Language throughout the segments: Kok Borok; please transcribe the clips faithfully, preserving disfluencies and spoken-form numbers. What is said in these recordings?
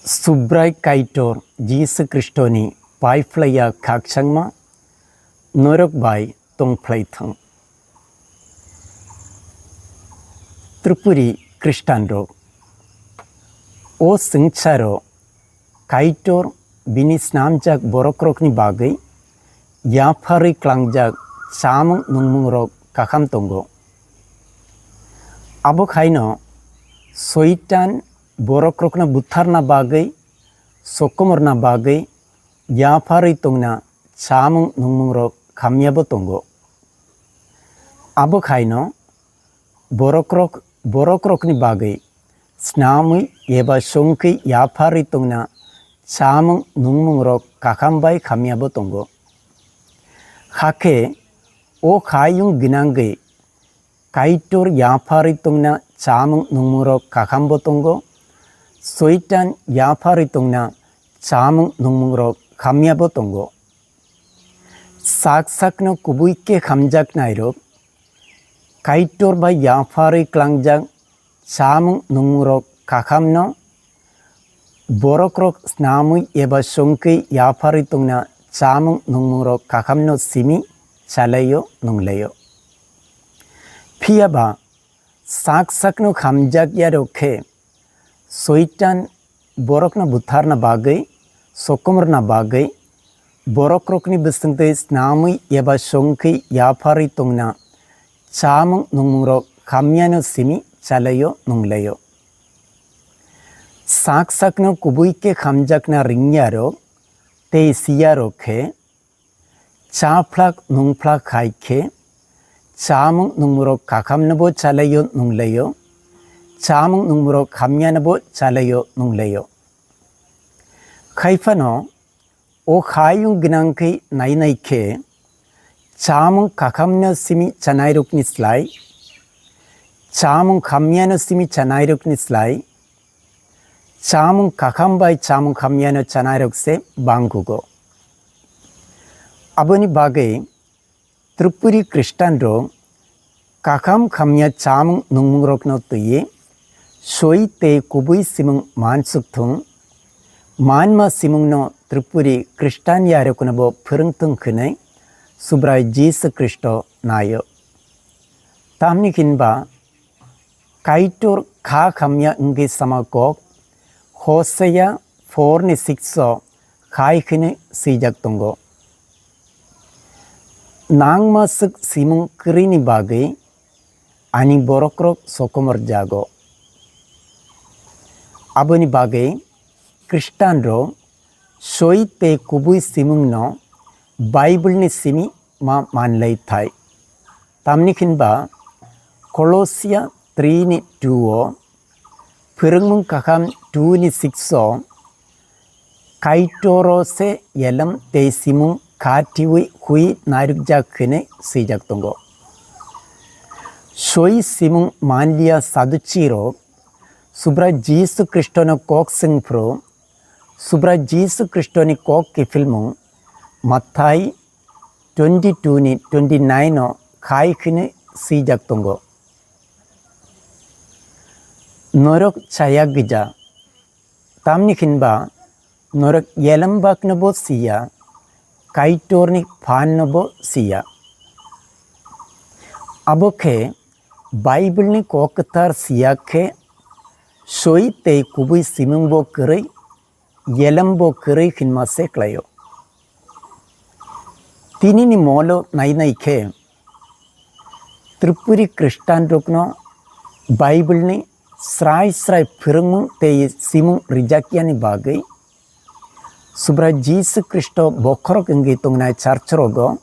Subrai Kaitor Jisu Khristoni pai phlaiya khakchangma norok bai tong phlai thung. Tripuri Khristanrok, o swngcharo Kaitor bini snamjak borokrokni bagwi yapharwi klangjak chamung nungmungrok kakham tongo. Abo khaino Soitan borokrokno butharna bagwi, sokomorna bagwi yapharwi tongna chamung nungmungrok khamyabo tongo. Abo khaino borokrok, borokrokni bagwi snamwi eba songkhe yapharwi tongna chamung nungmungrok kakham bai khamyabo tongo. Hakhe o khayung gwnangwi Kaitor yapharwi tongna chamung nungmungrok kakhambo tongo, Soitan yapharwi tongna chamung nungmungrok khamyabo tongo. Sak sakno kubui khe khamjaknairok Kaitor bai yapharwi klangjak chamung nungmungrok kakhamno borokrok snamwi eba songkhe yapharwi tongna chamung nungmungrok kakhamno simi chalaio nunglaio. Phiyaba sak sakno khamjakyarok khe Soitan borokno butharna bagwi, sokomorna bagwi, borokrokni bwswngtwi snamwi eba songkhe yapharwi tongna chamung nungmungrok khamyano simi chalaio nunglaio. Sak sakno kubui khe khamjakna ringyarok tei siyarok khe chaphlak nungphlak hai khe chamung nungmungrok kakhamnobo chalaio nunglaio, chamung nungmungrok khamyanabo chalaio nunglaio. Khaiphano o khayung gwnang khe nainai khe chamung kakhamno simi chanairokni slai, chamung khamyano simi chanairokni slai, chamung kakham bai chamung khamyano chanairok se bangkugo. Aboni bagwi Tripuri Khristanrok kakham khamya chamung nungmungrokno twiwi soi tei kubui simung mansuk thung, manma simungno Tripuri Khristan yaroknobo phwrwng thung hwnwi Subrai Jisu Khristo naio. Tamni hinba Kaitor kha khamya wngwi sama kok Hosea four ni six o khai hwnwi swijak tongo, "Nangma swk simung kwrwini bagwi ani borokrok sokomor jago." Aboni bagwi Khristanrok soi tei kubui simungno Bible ni simi ma manlai thai. Tamni hinba Kolosia three ni two o, Phwrwngmung Kakham two ni six o, Kaitoro se yelem tei simung kha thiwi hui nairwkjak hwnwi swijak tongo. Soi simung manliya Saduchirok Subrai Jisu Khristono kok swngphru, Subrai Jisu Khristoni kok kiphilmung Mathai twenty two ni twenty nine o khai hwnwi swijak tongo, "Norok chaya gija, tamni hinba norok yelembaknobo siya, Kaitorni phannobo siya." Abo khe Bible ni kok kwthar siya khe soi tei kubui simungbo kwrwi, yelembo kwrwi hinma se klaio. Tinini molo nainai khe Tripuri Khristanrokno Bible ni srai srai phwrwngmung tei simung rijakyani bagwi Subrai Jisu Khristo bokhorok wngwi tongnai church rogo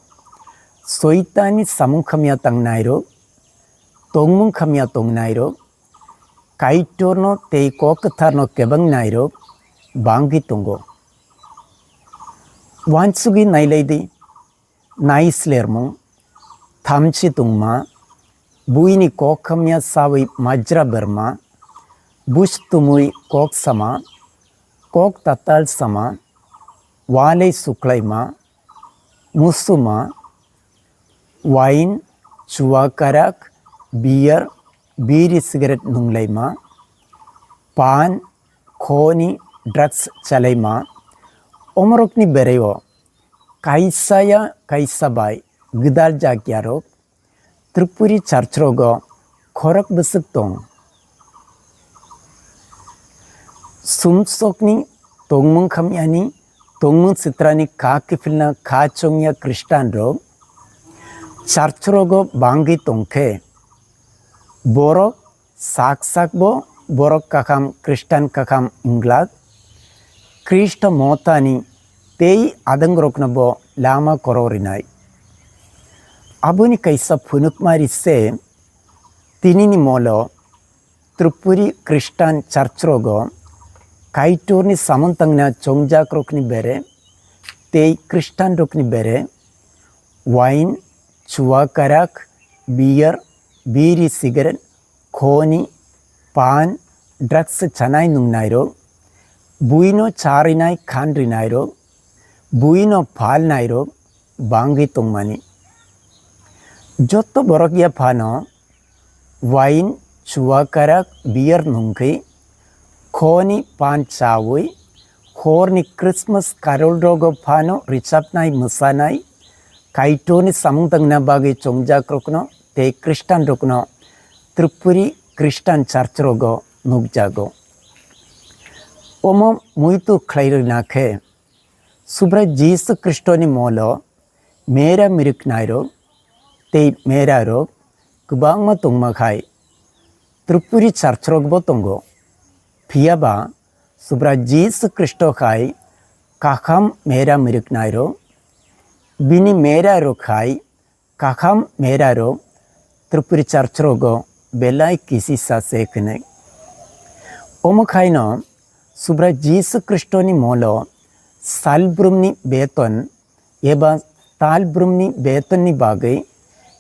Soitanni samung khamya tangnairok, tongmung khamya tongnairok, Kaitorno tei kok kwtharno kebengnairok bangwi tongo. Uansugwi nailai di, naislermung, thamchi tongma, buini kok khamya sawi majra berma, buj tumui kok sama, kok tatal sama, walei suklaima, musuma, wine, chua karak, beer, biri cigarette nunglaima, pan, khoni, drugs chalaima, omorokni bereo kaisa ya kaisa bai gwdal jak yarok Tripuri church rogo khorok bwswk tong. Sumsokni tongmung khamyani tongmung sitrani kha kiphilna kha chongya Khristan rok church rogo bangwi tongkhe, borok sak sak bo borok kakham Khristan kakham wnglak, Khristo motani tei adwngrokno bo lama korok rinai. Aboni kaisa phunukmari se tinini molo Tripuri Khristan church rogo Kaitorni samung tangna chongjakrokni bere tei Khristanrokni bere wine, chua karak, beer, biri, cigarette, khoni, pan, drugs chanai nungnairok, buino charinai khan rinairok, buino phalnairok bangwi tongmani. Joto borok ya phano wine, chua karak, beer nungkhe, khoni pan chawi, horni Christmas carol rogo phano richapnai mwsanai, Kaitorni samung tangna bagwi chongjakrokno tei Khristanrokno Tripuri Khristan church rogo nukjago. Omo muitu khlai rwna khe, Subrai Jisu Khristoni molo mera miriknairok tei merarok kwbangma tongma khai, Tripuri church rokbo tongo. Phiya ba Subrai Jisu Khristo khai kakham mera miriknairok, bini merarok khai kakham merarok Tripuri church rogo belai kisisa se khenai. Omo khaino Subrai Jisu Khristoni molo salbrumni beton eba talbrumni betonni bagwi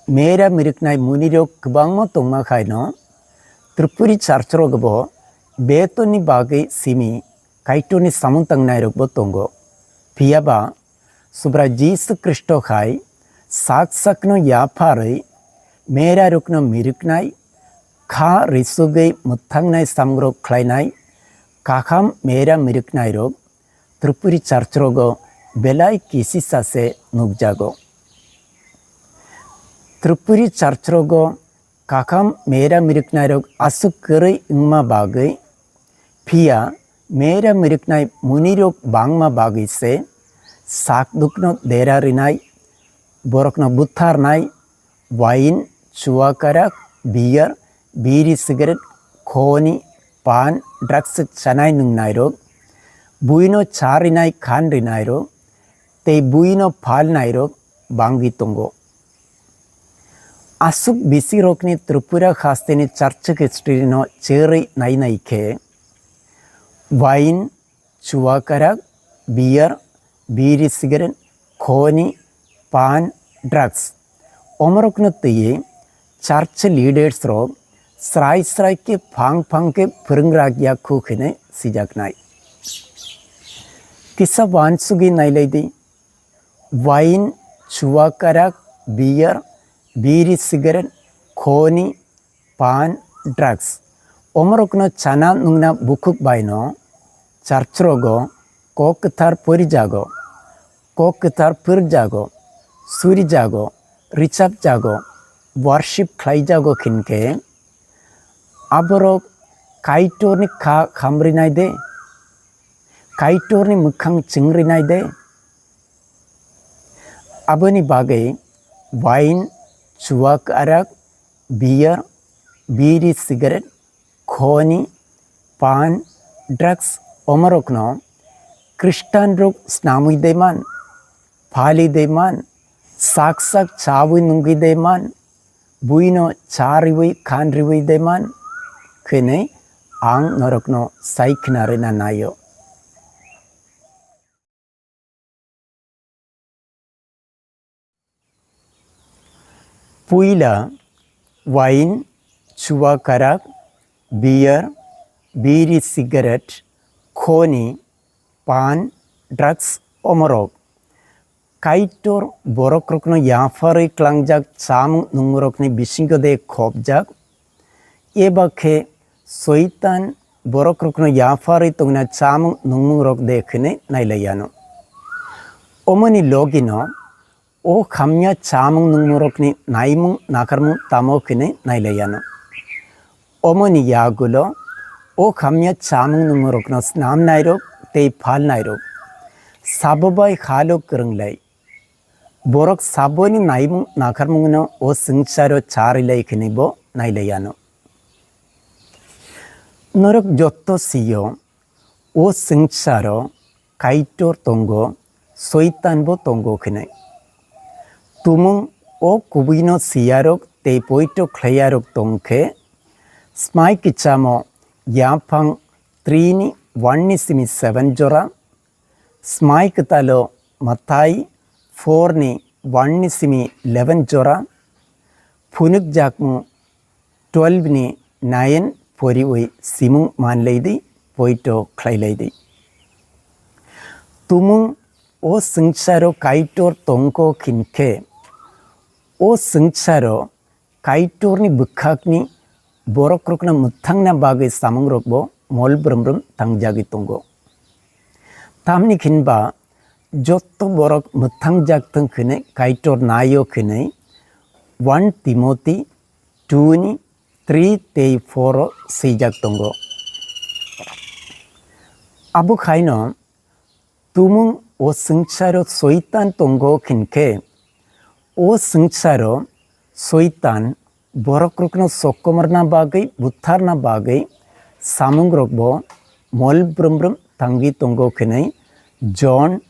mera miriknai munirok kwbangma tongma khaino Tripuri church rogo bo betonni bagwi simi Kaitorni samung tangnairokbo tongo. Phiya ba Subrai Jisu Khristo khai sak sakno yapharwi merarokno miriknai, kha risugwi mwthangnai samungrok khlainai, kakham mera miriknairok Tripuri church rogo belai kisisa se nukjago. Tripuri church rogo kakham mera miriknairok aswk kwrwi wngma bagwi, phiya mera miriknai munirok bangma bagwi se sakdukno dera rinai, borokno butharnai, wine, chua karak, beer, biri cigarette, khoni, pan, drugs chanai nungnairok, buino cha rinai khan rinairok, tei buino phalnairok bangwi tongo. Aswk bisirokni Tripura hasteni church history no cherwi nainai khe, wine, chua karak, beer, biri cigarette, khoni, pan, drugs, omorokno twiwi church leaders rok srai srai khe phang phang khe phwrwngrak ya khu hwnwi sijaknai. Kisa uansugwi nailai di, wine, chua karak, beer, biri cigarette, khoni, pan, drugs, omorokno chana nungna bukhuk baino church rogo kok kwthar porijago, kok kwthar phwrwkjago, surijago, richapjago, worship khlaijago hinkhe, aborok Kaitorni kha khamrinai de, Kaitorni mwkhang chingrinai de. Aboni bagwi wine, chuak arak, beer, biri, cigarette, khoni, pan, drugs omorokno Khristanrok snamwi de man, phali de man, sak sak chawi nungwi de man, buino cha riwi khan riwi de man, hwnwi ang norokno sai khna rwna naio. Puila wine, chuwa karak, beer, biri cigarette, khoni, pan, drugs omorok Kaitor borokrokno yapharwi tlangjak chamung nungmorokni bisingo de khopjak, eba khe Soitan borok rokno yapharwi tongna chamung nungmung rok de khwnwi nailai yano. Omoni logi no o khamya chamung nungmung rokni naimung nakarmung tamo khwnwi nailai yano. Omoni yagulo o khamya chamung nungmung rokno snam nairok tei phal nairok sabo bai khalo kwrwnglai. Borok saboni naimung nakarmungno o swngcharo charilai khwnwi bo nailai yano. Norok jotto sio o swngcharo Kaitor tongo, Soitan bo tongo khwnwi. Tumung o kubuino siyarok tei poito khlaiyarok tongkhe, Smai Kichamo yaphang three ni one ni simi seven jora, Smai Kwtalo Mathai four ni one ni simi eleven jora, Phunukjakmung twelve ni nine poriwi simung manlaidi, poito khlailaidi. Tumung o swngcharo Kaitor tongko khinkhe, o swngcharo Kaitorni bwkhakni borokrokno mwthangna bagwi samungrokbo mol brwmbrwm tangjagwi tongo. Tamni khinba jotto borok mwthangjak thung khwnwi Kaitor naio khwnwi one Timothy two ni three tei four o swijak tongo. Abo khaino tumung o swngcharo Soitan tongo khinkhe, o swngcharo Soitan borokrokno sokomorna bagwi, butharna bagwi samungrokbo mol brwmbrwm tangwi tongo khwnwi John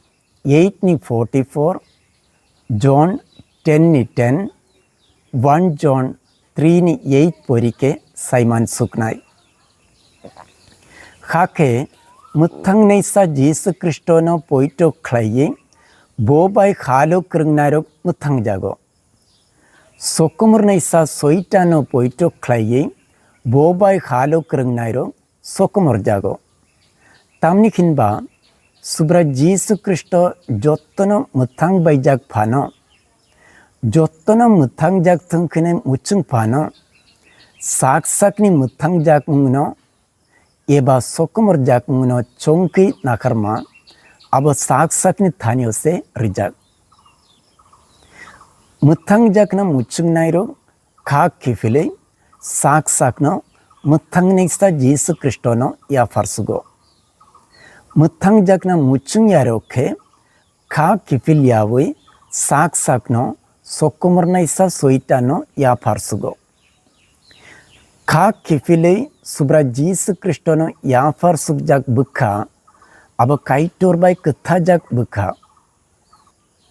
eight ni forty four, John ten ni ten, one John three ni eight porike saiman suknai. Hakhe mwthangnaisa Jisu Khristono poito khlaiwi bo bai khalo kwrwngnairok mwthangjago. Sokomornaisa Soitano poito khlaiwi bo bai khalo kwrwngnairok sokomorjago. Tamni khinba Subra Jisu Khristo jottono mwthang baijak phano, jottono mwthangjak thung khwnwi muchung phano, sak sakni mwthangjakmungno eba sokomorjakmungno chongkwi nakarma abo sak sakni thanio se rijak. Mwthangjakna muchungnairok kha kiphilwi sak sakno mwthangnaisa Jisu Khristono yaphar sugo. Mwthangjakna muchungyarok khe kha kiphilyawi sak sakno sokomornaisa Soitano yaphar sugo. Kha kiphilwi Subra Jisu Khristono yaphar sukjak bwkha abo Kaitor bai kwthajak bwkha.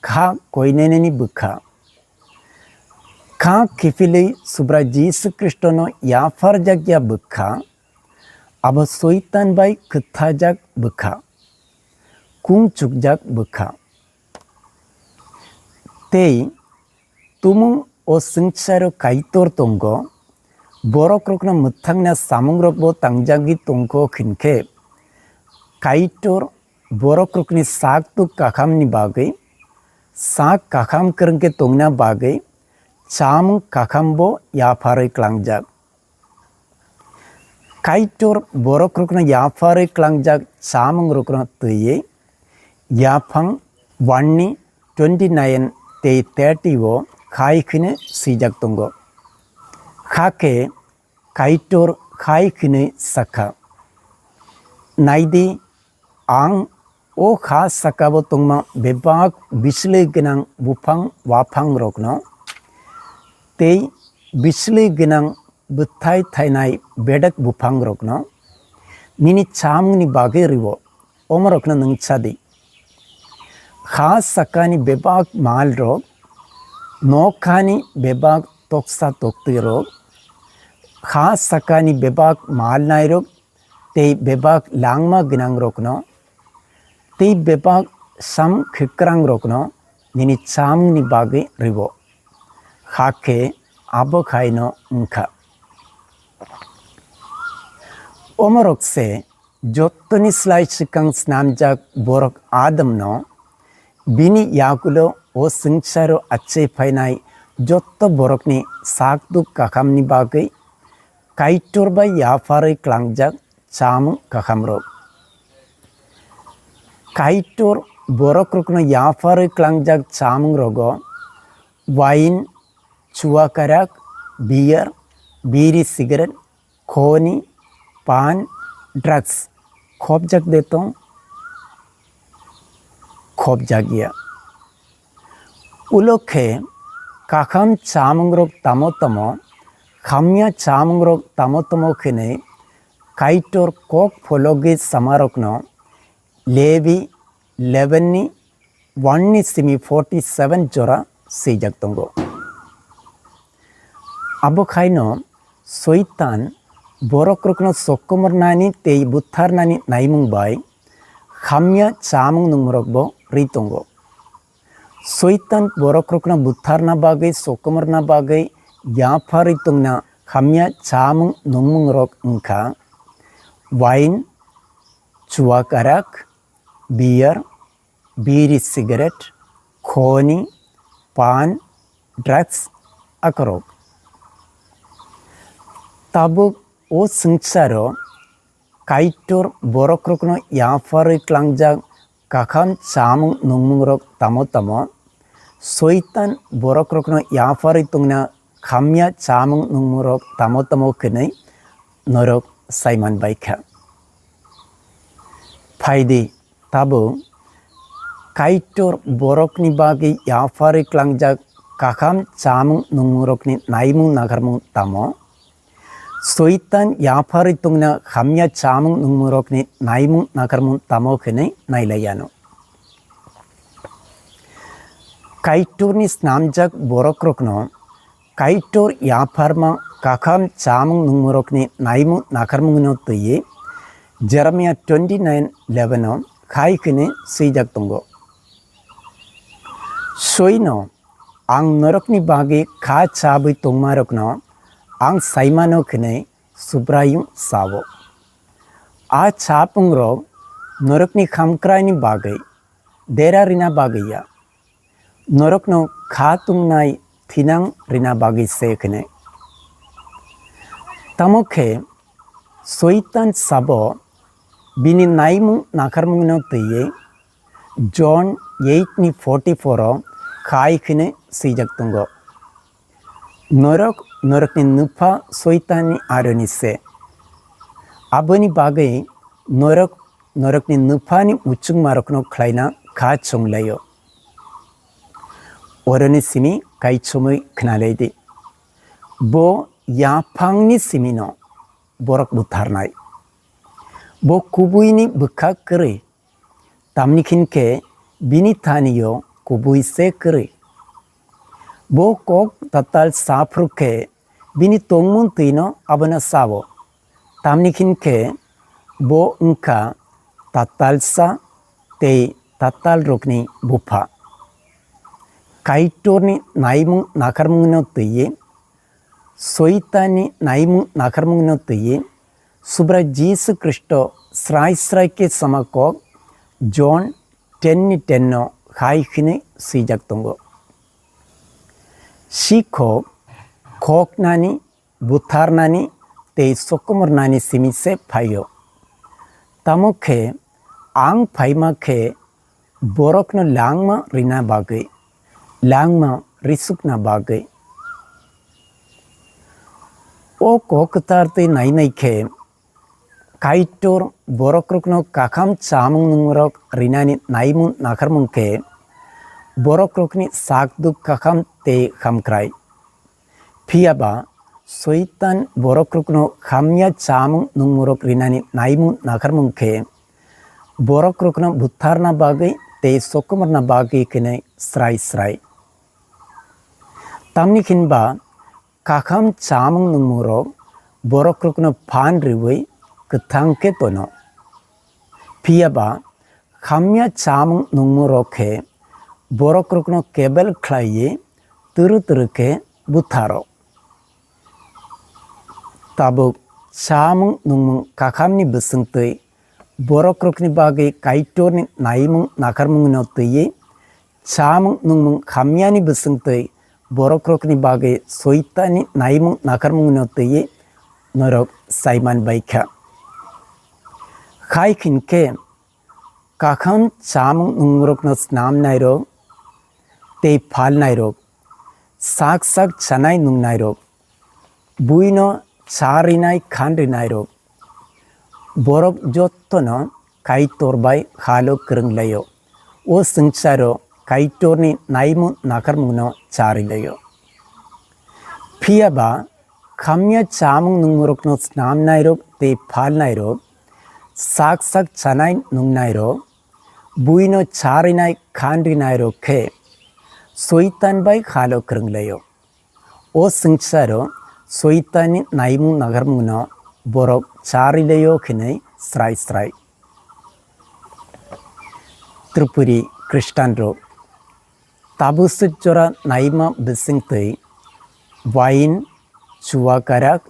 Kha koineneni bwkha. Kha kiphilwi Subra Jisu Khristono yapharjakya bwkha, abo Soitan bai kwthajak bwkha, kung chukjak bwkha. Tei tumung o swngcharo Kaitor tongo, borokrokno mwthangna samungrokbo tangjagwi tongkho khinkhe, Kaitor borokrokni sak tuk kakhamni bagwi, sak kakham kwrwngkhe tongna bagwi, chamung kakhambo yapharwi klangjak. Kaitor borokrokno yapharwi klangjak chamungrokno twiwi, yaphang one ni twenty nine tei thirty o khai khwino swijak tongo. Hakhe Kaitor khai khwnwi sakha, "Naidi, ang o kha sakao tongma bebak bislwi gwnang buphang waphangrokno tei bislwi gwnang bwthai thainai bedek buphangrokno nini chamungni bagwi rwo, omorokno nwng chadi. Kha sakani bebak malrok, nokhani bebak toksa toktwirok, kha sakani bebak malnairok tei bebak langma gwnangrokno tei bebak sam khwkrangrokno nini chamungni bagwi rwo, hakhe abo khaino wngkha." Omorok se jottoni slai swkang snamjak borok Adamno bini yagulo o swngcharo achai phainai jotto borokni sak duk kakhamni bagwi Kaitor bai yapharwi klangjak chamung kakhamrok. Kaitor borokrokno yapharwi klangjak chamungrogo wine, chuakarak, beer, biri cigarette, khoni, pan, drugs khopjak de tong? Khopjak ya. Ulo khe kakham chamungrok tamo tamo, hamya chamungrok tamo tamo khenwi Kaitor kok phologwi samarokno Levi eleven ni one ni simi forty seven jora swijak tongo. Abo khaino Soitan borokrokno sokomornani tei butharnani naimung bai hamya chamung nungmorokbo ri tongo. Soitan borokrokno butharna bagwi, sokomorna bagwi yapharwi tongna hamya chamung nungmungrok wngkha wine, chuak arak, beer, biri cigarette, khoni, pan, drugs, akorok. Tabuk o swngcharo Kaitor borokrokno yapharwi klangjak kakham chamung nungmungrok tamo tamo, Soitan borokrokno yapharwi tongna hamya chamung nungmungrok tamo tamo khenwi norok saiman baikha. Phaidi, tabuk Kaitor borokni bagwi yapharwi klangjak kakham chamung nungmungrokni naimung nakarmung tamo? Soitan yapharwi tongna hamya chamung nungmungrokni naimung nakarmung tamo khenwi nailaiano. Kaitorni snamjak borokrokno Kaitor yapharma kakham chamung nungmungrokni naimung nakarmungno twiwi Jeremiah twenty nine eleven o khai khenwi swijak tongo. Soino ang norokni bagwi kha chabwi tongmarokno ang saimano khenwi Subraiyung sao. A chapungrok norokni khamkraini bagwi dera rina bagwi ya, norokno kha tungnai thinang rina bagwi se khenwi. Tamo khe Soitan sabo bini naimung nakarmungno twiwi John eight ni forty four o khai khenwi swijak tongo. Norok, norokni nupha Soitanni aroni se. Aboni bagwi norok, norokni nuphani muchungmarokno khlaina kha chonglaio. Oroni simi kaichomwi khnalaidi. Bo yaphangni simino borok butharnai. Bo kubuini bwkha kwrwi. Tamni khin khe bini thani-o kubui se kwrwi. Bo kok tatal sa phru khe bini tongmung twino abono sao. Tamni khin khe bo wngkha tatalsa tei tatalrokni bupha. Kaitorni naimung nakarmungno twiwi Soitanni naimung nakarmungno twiwi Subrai Jisu Khristo srai srai khe sama kok John ten ni ten no hai hwnwi swijak tongo. Sikhok khoknani, butharnani tei sokomornani simi se phaio. Tamo khe ang phaima khe borokno langma rina bagwi, langma risukna bagwi. O kok kwthar twi nainai khe Kaitor borokrokno kakham chamung nungrok rinani naimung nakharmung khe borokrokni sak duk kakham tei hamkrai. Phiya ba Soitan borokrokno hamya chamung nungmorok rinani naimung nakharmung khe, borokrokno butharna bagwi tei sokomorna bagwi khenwi srai srai. Tamni hinba kakham chamung nungmungrok borokrokno phan riwi kwthang khe tono. Phiya ba hamya chamung nungmungrok khe borokrokno kebel khlaiwi twrwi twrwi khe butharo. Tabuk chamung nungmung kakhamni bwswngtwi borokrokni bagwi Kaitorni naimung nakharmungno twiwi, chamung nungmung hamyani bwswngtwi borokrokni bagwi Soitanni naimung nakharmungno twiwi norok saiman bai kha. Khai hinkhe kakham chamung nungmungrokno snamnairok tei phalnairok, sak sak chanai nungnairok, buino cha rinai khan rinairok, borok jottono Kaitor bai halo kwrwnglaio. O swngcharo Kaitorni naimung nakharmungno cha rilaio. Phiya ba khamya chamung nungmungrokno snamnairok tei phalnairok, sak sak chanai nungnairok, buino cha rinai khan rinairok khe Soitan bai halo kwrwnglaio. O swngcharo Soitanni naimung nagarmungno borok cha rilaio hinwi srai srai. Tripuri Khristanrok tabuk swk jora naima bisingtwi wine, chuwa karak,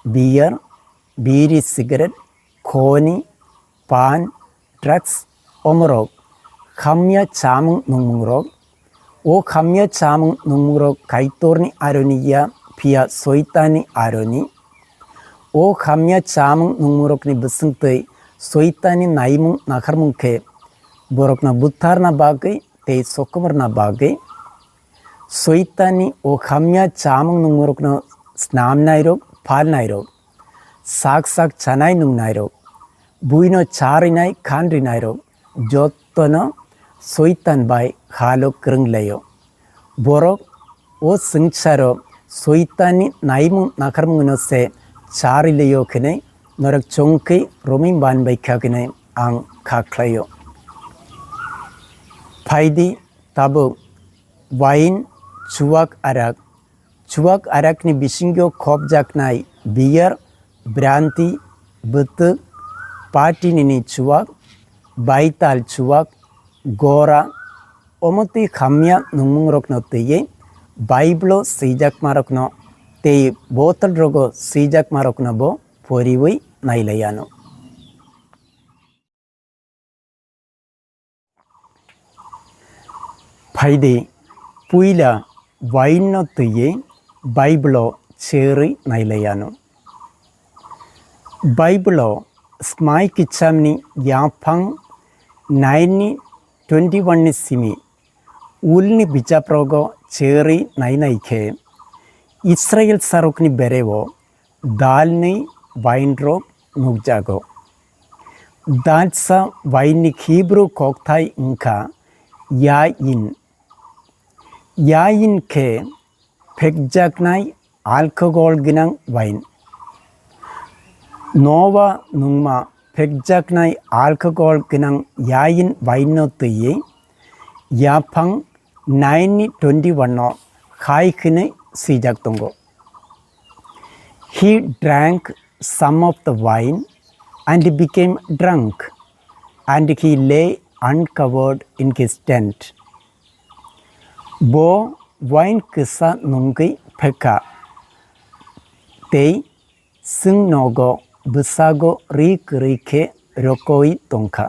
beer, biri, cigarette, khoni, pan, drugs, omorok hamya chamung nungmungrok. O hamya chamung nungmungrok Kaitorni aroni ya, phiya Soitanni aroni. O hamya chamung nungmungrokni bisingtwi Soitanni naimung nakharmung khe borokno butharna bagwi tei sokomorna bagwi. Soitanni o hamya chamung nungmungrokno snamnairok, phalnairok, sak sak chanai nungnairok, buino cha rinai khan rinairok jottono Soitan bai halo kwrwnglaio. Borok o swngcharo Soitanni naimung nakharmungno se cha rilaio hinwi norok chongkhe romwi banbaikha hinwi ang kha khlaio. Phaidi tabuk wine, chuwak arak, chuwak arakni bisingo khopjaknai beer, brandy, bwtwk, party nini chuwak, baital chuwak, gora, omo twi hamya nungmungrokno twiwi Bible-o swijakmarokno tei bottle rogo swijakmarokno bo poriwi nailaiano. Phaidi puila wine no twiwi Bible-o cherwi nailaiano. Bible-o Smai Kichamni yaphang nine ni twenty one ni simi ulni bijaprogo cherwi nainai khe Israel sarokni bereo dalni wine rok nukjago. Dalsa wine ni Hebrew kokthai wngkha yain. Yain khe phekjaknai alcohol gwnang wine. Noa nungma phekjaknai alcohol gwnang yain wine no twiwi yaphang nine ni twenty one no hai hwnwi swijak tongo. He drank some of the wine and became drunk, and he lay uncovered in his tent. Bo wine kisa nungwi phekha, tei chwng nogo bwsago ri kwrwi khe rokowi tongkha.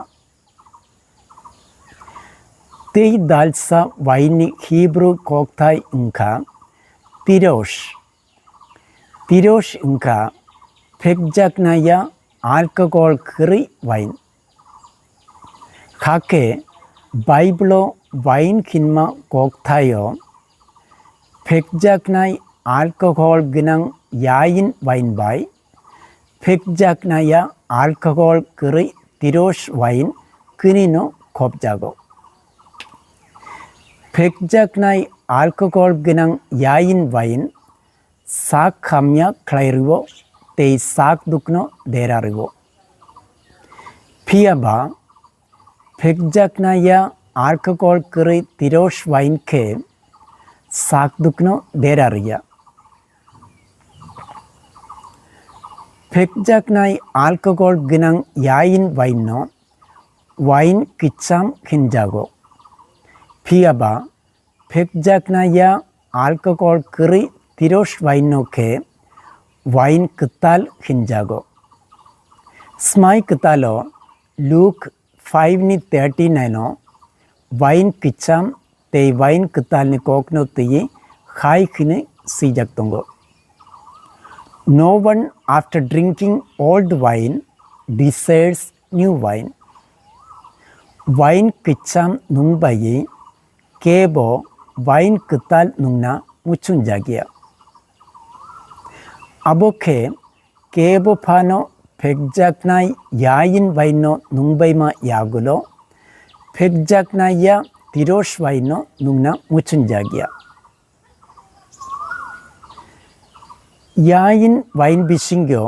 Tei dalsa wine ni Hebrew kokthai wngkha tirosh. Tirosh wngkha phekjaknaya alcohol kwrwi wine. Hakhe Bible-o wine hinma kokthaio phekjaknai alcohol gwnang yain wine bai phekjaknaya alcohol kwrwi tirosh wine kwnwino khopjago. Phekjaknai alcohol gwnang yain wine sak hamya khlai rwo tei sak dukno dera rwo. Phiya ba phekjaknaya alcohol kwrwi tirosh wine khe sak dukno dera rwya. Phekjaknai alcohol gwnang yain wine no wine kicham hinjago. Phiya ba phekjaknaya alcohol kwrwi tirosh wine no khe wine kwtal hinjago. Smai kwtalo Luke five ni thirty nine o wine kicham tei wine kwtalni kokno twiwi hai hwnwi swijak tongo, "No one after drinking old wine desires new wine. Wine kwcham nung baiwi kebo wine kwtal nungna muchunjakya. Abo khe kebo phano phekjaknai yain wine no nungbaima yagulo phekjaknai ya tirosh wine no nungna muchunjakya. Yain wine bisingo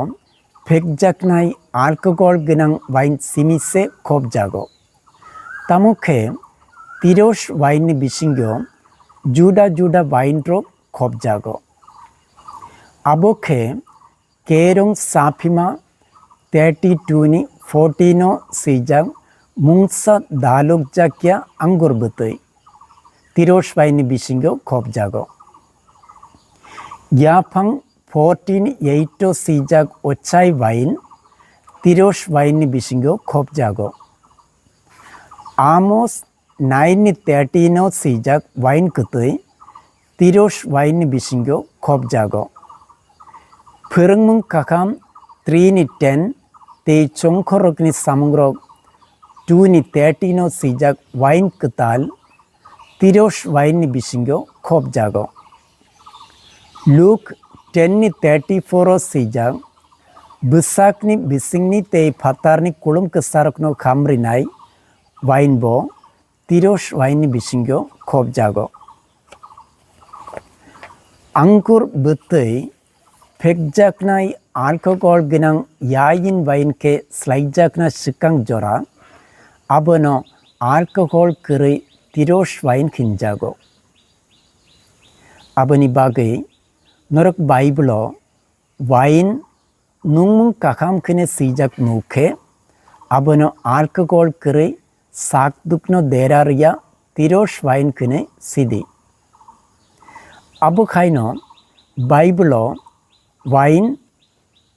phekjaknai alcohol gwnang wine simi se khopjago. Tamo khe tirosh wine ni bisingo juda juda wine rok khopjago. Abo khe Kerong Saphima thirty two ni forty no swijak mungsa dalukjakya angur bwtwi tirosh wine ni bisingo khopjago. Yaphang fourteen eight o swijak ochai wine tirosh wine ni bisingo khopjago. Amos nine ni thirteen o swijak wine kwtwi tirosh wine ni bisingo khopjago. Phwrwngmung kakham three ni ten tei chongkhorrokni samungrok two ni thirteen o swijak wine kwtal tirosh wine ni bisingo khopjago. Luke ten ni thirty four o swijak bwsakni bisingni tei phatarni kulum kwsarokno kham rinai wine bo tirosh wine ni bisingo khopjago. Angur bwtwi phekjaknai alcohol gwnang yain wine khe slaijakna swkang jora, abono alcohol kwrwi tirosh wine hinjago. Aboni bagwi norok Bible-o wine nungmung kakham khene swijak nuk khe, abono alcohol kwrwi sak dukno dera rwya tirosh wine khene sidi. Abo khaino Bible-o wine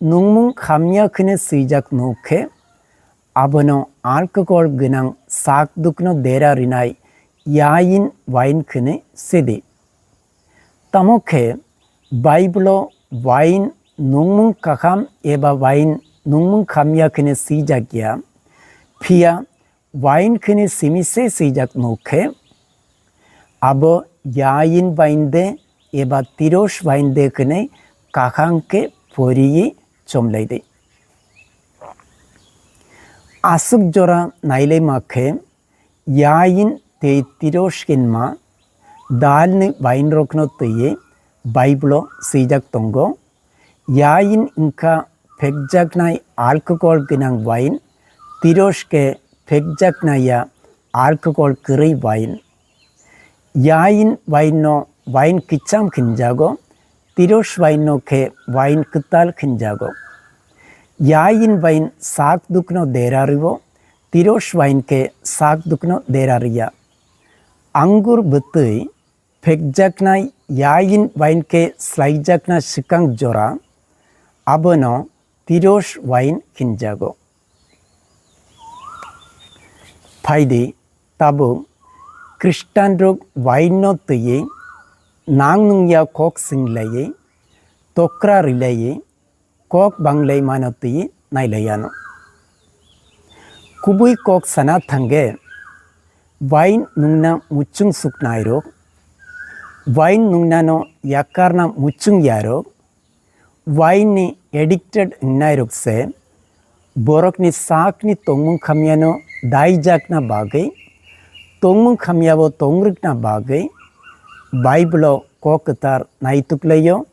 nungmung khamya khene swijak nuk khe, abono alcohol gwnang sak dukno dera rinai yain wine khene sidi. Tamo khe Bible-o wine nungmung kakham eba wine nungmung khamya khene swijak ya, phiya wine khene simi se swijak nuk khe, abo yain wine de eba tirosh wine de khene kakhang khe poriyi chomlai de. Aswk jora nailaima khe yain tei tirosh hinma dalni wine rokno twiwi Bible-o swijak tongo. Yain wngkha phekjaknai alcohol gwnang wine, tirosh khe phekjaknai ya alcohol kwrwi wine. Yain wine no wine kicham khinjago, tirosh wine no khe wine kwtal khinjago. Yain wine sak dukno dera rwo, tirosh wine khe sak dukno dera rwya. Angur bwtwi phekjaknai yain wine khe slaijakna swkang jora, abono tirosh wine hinjago. Phaidi, tabuk Khristanrok wine no twiwi nang nungya kok swinglaiwi, tokra rilaiwi, kok banglai mano twi nailai ano. Kubui kok sana thangge, wine nungna muchung suknairok, wine nungnano yakarna muchung yarok, wine ni addicted wngnairok se borokni sakni tongmung khamyano daijakna bagwi, tongmung khamyabo tongrwkna bagwi Bible-o kok kwthar naituklaio,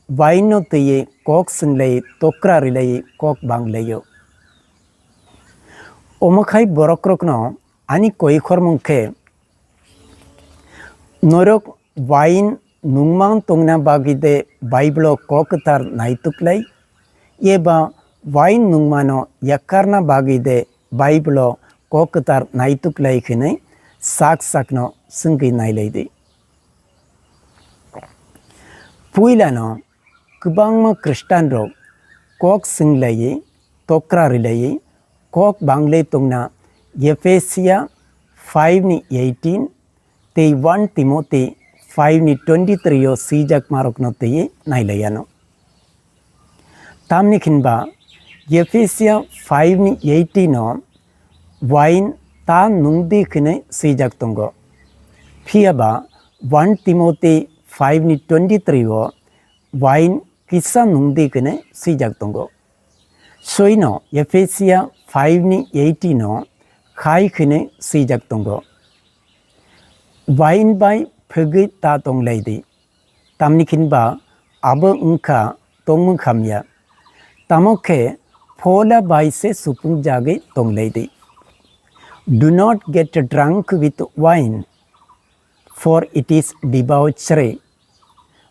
wine no twiwi kok swinglai tokra rilai kok banglaio. Omo khai borokrokno ani koi khormung khe, norok wine nungmang tongna bagwi de Bible-o kok kwthar naituklai, eba wine nungmano yakarna bagwi de Bible-o kok kwthar naituklai hwnwi sak sakno swngwi nailai di. Puilano kwbangma Khristanrok kok swinglaiwi, tokra rilaiwi, kok banglai tongna Ephesia five ni eighteen tei one Timothy five ni twenty three o swijakmarokno twiwi nailaiano. Tamni hinba Ephesia five ni eighteen o wine ta nungdi hwnwi swijak tongo. Phiya ba one Timothy five ni twenty three o wine kisa nungdi hwnwi swijak tongo. Soino Ephesia five ni eighteen o khai hwnwi swijak tongo. Wine bai phwgwi ta tonglaidi. Tamni hinba abo wngkha tongmung hamya. Tamo khe phola bai se supung jagwi tonglaidi. Do not get drunk with wine, for it is debauchery,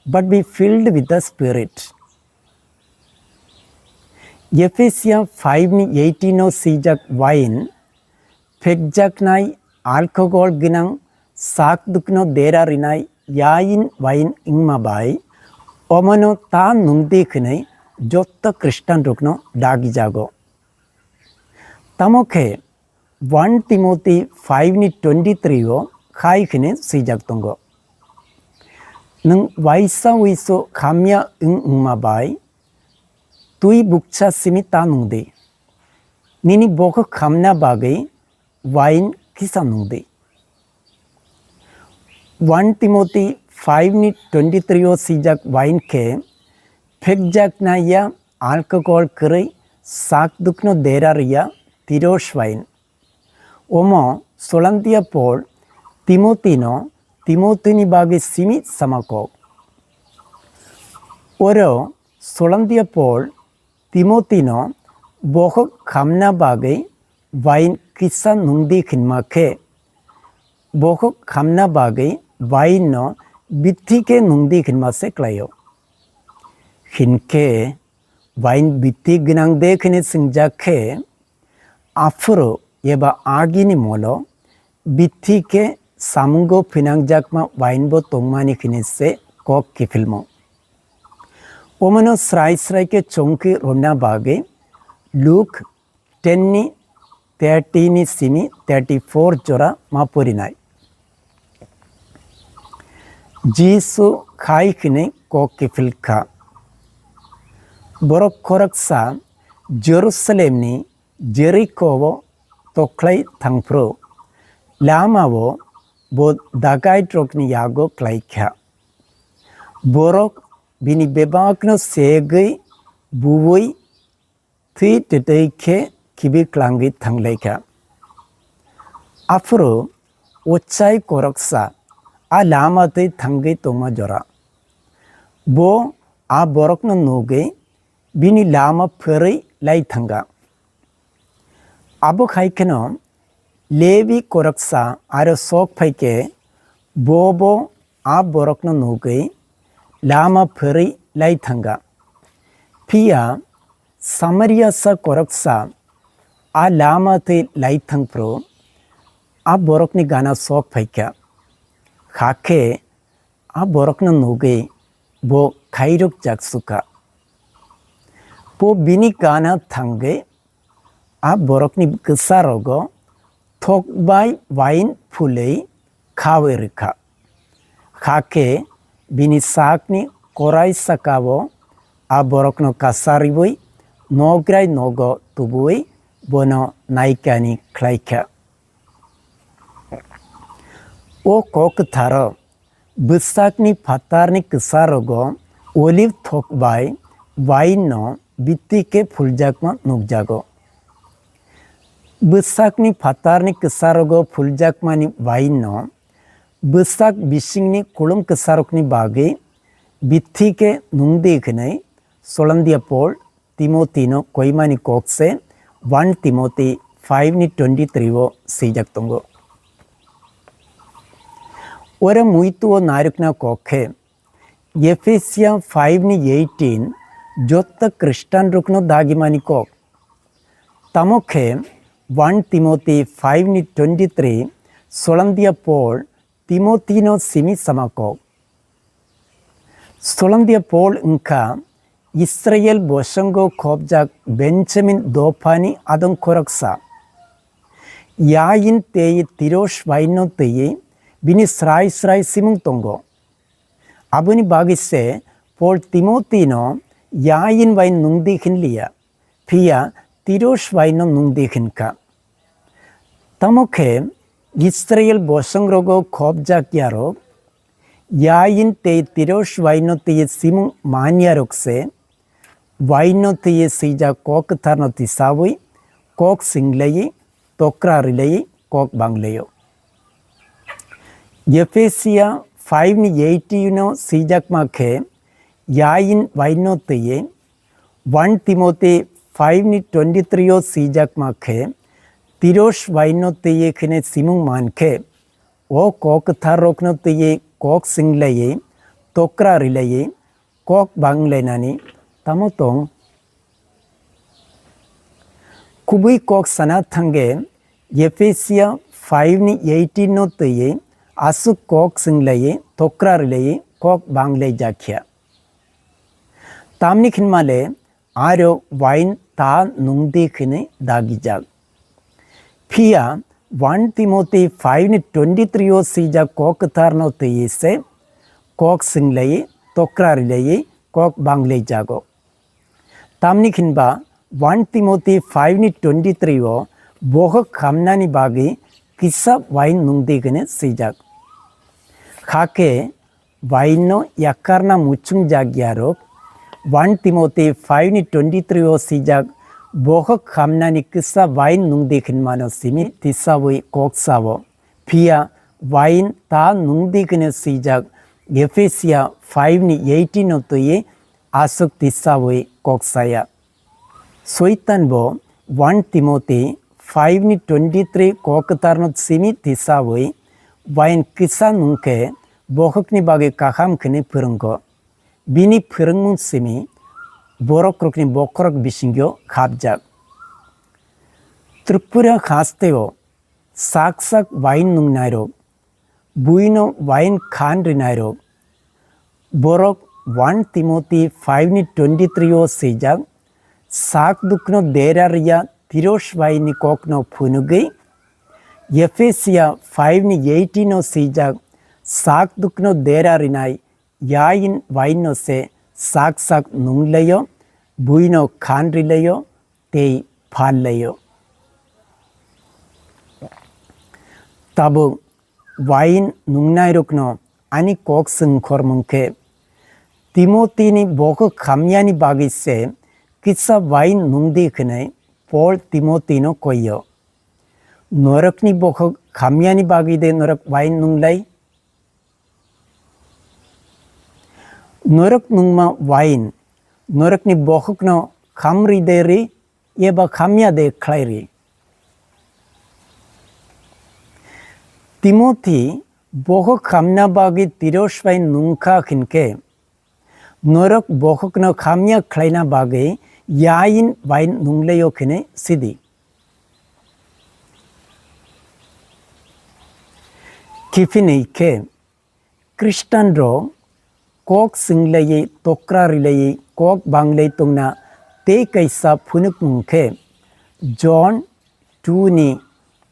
but be filled with the Spirit. Ephesia five ni eighteen o swijak wine, phekjaknai alcohol gwnang sak dukno dera rinai yain wine wngma bai, omono ta nungdi hwnwi jotto Khristan rokno dagijago. Tamo khe one Timothy five ni twenty three o khai hwnwi swijak tongo. Nwng waisa wiso khamya wng wngma bai twi bukcha simi ta nungdi. Nini bokhok khamna bagwi wine kisa nungdi. One Timothy five ni twenty three o swijak wine khe phekjaknai ya alcohol kwrwi sak dukno dera riya tiros wine. Omo Solandia Paul Timothy no Timothy ni bagwi simi sama kok. Oro Solandia Paul Timothy no bokhok khamna bagwi wine kisa nungdi hinma khe, bokhok khamna bagwi wine no bithi khe nungdi hinma se klaio. Hinkhe wine bithi gwnang de hwnwi swngjak khe, aphuru eba agini molo bithi khe samungo phinangjakma wine bo tongmani hwnwi se kok kiphilmo. Omano srai srai khe chongkhe romna bagwi Luke ten ni thirty ni simi thirty four jora ma porinai. Jisu khai hwnwi kok kiphil kha. Borok khoroksa Jerusalemni Jeriko-o tokhlai thangphru, lama-o bo dagaitrokni yago klai kha. Borok bini bebakno segwi buwi thwi twtwi khe khibi klangwi thanglai kha. Aphuru ochai koroksa a lama twi thangwi tongma jora. Bo a borokno nugwi bini lama phwrwi lai thanga. Abo hai kheno Levi koroksa aro sok phai khe, bo bo a borokno nugwi lama phwrwi lai thanga. Phiya Samariasa koroksa a lama twi lai thangphru a borokni gana sok phai kha. Hakhe a borokno nugwi bo khairok jak sukha. Bo bini gana thangwi a borokni kwcharogo thok bai wain phulwi khawi rwkha. Hakhe bini sakni korai sakao a borokno kasariwi nograi nogo tubui bono naikani khlaikha. O kok kwtharo bwsakni phatarni kwcharogo olive thok bai wainno bithi khe phuljakma nukjago. Bwsakni phatarni kwcharogo phuljakmani wainno bwsak bisingni kulum kwcharokni bagwi bithi khe nungdi hwnwi Solandia Paul Timothy no koimani kok se one Timothy five ni twenty three o swijak tongo. Oro muitu o narwkna kok khe Ephesia five ni eighteen jotto Khristan rokno dagimani kok. Tamo khe one Timothy five ni twenty three Solandia Paul Timothy no simi sama kok. Solandia Paul wngkha Israel bosongo khopjak Benjamin dophani adong khoroksa. Yain tei Tiros baino twiwi bini srai srai simung tongo. Aboni bagwi se Paul Timothy no yain bai nungdi hinliya. phiya tiros waino nungdi hinkha. Tamo khe Israel bosongrogo khopjak yarok, yain tei tiros waino tei simung manyarok se, waino tei swijak kok kwtharno tisawi, kok singlaiwi, tokra rilaiwi, kok banglaio. Ephesia five ni eighteen no swijakma khe, yain waino tei one Timothy five ni twenty three o swijakma khe, tiros waino tei khene simung man khe, o kok kwtharrokno tei kok singlaiwi, tokra rilaiwi, kok banglainani tamo tong? Kubui kok sana thangkhe Ephesia five ni eighteen no twiwi aswk kok singlaiwi tokra rilaiwi kok banglaijakya. Tamni khinmale aro wain ta nungdi khini dagijak. Phiya one Timothy five ni twenty three o swijak kok kwtharno twiwi se kok singlaiwi tokra rilaiwi kok banglaijago. Tamni khinba one Timothy five ni twenty three o bohok khamnani bagwi kisa wain nungdi hwnwi swijak. Hakhe wainno yakarna muchungjak yarok one Timothy five ni twenty three o swijak bohok khamnani kisa wain nungdi hwnmano simi tisawi kok sao. Phiya wain ta nungdi hwnwi swijak Ephesia five ni eighteen o twiwi aswk tisawi kok saya. Soitan bo one Timothy five ni twenty three kok kwtharno simi tisawi wain kisa nungkhe bohokni bagwi kaham hwnwi phwrwngo. Bini phwrwngmung simi borokrokni bokhorok bisingyo hapjak. Tripura hasteo sak sak wain nungnairok, buino wain khan rinairok, borok one Timothy five ni twenty three o swijak, sak dukno dera riya tiros waini kokno phunugwi, Ephesia five ni eighteen o swijak, sak dukno dera rinai yain wainno se sak sak nunglaio, buino khan rilaio, tei phallaio. Tabuk wain nungnairokno ani kok swngkhormung khe, Timotini bokhok khamyani bagwi se kisa wain nungdi hwnwi Paul Timotino koio. Norokni bokhok khamyani bagwi de norok wain nunglai? Norok nungma wain norokni bokhokno khamri de ri eba khamya de khlai ri? Timothy bokhok khamna bagwi tiros bai nungkha hinkhe, norok bokhokno khamya khlaina bagwi yain wain nunglaio khene sidi. Kiphini khe Khristanrok kok swinglaiwi, tokra rilawi, kok banglai tongna tei kaisa phunukmung khe John two ni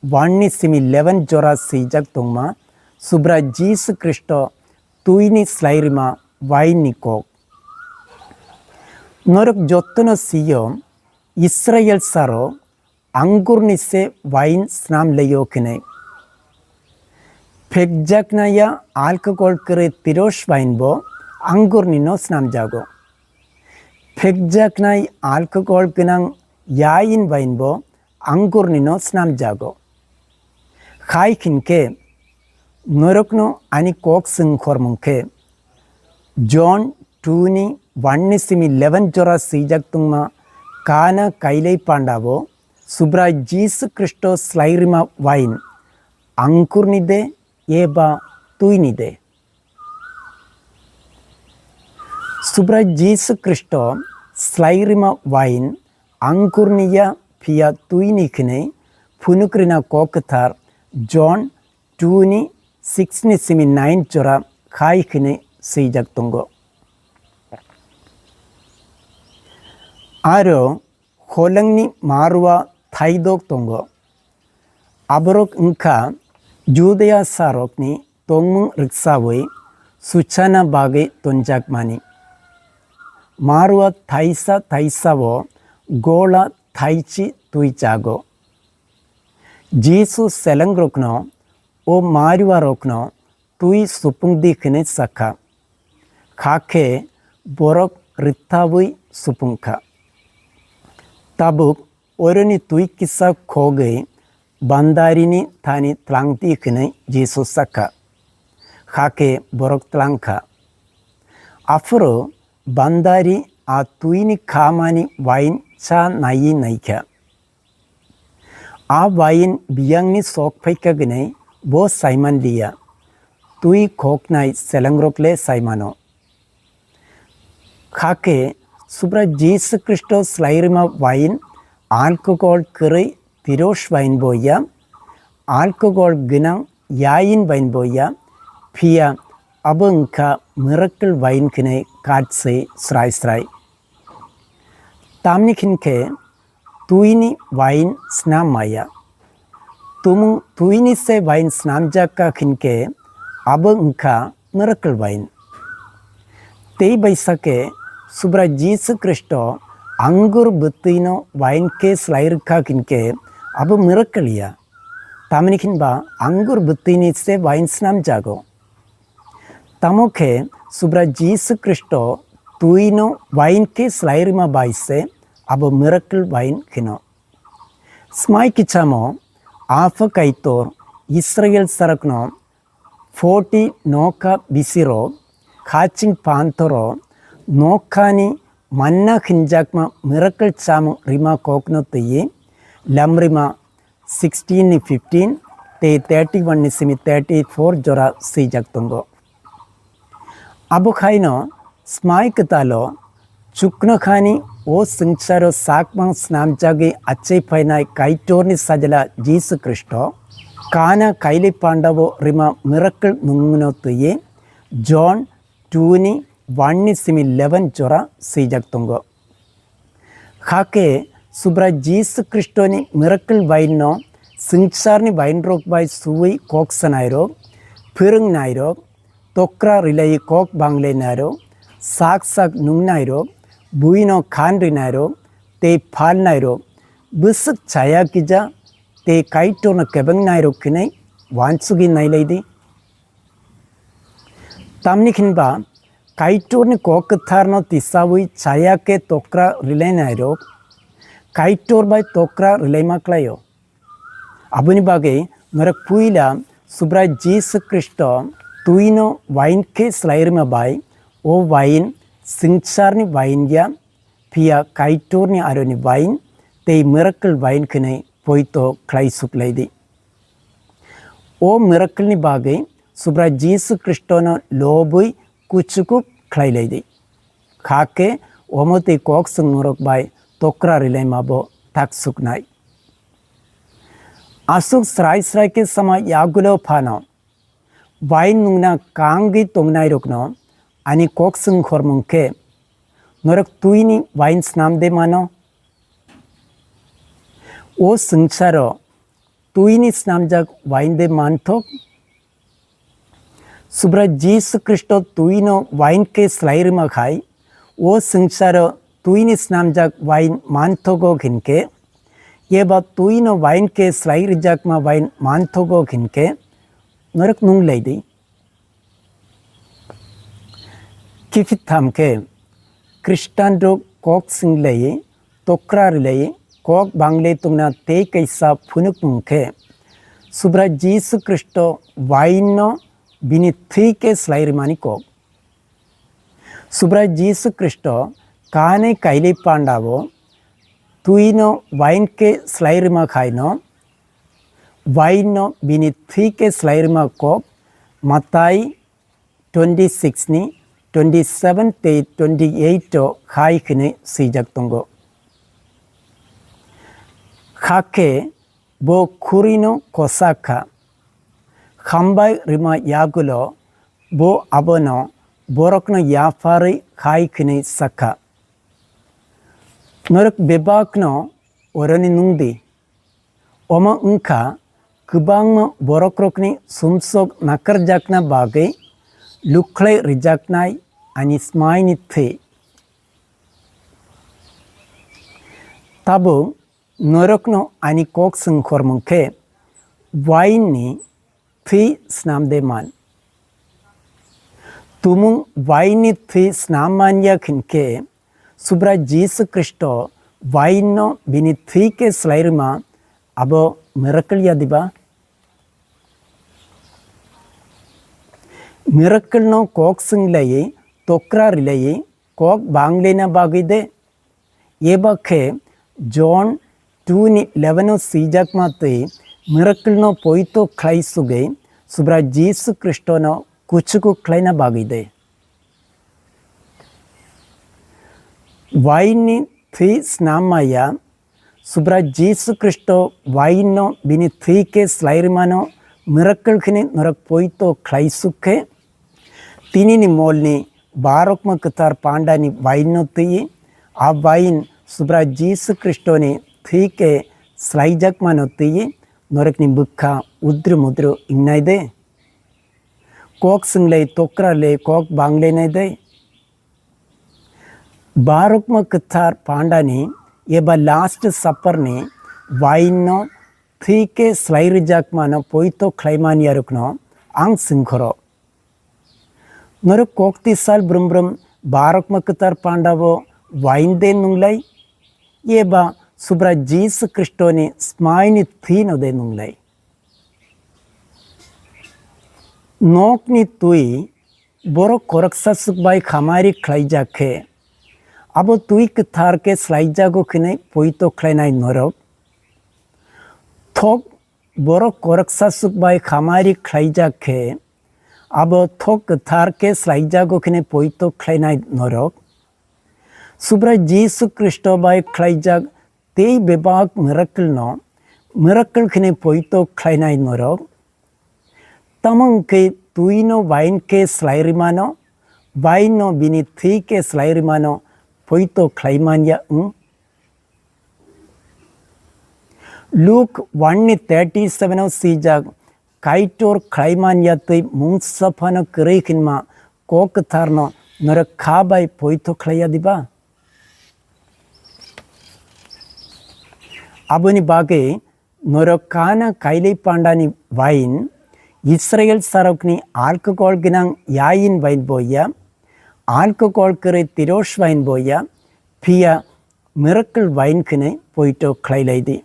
one ni simi eleven jora swijak tongma, Subrai Jisu Khristo twini swlairima wain ni kok. Norok jotono sio Israel saro angurni se wain snam leio khenai. Phekjaknaya alcohol kwrwi tiros wain bo angurni no snamjago. Phekjaknai alcohol gwnang yain wain bo angurni no snamjago. Khai hinkhe norokno ani kok swngkhormung khe John two ni one ni simi eleven jora swijak tongma kana kailai panda bo Subrai Jisu Khristo swlairima wain angkurni de eba twini de. Subrai Jisu Khristo swlairima wain angkurni ya phiya twini khinwi phunukrina kok kwthar John two ni six ni simi nine jora khai khinwi swijak tongo. Aro holengni marwa thaidok tongo. Aborok wngkha Judea sarokni tongmung rwksawi suchana bagwi tonjakmani. Marwa thaisa thaisao gola thaichi twi chago. Jisu selengrokno o mariwarokno twi supung di hwnwi sakha, hakhe borok rwthawi supung kha. Tabuk oroni twi kisa khogwi bandarini thani tlangdi hwnwi Jisu sakha, hakhe borok tlangkha. Aphuru bandari a twini khamani wain cha naiwi naikha. A wain biyangni sok phaikha hwnwi bo saiman liya, twi khoknai selengrok le saimano. Hakhe Subra Jisu Khristo swlai rwma wain alcohol kwrwi piros wain bo ya, alcohol gwnang yain wain bo ya, phiya abo wngkha miracle wain hwnwi katswi srai srai. Tamni hinkhe twini wain snam maya. Tumung twini se wain snamjak kha hinkhe abo wngkha miracle wain. Tei bai sakhe Subra Jisu Khristo angur bwtwino wain khe swlai rwkha hinkhe abo miracle ya. Tamni hinba angur bwtwini se wain snamjago. Tamo khe Subra Jisu Khristo twino wain khe swlai rwma bai se abo miracle wain kheno. Smai kichamo Apha Kaitor Israel sarokno forty nokha bisiro khaching panthoro nokhani manna hinjakma miracle chamung rima kokno twiwi lamrima sixteen ni fifteen tei thirty one ni simi thirty four jora swijak tongo. Abo khaino smai kwtalo chuknokhani o swngcharo sakmang snamjagwi achai phainai Kaitorni sajla Jisu Khristo Kana kailai pandao rima miracle nungmano twiwi John two ni one ni simi eleven jora swijak tongo. Hakhe Subra Jisu Khristoni miracle wainno swngcharni wainrok bai suwi kok sanairok, phwrwngnairok, tokra rilaiwi kok banglainairok, sak sak nungnairok, buino khan rinairok tei phalnairok, bwswk chaya kija tei Kaitorno kebengnairok hinwi uansugwi nailaidi. Tamni hinba Kaitorni kok kwtharno tisawi chaya khe tokra rilainairok Kaitor bai tokra rilaima klaio. Aboni bagwi norok puila Subrai Jisu Khristo twino wain khe swlai rwma bai o wain swngcharni wain ya, phiya Kaitorni aroni wain tei miracle wain khwnwi poito khlai suklaidi. O miracle ni bagwi Subrai Jisu Khristono lobwi kuchukup khlai laidi. Kha khe omo twi kok swngmungrok bai tokra rilaima bo tak suknai. Aswk srai srai khe sama yagulo phano wain nungna kangwi tongnairokno ani kok swng khormung khe, norok twini wain snam de mano? O swngcharo twini snamjak wain de manthok? Subrai Jisu Khristo twino wain khe swlai rwma khai, o swngcharo twini snamjak wain manthogo hinkhe, eba twino wain khe swlai rwjakma wain manthogo hinkhe, norok nung lai di. Kiphit tham khe Khristanrok kok swng lai, tokra rilai, kok bangle tongna tei kaisa phunukmung khe Subrai Jisu Khristo wainno bini thwi khe swlai rwmani kok. Subrai Jisu Khristo kane kailai pandao twino wain khe swlai rwma khaino wainno bini thwi khe swlai rwma kok Matai twenty six ni twenty seven tei twenty eight o hai hwnwi swijak tongo. Hakhe bo khurino kosa kha. Hambai rwma yagulo bo abono borokno yapharwi hai hwnwi sakha, "Norok bebakno oroni nung di." Omo wngkha kwbangma borokrokni sumsok nakarjakna bagwi lukhlai rijaknai ani smaini thwi. Tabuk norokno ani kok swng khormung khe, wainni thwi snam de man? Tumung wainni thwi snam man ya khin khe, Subrai Jisu Khristo wainno bini thwi khe slai rwma abo miracle ya diba? Miracle no kok swng laiwi, tokra ri laiwi, kok bang lena bagwi de? Eba khe John two ni eleven o swijak ma twi miracle no poito khlai sugwi Subrai Jisu Khristo no kuchuku khlaina bagwi de? Wain ni thwi snam maya Subrai Jisu Khristo wain no bini thwi khe slai rwmano miracle khini norok poito khlai suk khe, tini ni mol ni barokma kwthar panda ni wain no twi, a wain Subrai Jisu Khristo ni thwi khe slai jak mano twi norok ni bwkha udru mudru wngnai de? Kok swng lai tokra le kok bang le nai de? Barokma kwthar panda ni eba Last Supper ni wain no thwi khe slai rwjak mano poito khlai man ya rok no ang swng khoro. Norok kok twi sal brum brum barokma kwthar panda bo wain de nung lai? Eba Subrai Jisu Khristo ni smai ni thwi no de nung lai? Nok ni twi borok khoroksa suk bai khamari khlai jak khe, abo twi kwthar khe slai jago khini poito khlai nai norok? Thok borok khoroksa suk bai khamari khlai jak khe, abo thok kwthar khe slai jago khini poito khlai nai norok? Subrai Jisu Khristo bai khlai jak tei bebak miracle no miracle khini poito khlai nai norok? Tamo wng khe twi no wain khe slai rwmano, wain no bini thwi khe slai rwmano poito khlai man ya wng? Luke one ni thirty seven o swijak, Kaitor khlai man ya twi mungsa phano kwrwi khinma kok kwthar no norok kha bai poito khlai ya diba? Aboni bagwi norok Kana kailai panda ni wain, Israel sarok ni alcohol gwnang yain wain bo ya, alcohol kwrwi tiros wain bo ya, phiya miracle wain khini poito khlai lai di.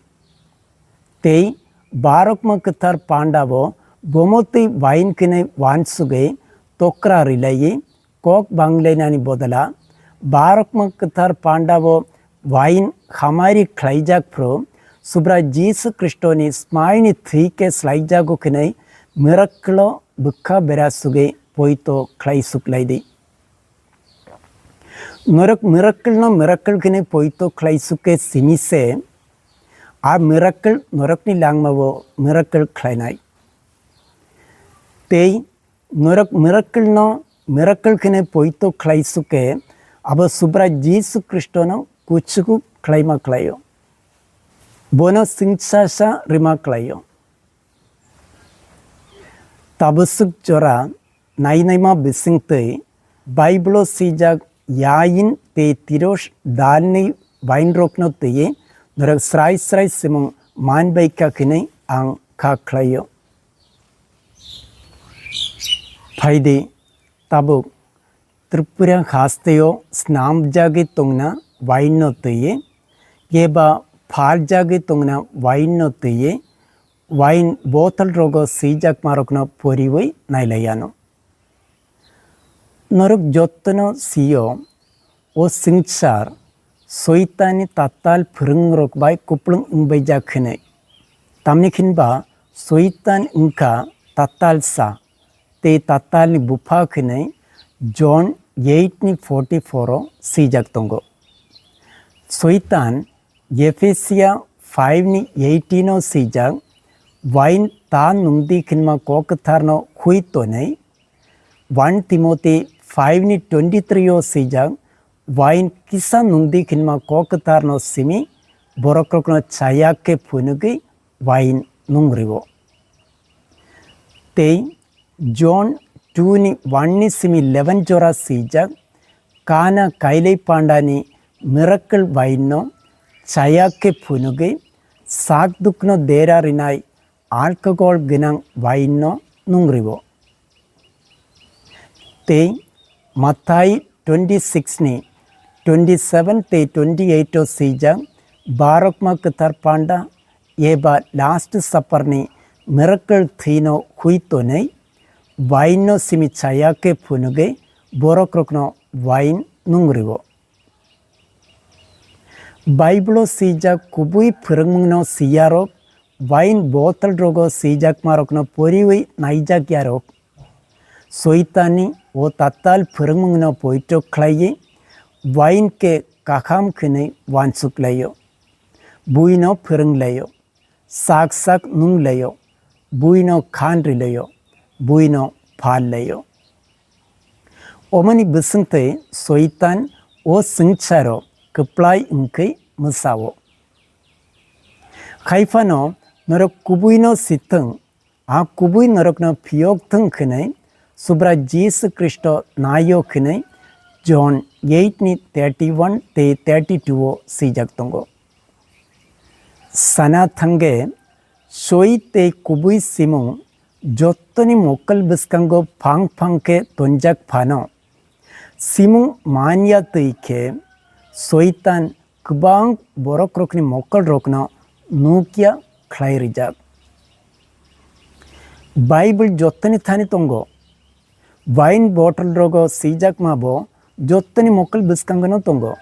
Tei barokma kwthar panda bo gomotwi wain khini wansugwi tokra ri lai, kok bang lai nani bodola barokma kwthar panda bo wain khamari khlai jak phru Subrai Jisu Khristo ni smai ni thwi khe slai jago khini miracle o bwkha bera sugwi poito khlai suk lai di. Norok miracle no miracle khini poito khlai suk khe simi se, a miracle norok ni langma bo miracle khlai nai. Tei norok miracle no miracle khini poito khlai suk khe abo Subrai Jisu Khristo no kuchuku khlai ma khlai o, bono singsa sa rima khlai o. Tabaswk jora nainaima bisingtwi Bible-o swijak yain tei tiros dalni wainrokno twiwi norok srai srai simung man bai kha khinwi ang kha khlaio. Phaidi tabuk Tripura hasteo snamjagwi tongna wainno twiwi, keba phaljagwi tongna wainno twiwi, wain bottle rogo swijakmarokno poriwi nailaiano. Norok jottono sio, o swngchar Soitanni tatal phwrwngrok bai kupulung wngbaijak hwnwi. Tamni hwnba Soitan wngkha tatalsa, tei tatalni bupha hwnwi John eight ni forty four o swijak tongo. Soitan Ephesia five ni eighteen o swijak, wain ta nungdi hwnma kok kwtharno hui tonwi, one Timothy five ni twenty three o swijak, wain kisa nungdi hwnma kok kwtharno simi, borokrokno chaya khe phunugwi wain nungriwo. Tei John two ni one ni simi eleven jora swijak, Kana kailai pandani miracle wainno chaya khe phunugwi sak dukno dera rinai alcohol gwnang wine no nung rwo. Tei Mathai twenty six ni twenty seven tei twenty eight o swijak, Barokma Kwthar Panda eba Last Supper ni miracle thwino hui tonwi wine no simi chaya khe phunugwi borokrokno wine nung rwo. Bible o swijak kubui phwrwngmungno siyarok, wine bottle rogo swijakmarokno poriwi naijakyarok, Soitani o tatal phwrwngmungno poito khlaiwi wine khe kaham khwnwi uansuk laio, buino phwrwng laio, sak sak nung laio, buino khan ri laio, buino phal laio. Omoni bwswngtwi Soitan o swngcharo kwplai wngkhe mwsao. Haiphano norok kubuino sithwng, a kubui norokno phiyok thwng hwnwi Subrai Jisu Khristo naio hwnwi John eight ni thirty one tei thirty two o swijak tongo. Sana thangkhe soi tei kubui simung jottoni mokol bwskango phang phang khe tonjak phano, simung manya twi khe Soitan kwbang borokrokni mokolrokno nukya khlai rijak. Bible jottoni thani tongo, wine bottle rogo swijakma bo jottoni mokol bwskango no tongo.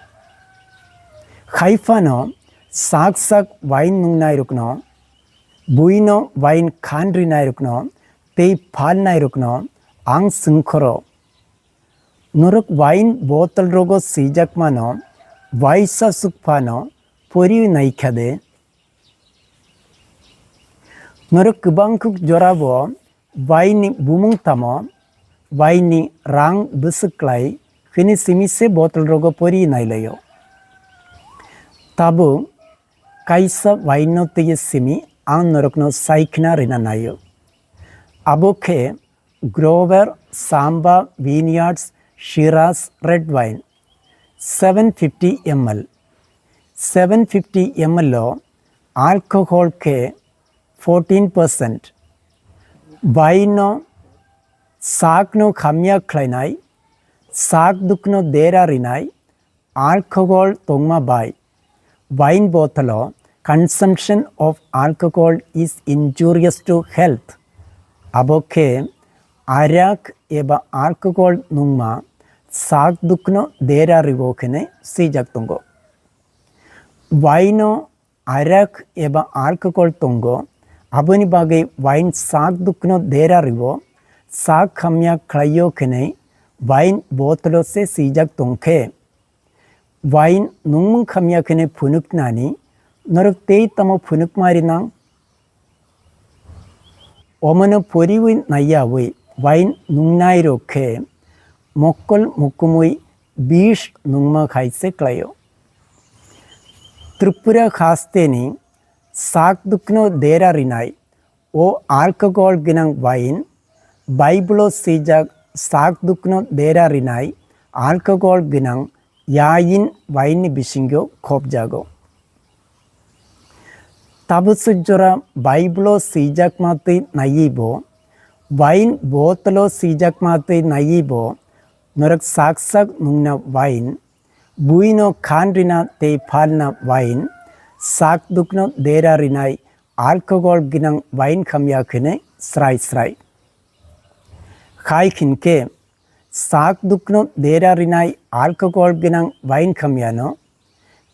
Haiphano sak sak wine nungnairokno, buino wine khan rinairokno tei phalnairokno ang swngkhoro, norok wine bottle rogo swijakmano waisa sukphano poriwi naikha de? Norok kwbangkuk jorabo wine ni bumung tamo, wine ni rang bwswk klai hwnwi simi se bottle rogo poriwi nailaio. Tabuk kaisa wine no twiwi simi ang norokno saikhwna rina naio. Abo khe Grover Samba Vineyards Shiraz Red Wine, seven fifty M L. Seven fifty M L o alcohol khe fourteen percent. Wine no sakno khamya khlainai, sak dukno dera rinai, alcohol tongma bai. Wine bottle o consumption of alcohol is injurious to health. Abo khe arak eba alcohol nungma sak dukno dera rigo khene swijak tongo. Wine o arak eba alcohol tongo, aboni bagwi wine sak dukno dera rigo, sak khamya khlaio khene wine bottle o se swijak tongkhe, wine nungmung khamya khene phunuknani norok tei tamo phunukma rinang? Omono poriwi naiyawi wine nungnairok khe mokol mukumwi bish nungma khai se klaio. Tripura hasteni sak dukno dera rinai o alcohol gwnang wine, Bible o swijak sak dukno dera rinai alcohol gwnang yain wine ni bisingo khopjago. Tabuk swk jora Bible o swijakma twi naiwi bo, wine bottle o swijakma twi naiwi bo, norok sak sak nungna wine, buino khan rina tei phalna wine, sak dukno dera rinai alcohol gwnang wine khamya khene srai srai. Khai khin khe sak dukno dera rinai alcohol gwnang wine khamyano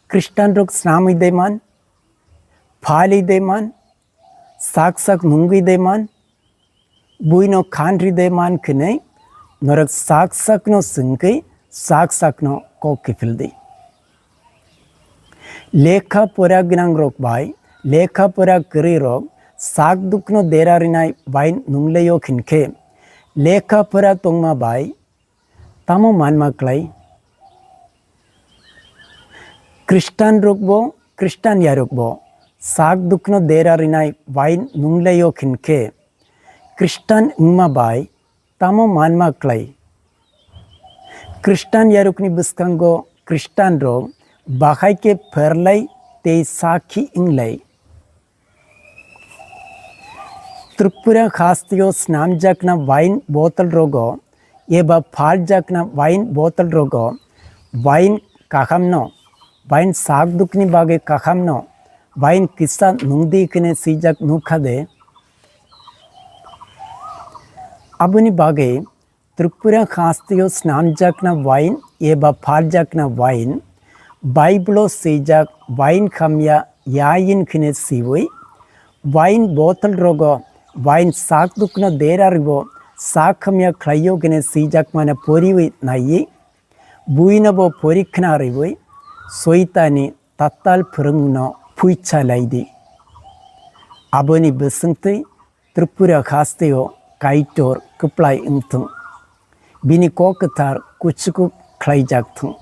Khristanrok snamwi de man, phalwi de man, sak sak nungwi de man, buino khan ri de man khwnwi norok sak sakno swngwi sak sakno kok kiphil di. Lekha pora gwnang rok bai lekha pora kwrwi rok sak dukno dera rinai wine nunglaio khin khe lekha pora tongma bai tamo manma klai? Khristan rok bo, Khristan yarok bo sak dukno dera rinai wine nunglaio khin khe Khristan wngma bai tamo manma klai? Khristan yarokni bwskango Khristanrok bahai khe pherlai tei sakhi wnglai. Tripura hasteo snamjakna wine bottle rogo eba phaljakna wine bottle rogo wine kahamno, wine sakdukni bagwi kahamno, wine kisa nungdi hwnwi swijak nukha de? Aboni bagwi Tripura hasteo snamjakna wine eba phaljakna wine, Bible-o swijak wine hamya yain hwnwi siwi, wine bottle rogo wine sakdukno deraribo sak hamya khlaio hwnwi swijakmano poriwi naiwi, buinobo porikhna riwi, Soitani tatal phwrwngno phuicha laidi. Aboni bwswngtwi Tripura hasteo Kaitor kwplai wngthung, bini kok kwthar kuchukup khlaijak thung.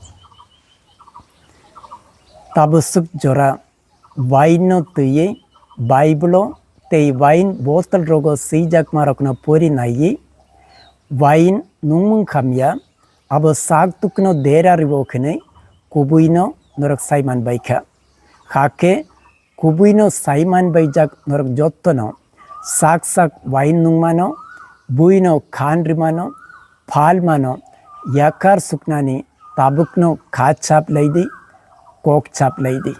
Tabuk swk jora wine no twiwi Bible-o tei wine bottle rogo swijakmarokno pori naiwi, wine nungmung hamya abo sak tukno dera ribo hwnwi kubuino norok sai manbaikha. Hakhe kubuino sai manbaijak norok jottono sak sak wine nungmano, buino khan rimano, phalmano, yakar suknani tabukno kha chap laidi, kok chap laidi.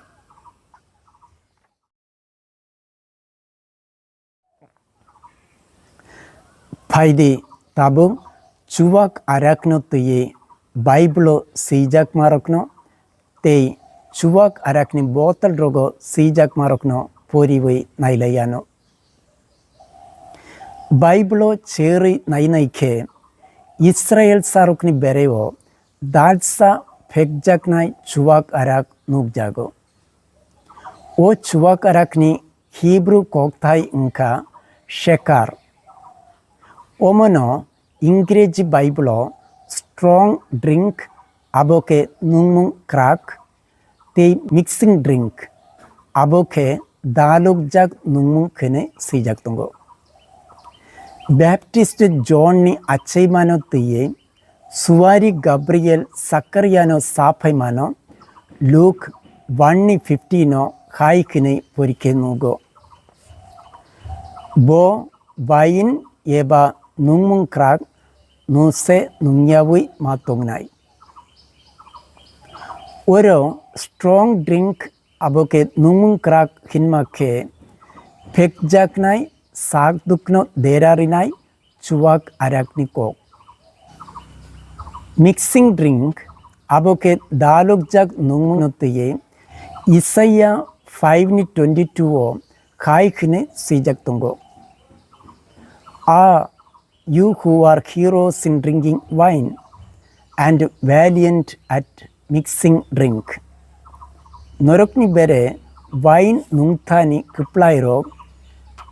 Phaidi tabuk chuwak arakno twiwi Bible-o swijakmarokno tei chuwak arakni bottle rogo swijakmarokno poriwi nailaiano. Bible-o cherwi nainai khe Israel sarokni bereo dalsa phekjaknai chuwak arak nukjago. O chuwak arakni Hebrew kokthai wngkha shekar. Omono Ingreji Bible-o strong drink, abo khe nungmung kwrak, tei mixing drink, abo khe dalukjak nungmung hwnwi swijak tongo. Baptist John-ni achaimano twiwi Suari Gabriel Sakariano saphaimano Luke one ni fifteen no hai hwnwi porikhe nugo. Bo wine eba nungmung kwrak nuse nungyawi ma tongnai. Oro strong drink abo khe nungmung kwrak hinma khe phekjaknai sak dukno dera rinai chuwak arakni kok. Mixing drink abo khe dalukjak nungmungno twiwi Isaiah five ni twenty two o khai hwnwi swijak tongo. A you who are heroes in drinking wine and valiant at mixing drink. Norokni bere wine nungthani kwplairok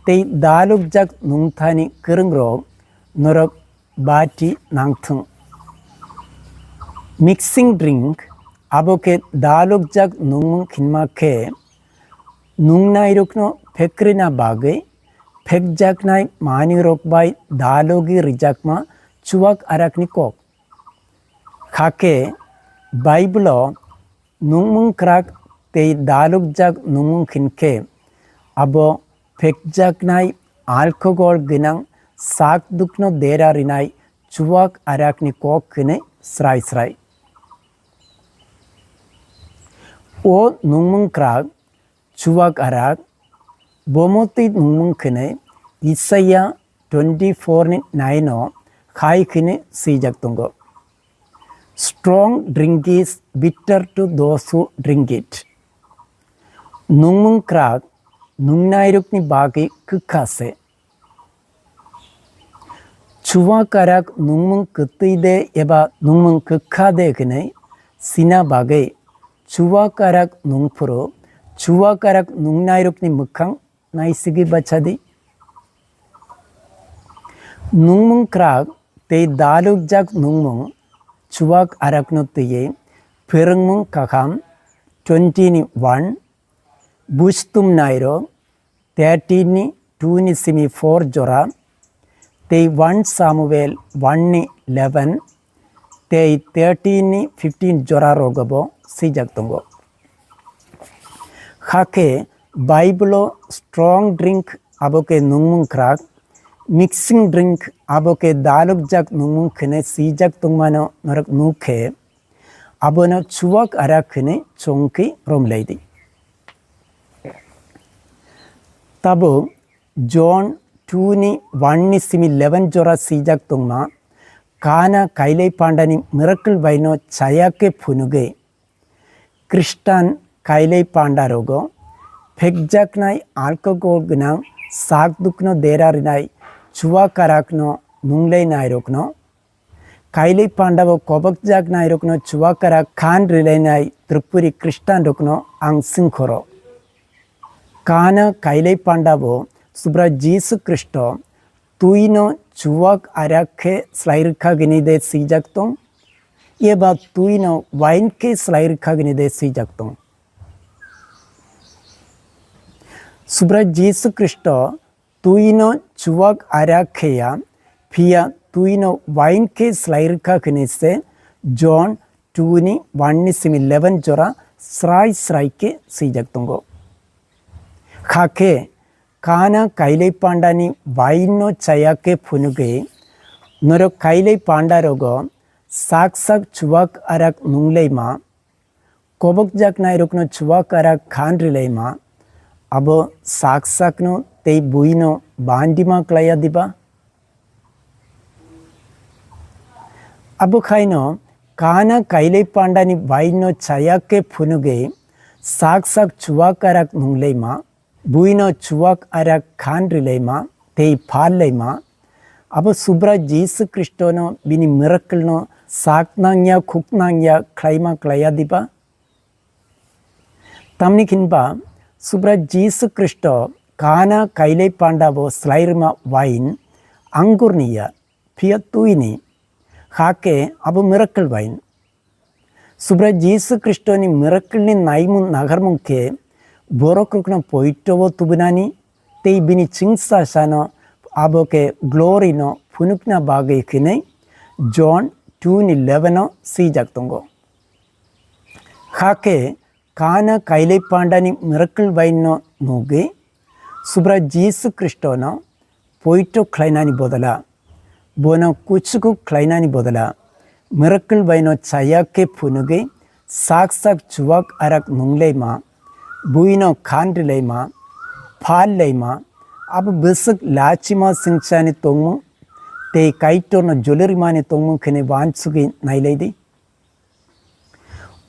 tei dalukjak nungthani kwrwngrok norok bati nangthung. Mixing drink abo khe dalukjak nungmung hinma khe nungnairokno phekrina bagwi phekjaknai manwirok bai dalogwi rijakma chuwak arakni kok. Hakhe Bible-o nungmung kwrak tei dalukjak nungmung hinkhe abo phekjaknai alcohol gwnang sak dukno dera rinai chuwak arakni kok hwnwi srai srai. O nungmung kwrak chuwak arak, bomo twi nungmung khwnwi Isaiah twenty four ni nine o khai khwnwi swijak tongo. Strong drink is bitter to those who drink it. Nungmung kwrak nungnairokni bagwi kwkha se. Chuwak arak nungmung kwtwi de eba nungmung kwkha de hwnwi sina bagwi chuwak arak nungphuru chuwak arak nungnairokni mwkhang naisigwi bachadi. Nungmung kwrak tei dalukjak nungmung chuwak arakno twiwi phwrwngmung kaham twenty ni one, buchtumnairok thirteen ni two ni simi four jora, tei one Samuel one ni eleven tei thirteen ni fifteen jora rogobo swijak tongo. Kha khe Bible-o strong drink abo khe nungmung kwrak, mixing drink abo khe dalukjak nungmung khene swijak tongmano norok nuk khe, abono chuwak arak khene chongkhe romlai di. Tabuk John two ni one ni simi eleven jora swijak tongma, Kana kailai pandani miracle baino chaya khe phunugwi, Khristan kailai panda rogo phekjaknai alcohol gwnang sak dukno dera rinai chuwa karakno nunglai nairokno, kailai pandabo kobokjak nairokno chuwa karak khan rilainai Tripuri Khristanrokno ang singkhoro. Kana kailai pandabo Subra Jisu Khristo twino chuwak arak khe slai rwkha gini de swijak tong, eba twino wain khe slai rwkha gini de swijak tong. Subra Jisu Khristo twino chuwak arak khe ya, phiya twino wain khe slai rwkha khini se John two ni one ni simi eleven jora srai srai khe swijak tongo. Kha khe Kana kailai pandani wainno chaya khe phunugwi, norok kailai panda rogo sak sak chuwak arak nunglaima, kobokjak nairokno chuwak arak khan rilaima, abo sak sakno tei buino bandima klaiya diba? Abo khaino Kana kailai pandani wainno chaya khe phunugwi sak sak chuwak arak nunglaima, buino chuwak arak khan rilaima tei phallaima, abo Subra Jisu Khristono bini miracle-no sak nangya khuk nangya khlaima klaiya diba? Tamni hinba Subra Jisu Khristo Kana kailai pandabo slai rwma wain angurni ya, phiya twini, hakhe abo miracle wain. Subra Jisu Khristoni miracle-ni naimung nagarmung khe borokrokno poitobo tubunani tei bini chwngsasano abo khe glory-no phunukna bagwi hwnwi John two ni eleven-o swijak tongo. Hakhe Kana kailai pandani miracle baino nugwi Subra Jisu Khristono poito khlainani bodola, bono kuchuku khlainani bodola, miracle baino chaya khe phunugwi sak sak chuwak arak nunglaima, buino khan rilaima, phallaima, abo bwswk lachima swngchani tongmung tei Kaitorno jolirmani tongmung khene wansugwi nailai di.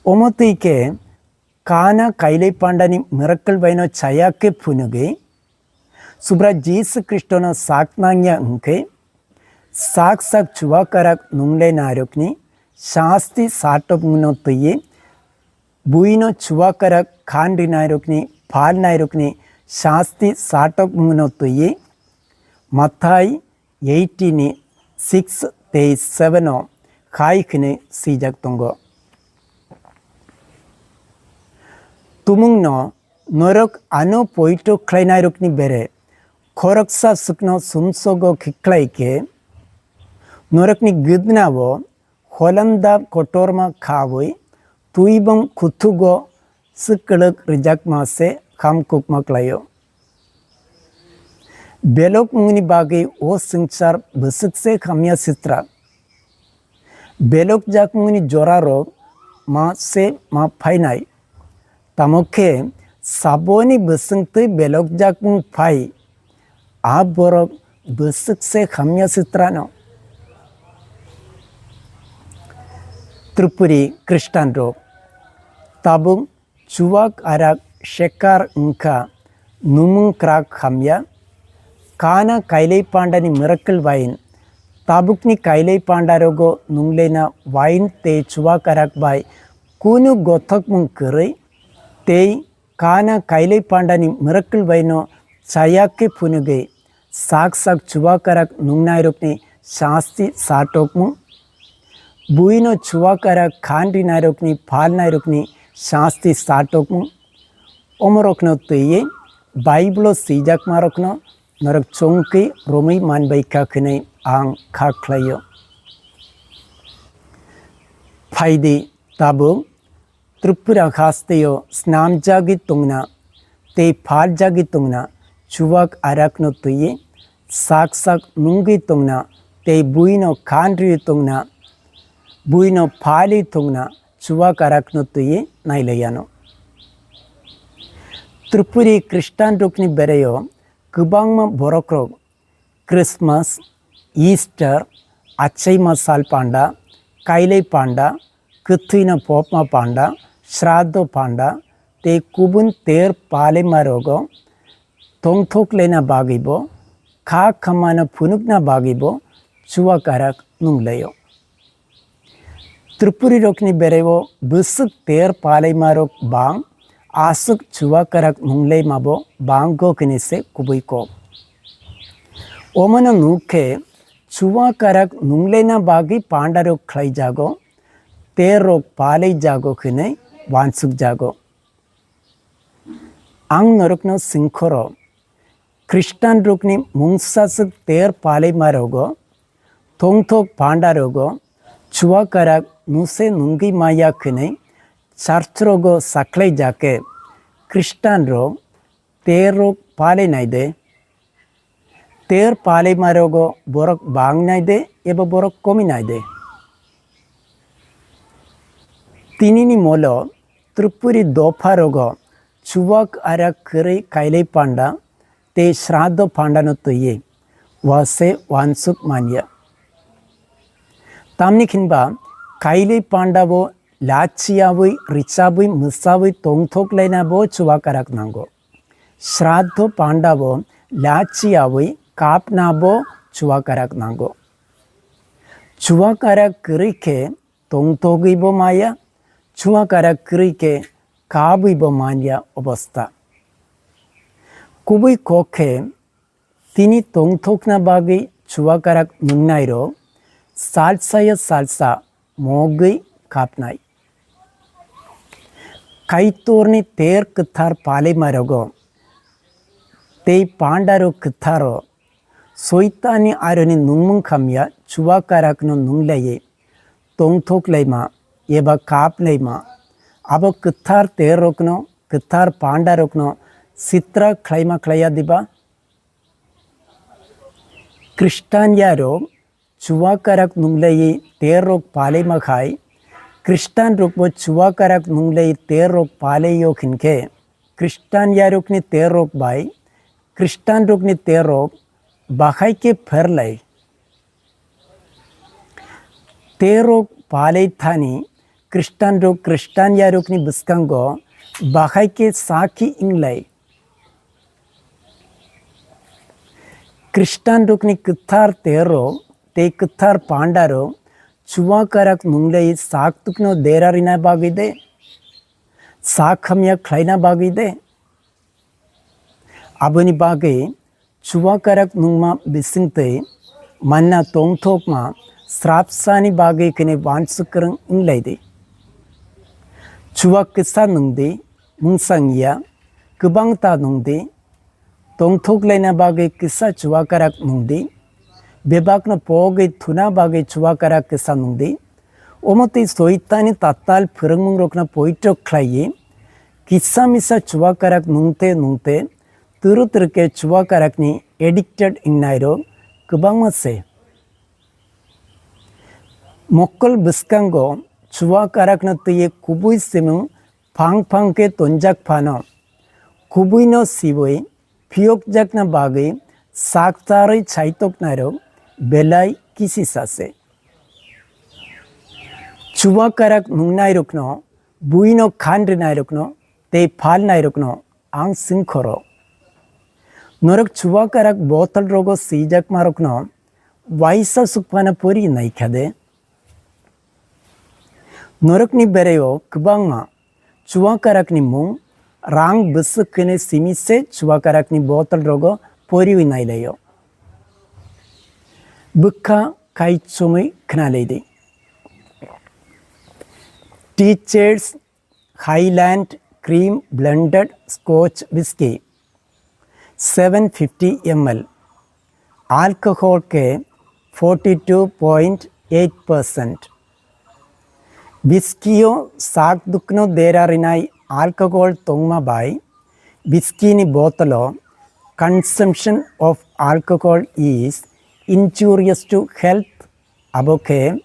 Omo twi khe Kana kailai pandani miracle baino chaya khe phunugwi Subra Jisu Khristono sak nangya hwnkhe, sak sak chuwak arak nunglai nairokni sasti satokmungno twiwi, buino chuwak arak khan rinairokni phalnairokni sasti satokmungno twiwi, Mathai eighteen ni six tei seven o khai hwnwi swijak tongo. Tumungno norok ano poito khlainairokni bere khoroksa swkno sumsogo khiklai khe, norokni gwdnao holamda kotorma khawi twibom kuthugo swkwlwk rwjakma se hamkukma klaio. Belokmungni bagwi o swngchar bwswk se hamya sitra. Belokjakmungni jorarok ma se ma phainai. Tamo khe saboni bwswngtwi belokjakmung phai, a borok bwswk se hamya sitrano. Tripuri Khristanrok tabuk chuwak arak sekar wngkha, numung kwrak hamya. Kana kailai pandani miracle wain, tabukni kailai pandarogo nunglaina wain tei chuwak arak bai kunu gothokmung kwrwi, tei Kana kailai pandani miracle baino chaya khe phunugwi sak sak chuwak arak nungnairokni sasti satokmung, buino chuwak arak khan rinairokni phalnairokni sasti satokmung, omorokno twiwi Bible-o swijakmarokno norok chongkhe romwi manbaikha hwnwi ang kha khlaio. Phaidi tabuk Tripura hasteo snamjagwi tongna tei phaljagwi tongna, chuwak arakno twiwi sak sak nungwi tongna tei buino khanrwi tongna, buino phalwi tongna chuwak arakno twiwi nailaiano. Tripuri Khristanrokni beraio kwbangma borokrok Christmas, Easter, Achaima sal panda, Kailai panda, Kwthwino popma panda, Shraddho panda, tei kubun ter palaima rogo tongthok laina bagwibo, kha khamano phunukna bagwibo chuwak arak nunglaio. Tripuri rokni beraio bwswk ter palaima rok bang, aswk chuwak arak nunglaima bo bang go kini se kubui kok. Omono nuk khe chuwak arak nunglaina bagwi panda rok khlai jago, ter rok palai jago khinwi wansuk jago. Ang norokno singkhoro, Khristanrokni mungsaswk ter palaima rogo, tongthok panda rogo, chuwak arak nuse nungwi maya khinwi church rogo saklai jake, Khristanrok ter rok palai nai de? Ter palaima rogo borok bang nai de eba borok komi nai de? Tinini molo Tripuri dopha rogo chuwak arak kwrwi kailai panda tei shraddho pandano twiwi wase wansuk manya. Tamni khinba kailai pandabo lachiyawi, richabwi, mwsabwi tongthok laina bo chuwak arak nango. Shraddho pandabo lachiyawi kapna bo chuwak arak nango. Chuwak arak kwrwi khe tongthogwi bo maya, chuwak arak kwrwi khe kabwi bo manya obostha. Kubui kok khe tini tongthokna bagwi chuwak arak nungnai rok salsa ya salsa mogwi kapnai. Kaitorni ter kwthar palaima rogo tei panda rok kwtharo Soitani aroni nungmung khamya chuwak arakno nunglaiwi tongthok laima eba kap laima, abo kwthar ter rokno, kwthar panda rokno sitra khlaima khlaiya diba? Khristian yarok chuwak arak nunglaiwi ter rok palaima khai, Khristian rokbo chuwak arak nunglaiwi ter rok palaio hinkhe, Khristian yarokni ter rok bai Khristian rokni ter rok bahai khe pherlai. Ter rok palai thani Khristian rok Khristian yarokni bwskango bahai khe sakhi inglai. Khristian rokni kwthar ter rok tei kwthar panda rok chuwak arak nunglai sak tukno dera rina bagwi de, sak hamya khlaina bagwi de. Aboni bagwi chuwak arak nungma bisingtwi manna tongthokma srapsani bagwi kini wansuk kwrwng wnglaidi. Chuwak kisa nungdi, mungsang ya, kwbang ta nungdi, tongthok laina bagwi kisa chuwak arak nungdi, bebakno pogwi thuna bagwi chuwak arak kisa nungdi. Omo twi Soitani tatal phwrwngmungrokno poito khlaiwi kisa misa chuwak arak nungte nungte twrwk twrwk khe chuwak arakni addicted wngnairok kwbangma se. Mokol bwskango chuwak arakno twiwi kubui simung phang phang khe tonjak phano, kubuino siwi phiyokjakna bagwi sak charwi chaitoknairok belai kisisa se. Chuwak arak nungnairokno, buino khan rwnairokno tei phalnairokno ang singkhoro. Norok chuwak arak botol rogo swijakmarokno waisa sukphano pori naikha de? Norokni beraio kwbangma chuwak arakni mung rang bwswk khe simi se chuwak arakni botol rogo poriwi nailaio. Bwkha kaichomwi khnalai di. Teachers Highland Cream Blended Scotch Whisky, seven fifty M L. Alcohol khe forty two point eight percent. Whisky o sak dukno dera rinai alcohol tongma bai Biskini botolo consumption of alcohol is injurious to health, abo khe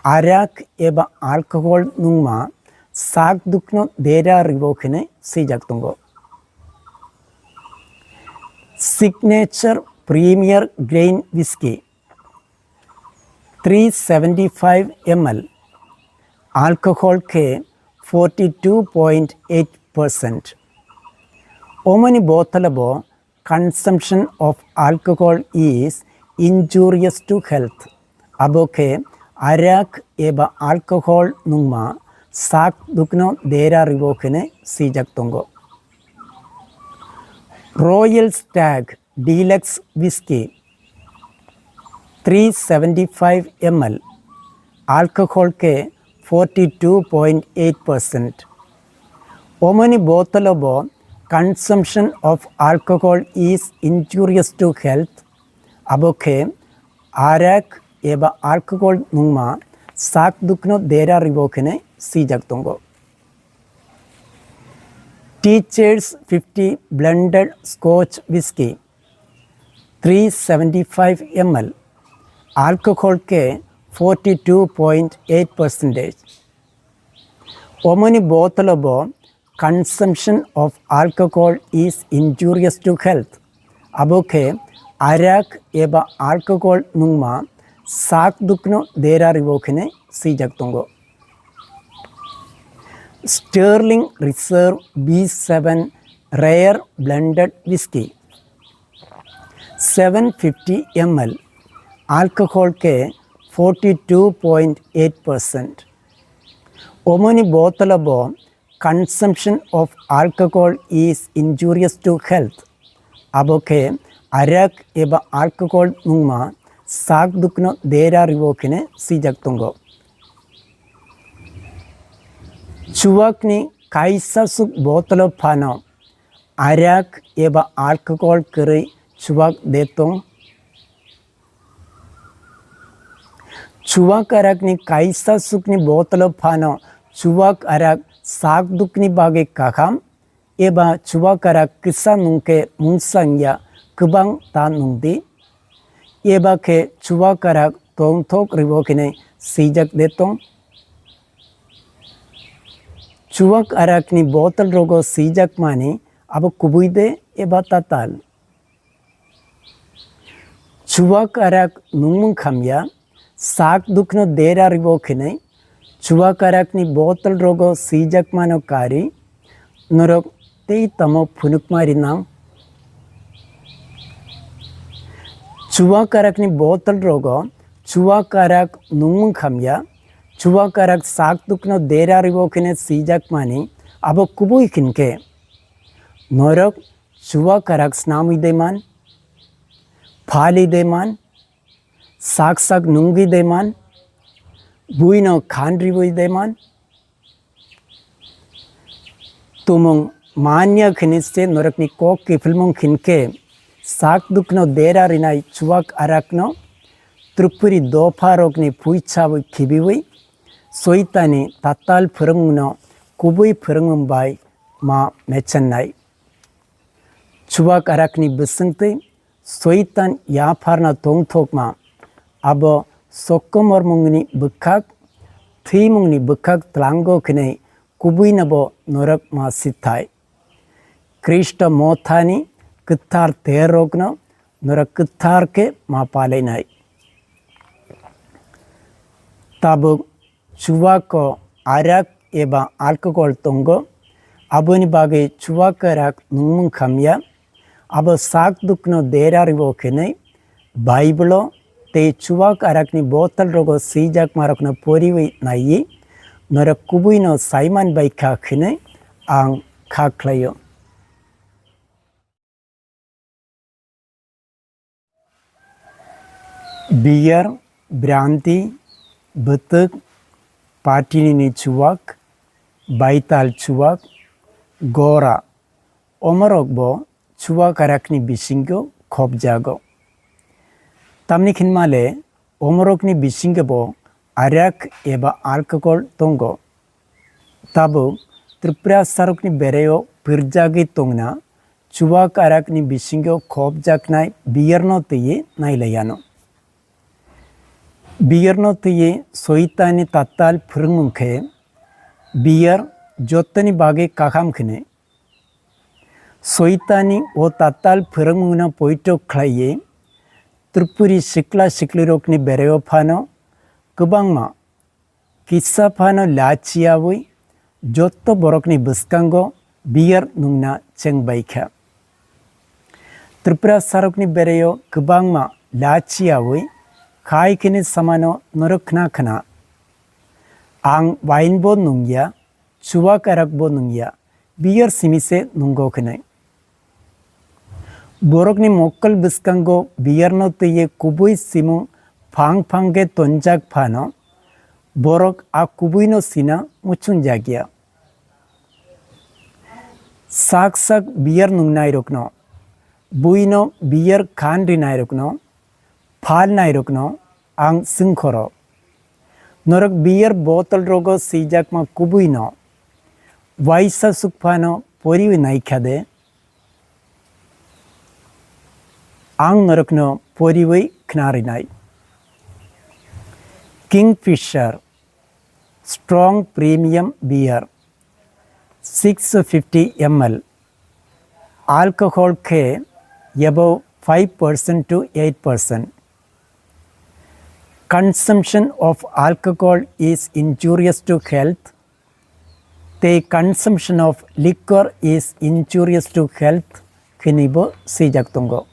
arak eba alcohol nungma sak dukno dera ribo khene swijak tongo. Signature Premier Grain Whisky three seventy-five M L, alcohol khe forty-two point eight percent. Omoni botolo bo consumption of alcohol is injurious to health. Abo khe arak eba alcohol nungma sak dukno dera ribo khene swijak tongo. Royal Stag Deluxe Whisky three seventy-five M L, alcohol khe forty-two point eight percent. Omoni botolo bo consumption of alcohol is injurious to health, abo khe arak eba alcohol nungma sak dukno dera ribo khene swijak tongo. Teacher's fifty Blended Scotch Whisky three seventy-five M L, alcohol khe forty-two point eight percentage. Omoni botolo bo consumption of alcohol is injurious to health. Abo khe arak eba alcohol nungma sak dukno dera ribo khene swijak tongo. Sterling Reserve B seven Rare Blended Whisky seven fifty M L, alcohol khe forty-two point eight percent. Omoni botolo bo consumption of alcohol is injurious to health. Abo khe arak eba alcohol nungma sak dukno dera ribo khene swijak tongo. Chuwakni kaisa suk botolo phano arak eba alcohol kwrwi chuwak de tong. Chuwak arakni kaisa sukni botolo phano chuwak arak sak dukni bagwi kaham eba chuwak arak kisa nungkhe mungsa wngya kwbang ta nungdi. Eba khe chuwak arak tongthok ribo khene swijak de tong. Chuwak arakni botol rogo swijak mani abo kubui de eba tatal. Chuwak arak nungmung khamya, sak dukno dera ribo khinai, chuwak arakni botol rogo swijak mano kari, norok tei tamo phunukma rinang. Chuwak arakni botol rogo chuwak arak nungmung khamya, chuwak arak sak dukno dera ribo khine swijak mani, abo kubui khinkhe norok chuwak arak snamwi de man, phali de man, sak sak nungwi de man, buino khan riwi de man. Tumung manya khini se norokni kok kiphilmung khinkhe sak dukno dera rinai chuwak arakno Tripuri dopha rokni phuichawi khibiwi soitani tatal phwrwngmungno kubui phwrwngmung bai ma mechennai. Chuwak arakni bwswngtwi soitan yapharna tongthokma, abo sokomormungni bwkhak, thwimungni bwkhak tlango khinai kubuinabo norok ma sithai. Khristo mothani kwthar terrokno norok kwthar khe ma palainai. Tabuk chuwako arak eba alcohol tongo, aboni bagwi chuwak arak nungmung khamya, abo sak dukno dera ribo khenai Bible-o tei chuwak arakni botol rogo swijak marokno poriwi naiwi norok kubuino saiman bai kha khenai ang kha khlaio. Beer, brandy, bwtwk, patinini chuwak, baital chuwak, gora, omorokbo chuwak arakni bisingo khopjago. Tamni khinmale omorokni bisingobo arak eba alcohol tongo. Tabuk Tripura sarokni beraio pirjagwi tongna chuwak arakni bisingo khopjaknai biyarno twiwi nailaiano. Biyarno twiwi Soitanni tatal phwrwngmung khe biyar jotoni bagwi kaham khinwi. Soitanni o tatal phwrwngmungno poito khlaiwi Tripuri sikla siklirokni beraio phano kwbangma kisa phano lachiyawi jotto borokni bwskango biyar nungna chengbaikha. Tripura sarokni beraio kwbangma lachiyawi khai khini samano norok khna khna. Ang wain bo nungya, chuwak arak bo nungya, biyar simi se nungo khwnwi. Borokni mokol bwskango biyarno twiwi kubui simung phang phang khe tonjak phano, borok a kubuino sina muchunjakya. Sak sak biyar nungnairokno, buino biyar khan rinairokno, phalnairokno ang swngkhoro. Norok biyar bottle rogo swijakma kubuino waisa sukphano poriwi naikha de? Ang norokno poriwi khna rinai. Kingfisher Strong Premium Beer, six fifty M L. Alcohol khe above five percent to eight percent. Consumption of alcohol is injurious to health. The consumption of liquor is injurious to health, khini bo swijak tongo.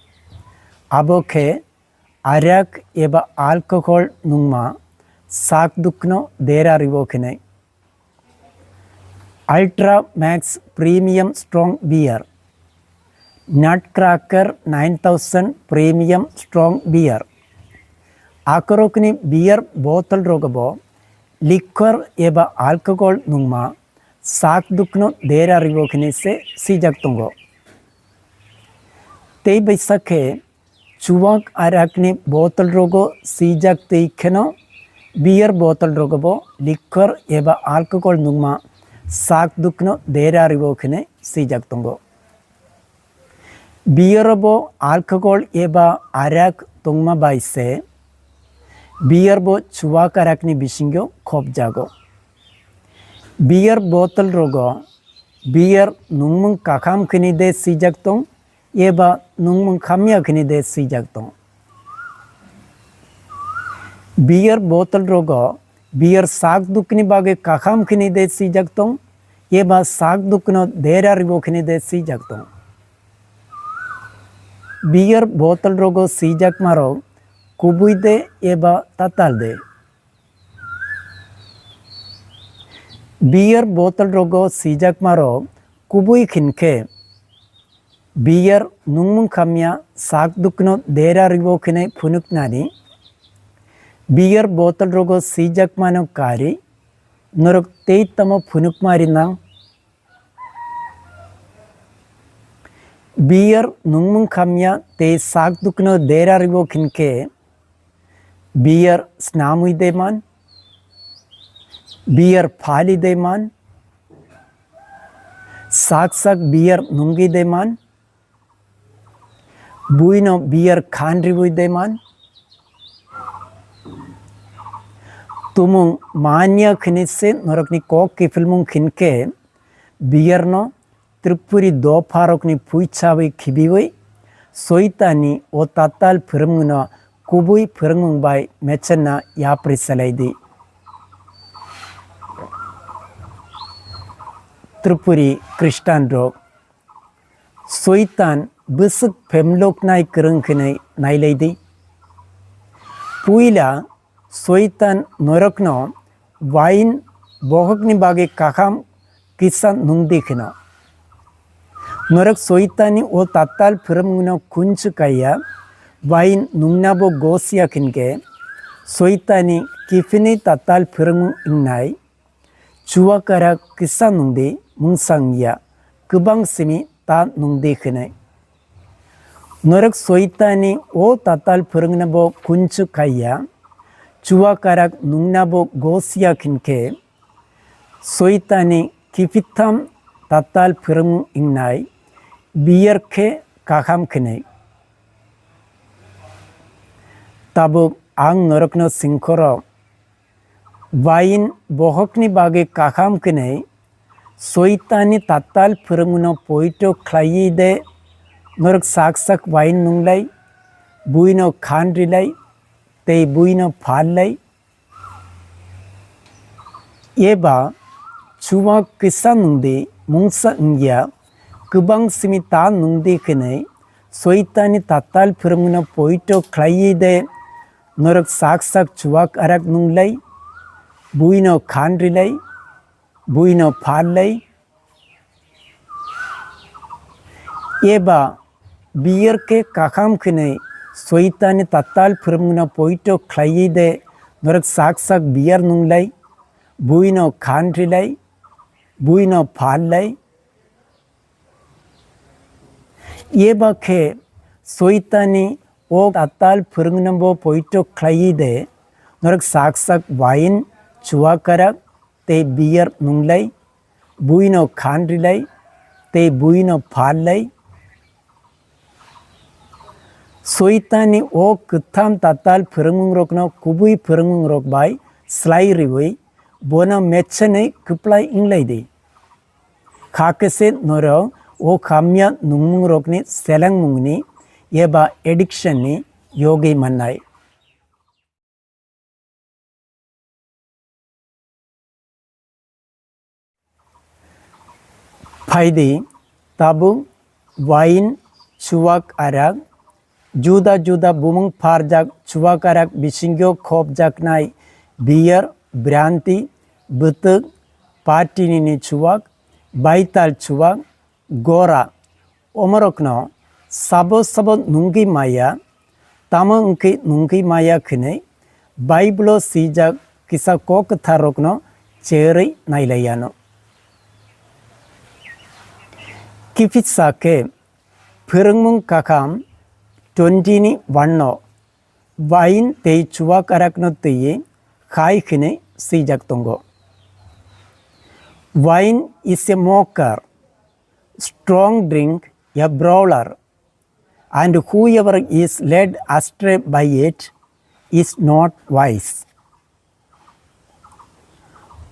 Abo khe arak eba alcohol nungma sak dukno dera ribo khinai. Ultra Max Premium Strong Beer, Nutcracker nine thousand Premium Strong Beer. Akorokni beer bottle rogobo liquor eba alcohol nungma sak dukno dera ribo khini se swijak tongo. Tei bai sakhe chuwak arakni bottle rogo swijak twi kheno beer bottle rogobo liquor eba alcohol nungma sak dukno dera ribo khene swijak tongo. Beer bo alcohol eba arak tongma bai se beer bo chuwak arakni bisingo khopjago. Beer bottle rogo beer nungmung kakham khini de swijak tong eba nungmung khamya khini de swijak tong. Beer bottle rogo beer sak dukni bagwi kakham khini de swijak tong eba sak dukno dera ribo khini de swijak tong. Beer bottle rogo swijakmarok kubui de eba tatal de. Beer bottle rogo swijakmarok kubui khinkhe beer nungmung khamya sak dukno dera ribo khene phunuknani. Beer bottle rogo swijakmano kari norok tei tamo phunukma rinang. Beer nungmung khamya tei sak dukno dera ribo khinkhe beer snamwi de man, beer phali de man, sak sak beer nungwi de man, buino beer khan riwi de man. Tumung manya khini se norokni kok kiphilmung khinkhe beer no Tripuri dopharokni phuichawi khibiwi Soitani o tatal phwrwngmungno kubui phwrwngmung bai mechenna yapri selai di. Tripuri Khristan rok Soitan bwswk phemloknai kwrwng khinai nailai di. Puila Soitan norokno wain bohokni bagwi kaham kisa nungdi kheno. Norok Soitani o tatal phwrwngmungno khunchu kaiya, wain nungna bo gosiya khinkhe, Soitani kiphilni tatal phwrwngmung wngnai, chuwak arak kisa nungdi mungsa wngya, kwbang simi ta nungdi khwnwi. Norok Soitani o tatal phwrwngna bo khunchu kaiya, chuwak arak nungna bo gosiya khinkhe, Soitani kiphitham tatal phwrwngmung wngnai, Beer khe kaham khinwi. Tabuk ang norokno singkhoro, wain bohokni bagwi kaham khinwi Soitani tatal phwrwngmungno poito khlaiwi de norok sak sak wain nunglai, buino khan rilai, tei buino phallai. Eba chuwak kisa nungdi mungsa wngya, kwbang simi ta nungdi khinwi Soitani tatal phwrwngmungno poito khlaiwi de norok sak sak chuwak arak nunglai, buino khan rilai, buino phallai. Eba beer khe kaham khinwi Soitani tatal phwrwngmungno poito khlaiwi de norok sak sak beer nunglai, buino khan rilai, buino phallai. Eba khe Soitani o tatal phwrwngmungno bo poito khlaiwi de norok sak sak wain chuwak arak tei beer nunglai, buino khan rilai tei buino phallai. Soitani o kwtham tatal phwrwngmungrokno kubui phwrwngmungrok bai slai riwi bono mechenwi kwplai wnglai di. Kha khe se norok o hamya nungmungrokni selengmungni eba addiction ni yogwi mannai. Phaidi, tabuk wain chuwak arak, juda juda bumung pharjak chuwak arak bisingo khopjaknai beer, brandy, bwtwk, partinini chuwak, baital chuwak, gora, omorokno sabo sabo nungwi maya, tamo wngkhe nungwi maya khinwi Bible-o swijak kisa kok kwtharrokno cherwi nailaiano. Kiphisa khe phwrwngmung kakham twenty ni one no wain tei chuwak arakno twiwi khai khinwi swijak tongo. Wine is a mocker, strong drink, a brawler, and whoever is led astray by it is not wise.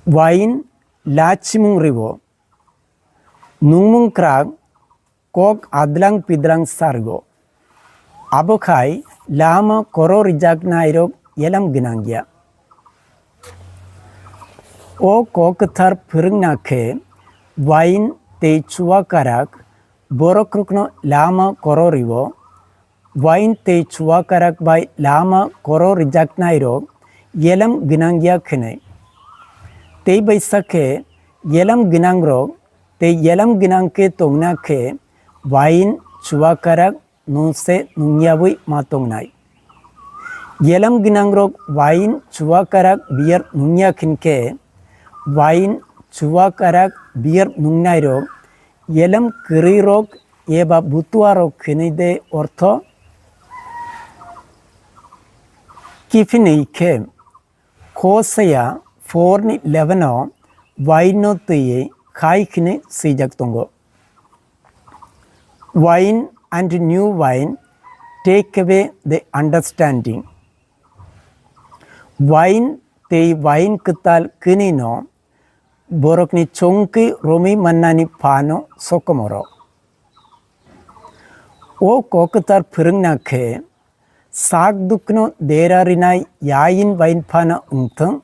Wine lachimung ribo, nungmung kwrak, kok adlang pidlang sargo. Abo khai lama koro rijaknairok yelam gwnangya. O kok kwthar phwrwngna khe wain tei chuwak arak borokrokno lama koro rio, wain tei chuwak arak bai lama koro rijaknairok yelam gwnangya khenai. Tei baisa khe yelam gwnangrok tei yelam gwnang khe tongna khe wain chuwak arak nungse nungyawi ma tongnai. Yelam gwnangrok wain chuwak arak beer nungya khin khe wain chuwak arak beer nungnairok yelam kwrwirok eba butuarok khinwi de ortho. Kiphilwi khe Hosea four ni eleven o wain no twiwi khai khinwi swijak tongo, "Wine and new wine take away the understanding." Wain tei wain kwtal kwnwi no borokni chongkwi romwi mannani phano sokomoro. O kok kwtal phwrwngna khe sak dukno dera rinai yain wain phano wngthwng,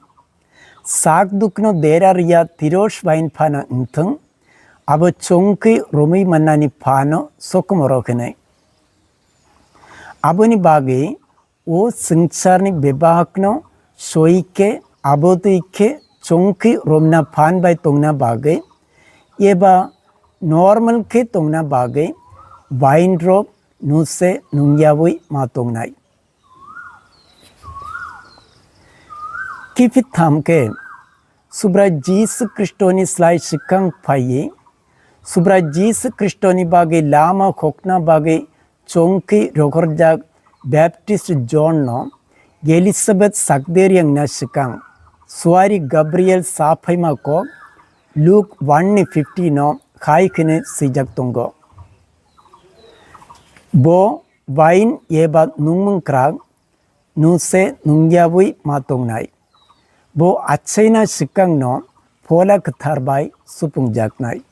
sak dukno dera riya tiros wain phano wngthwng, abo chongkwi romwi mannani phano sokomoro hwnwi. Aboni bagwi o swngcharni bebakno soi khe abo twi khe chongkhe romna phan bai tongna bagwi eba normal khe tongna bagwi wain rok nuse nungyawi ma tongnai. Kiphiltham khe Subrai Jisu Khristoni slai swkang phaiwi, Subrai Jisu Khristoni bagwi lama khokna bagwi chongkhe rohorjak Baptist John no Elizabeth sakderi wngna swkang suari Gabriel sa phaima kok Luke one ni fifty no khai kheno swijak tongo. Bo wain eba nungmung kwrak nungse nungyawi ma tongnai. Bo achaina swkangno Phola Kwthar bai supungjaknai.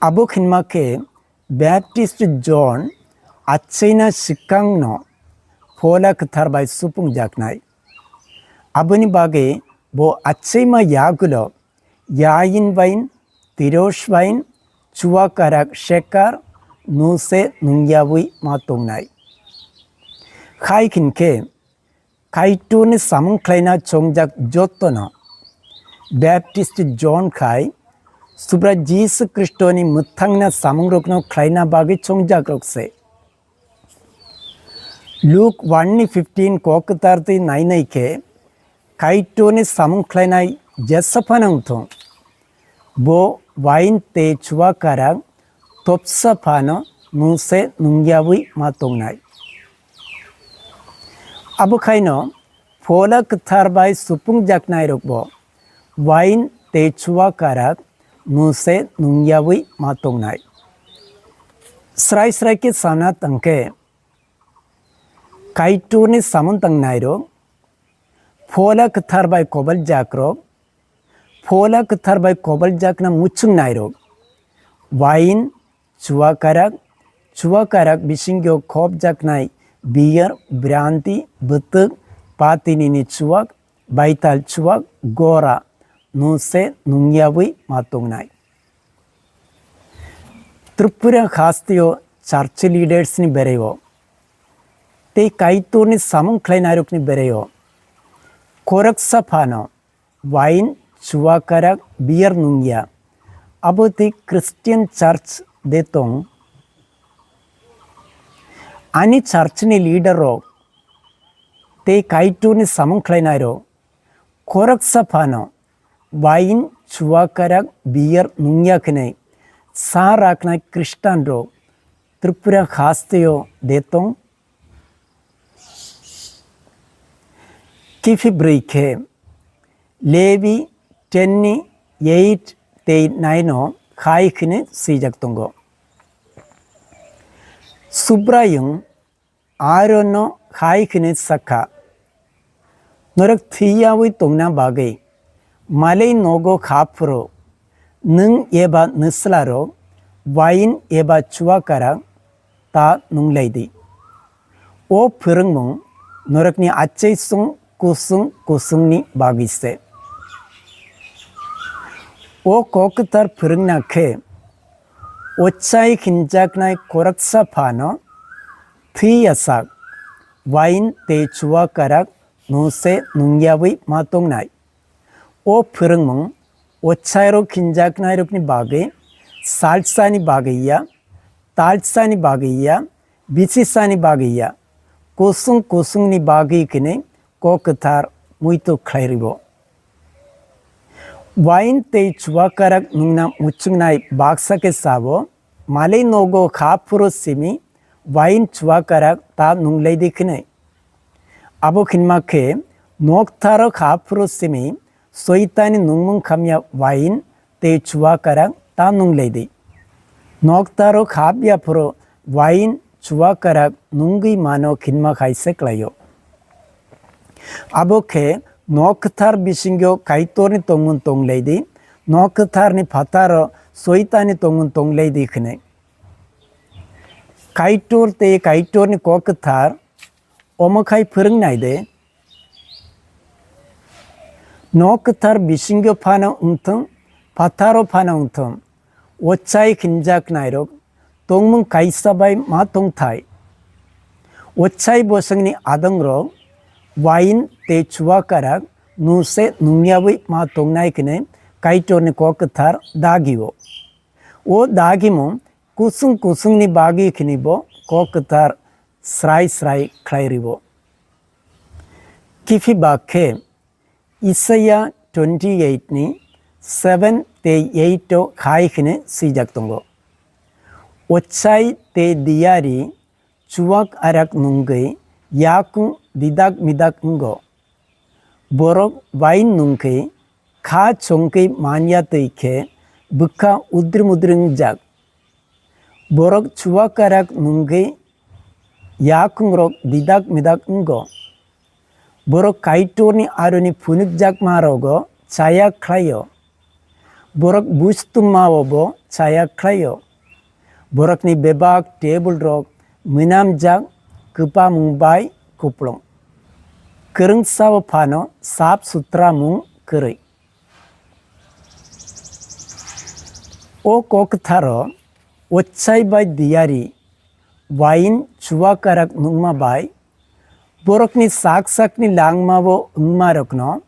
Abo hinma khe Baptist John achaina swkangno Phola Kwthar bai supungjaknai. Aboni bagwi bo achaima yagulo yain bain, tiros bain, chuwakarak sekar, nuse nungyawi ma tongnai. Khai hinkhe, Kaitorni samung khlaina chongjak jotono Baptist John khai Subrai Jisu Khristoni mwthangna samungrokno khlaina bagwi chongjakrok se. Luke one ni fifteen kok kwthar twi nainai khe, Kaitorni samung khlainai jesa phano wngthung, bo wain tei chuwakarak topsa phano nungse nungyawi ma tongnai. Abo khaino Phola Kwthar bai supungjaknairokbo wain tei chuwakarak nungse nungyawi ma tongnai. Srai srai khe sana tangkhe, Kaitorni samung tangnairok, Phola Kwthar bai kobaljakrok, Phola Kwthar bai kobaljakna muchungnairok, wain, chuwakarak, chuwakarak bisingyo khopjaknai beer, brandy, bwtwk, patinini chuwak, baital chuwak, gora, nungse nungyawi ma tongnai. Tripura hasteo church leaders ni bereo tei Kaitorni samung khlainairokni bereo khoroksa phano wain, chuwakarak, beer nungya. Abo tei Christian church de tong? Ani church ni leader rok tei Kaitorni samung khlainairok khoroksa phano wain, chuwakarak, beer nungya khenai sa raknai Christian rok Tripura hasteo de tong? Kiphilwi khe Levi ten ni eight tei nine o khai khini swijak tongo. Subraiyung Aaronno hai hwnwi sakha, "Norok thwiyaui tongna bagwi malai nogo kha phuru, nwng eba nwslarok wain eba chuwakarak ta nunglai di. O phwrwngmung norokni achaisong kusung kusungni bagwi se." O kok kwthar phwrwngna khe, ochai hinjaknai khoroksa phano thwi yachak, wain tei chuwakarak nungse nungyaui ma tongnai. O phwrwngmung ochairok hinjaknairokni bagwi salsani bagwi ya, talsani bagwi ya, bisisani bagwi ya, kusung kusungni bagwi kini kok kwthar muitu khlai rwo. Wain tei chuwakarak nungna muchungnai baksa khe sabo, malai nogo kha phuru simi wain chuwakarak ta nunglai di khinai. Abo khinma khe noktharo kha phuru simi Soitani nungmung khamya wain tei chuwakarak ta nunglai di. Noktharo kha phiya phuru wain chuwakarak nungwi mano khinma khai se klaio. Abo khe nok kwthar bisingo Kaitorni tongmung tonglai di, nok kwtharni phataro Soitani tongmung tonglai di khinai. Kaitor tei Kaitorni kok kwthar omo khai phwrwng nai de. Nok kwthar bisingo phano wngthung, phatharo phano wngthung, ochai hinjaknairok tongmung kaisa bai ma tongthai. Ochai bosongni adongrok wain tei chuwakarak nungse nungyaui ma tongnai khinai Kaitorni kok kwthar dagio. O dagimung kusung kusungni bagwi khini bo kok kwthar srai srai khlai rwo. Kiphilwi khe Isaiah twenty eight ni seven tei eight o hai hwnwi swijak tongo, "Ochai tei diyari chuwakarak nungwi yakung didak midak wngo. Borok wain nungkhe kha chongkhe manya twi khe bwkha udri mudri wngjak. Borok chuwakarak nungwi yakungrok didak midak wngo. Borok Kaitorni aroni phunukjakma rogo chaya khlaio. Borok bustummao bo chaya khlaio. Borokni bebak table rok mwnamjak kwpamung bai kuplung. Kwrwngsao phano sap sutramung kwrwi. O kok kwtharo ochai bai diyari wain chuwakarak nungma bai borokni sak sakni langmao wngmarokno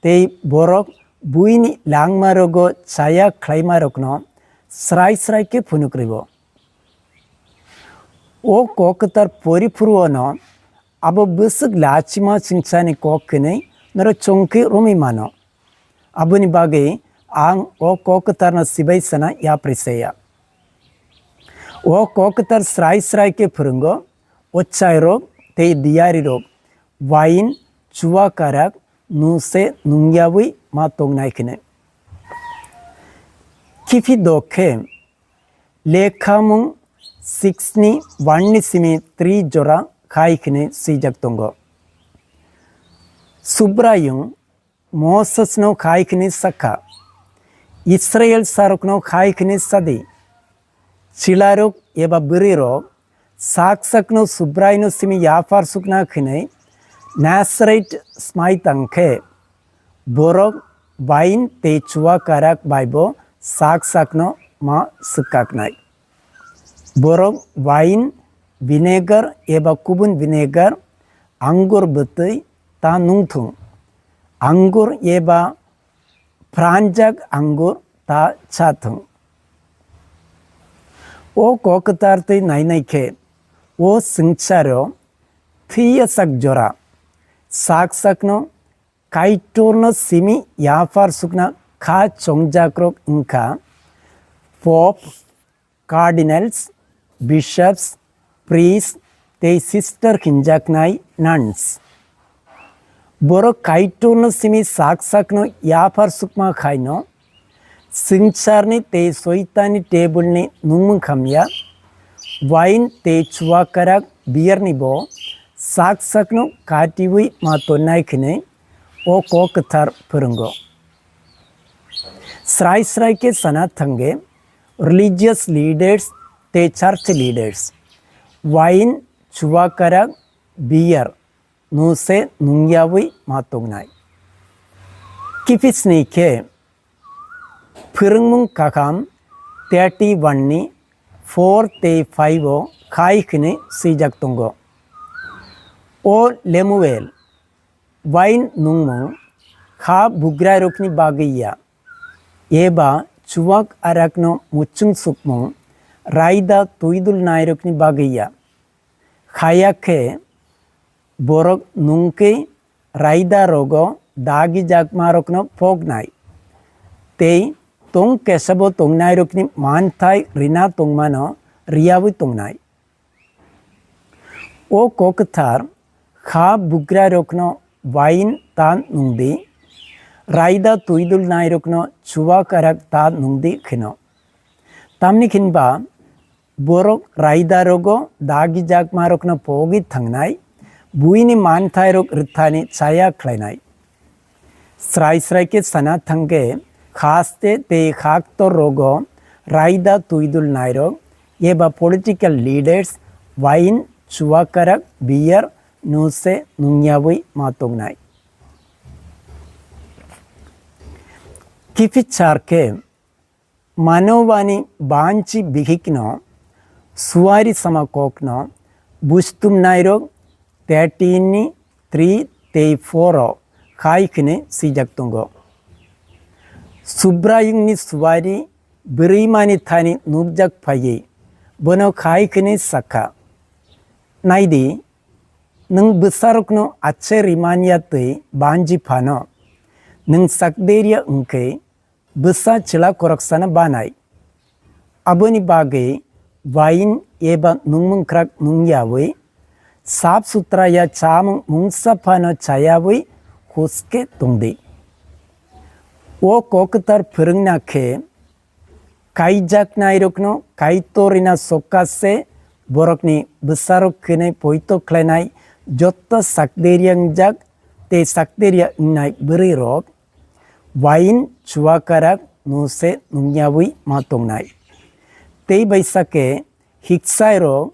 tei borok buini langmarogo chaya khlaimarokno srai srai khe phunuk rwo. O kok kwthar pori phuru-o'-no abo bwswk lachima swngcharni kok hwnwi norok chongkhe romwi mano. Aboni bagwi ang o kok kwtharno sibai sana yapri saya. O kok kwthar srai srai khe phwrwngo, ochairok tei diyarirok wain chuwakarak nungse nungyawi ma tongnai khne. Kiphidok khe lekhamung six ni one ni simi three jora khai khne swijak tongo. Subraiyung Mosesno khai khne sakha, Israil sarokno khai khne sadi, chilarok eba bwrwirok sak sakno Subraino simi yaphar sukna khwnwi Nasaret smai tang khe, borok wain tei chuwakarak bai bo sak sakno ma swkaknai. Borok wain, vinegar eba kubun vinegar, angur bwtwi ta nungthung, angur eba phranjak angur ta chathung. O kok kwthar twi nainai khe, o swngcharo thwiyasak jora sak sakno Kaitorno simi yaphar sukna kha chongjakrok wngkha Pope, Cardinals, Bishops, Priests tei Sister hinjaknai Nuns. Borok Kaitorno simi sak sakno yaphar sukma khaino swngcharni tei soitanni tebulni nungmung khamya, wain tei chuwakarak biyarni bo sak sakno katiwi ma tonnai khwnwi o kok kwthar phwrwngo. Srai srai khe sana thangkhe religious leaders tei church leaders wain chuwakarak biyar nungse nungyawi ma tongnai. Kiphilsni khe phwrwngmung kakham thirty one ni four tei five o khai khwnwi swijak tongo. O Lemuel, wain nungmung kha bugrairokni bagwi ya, eba chuwak arakno muchung sukmung raida twidul nairokni bagwi ya. Khaya khe borok nungkhe raida rogo dagijakmarokno poknai tei tong kesabo tongnairokni manthai rina tongmano riyawi tongnai. O kok kwthar kha bugrairokno wain ta nungdi, raida twidul nairokno chuwak arak ta nungdi kheno. Tamni khinba borok raida rogo dagijakmarokno pogwi thangnai, buini manthairok rwthani chaya khlainai. Srai srai khe sana thangkhe, haste tei haktor rogo raida twidul nairok eba political leaders wain chuwakarak biyar nungse nungyawi ma tongnai. Kiphilsar khe Manowani banchi bihikno suwari sama kokno bustum nairok thirteen ni three tei four o khai khne swijak tongo. Subraiyungni suwari bwrwimani thani nukjak phaiwi bono khai khne sakha, "Naidi, nwng bwsarokno ache rimanya twi banji phano, nwng sakderia wngkhe bwsa chwla khoroksano banai. Aboni bagwi wain eba nungmung kwrak nungyawi, sap sutra ya chamung mungsa phano chayawi huske tongdi." O kok kwthar phwrwngna khe Kaijaknairokno Kaitor rina sokha se borokni bwsarok khenai poito khlainai jotto sakderia wngjak tei sakderia wngnai bwrwirok wain chuakarak nuse nungyawi ma tongnai. Tei bai sake hiksairok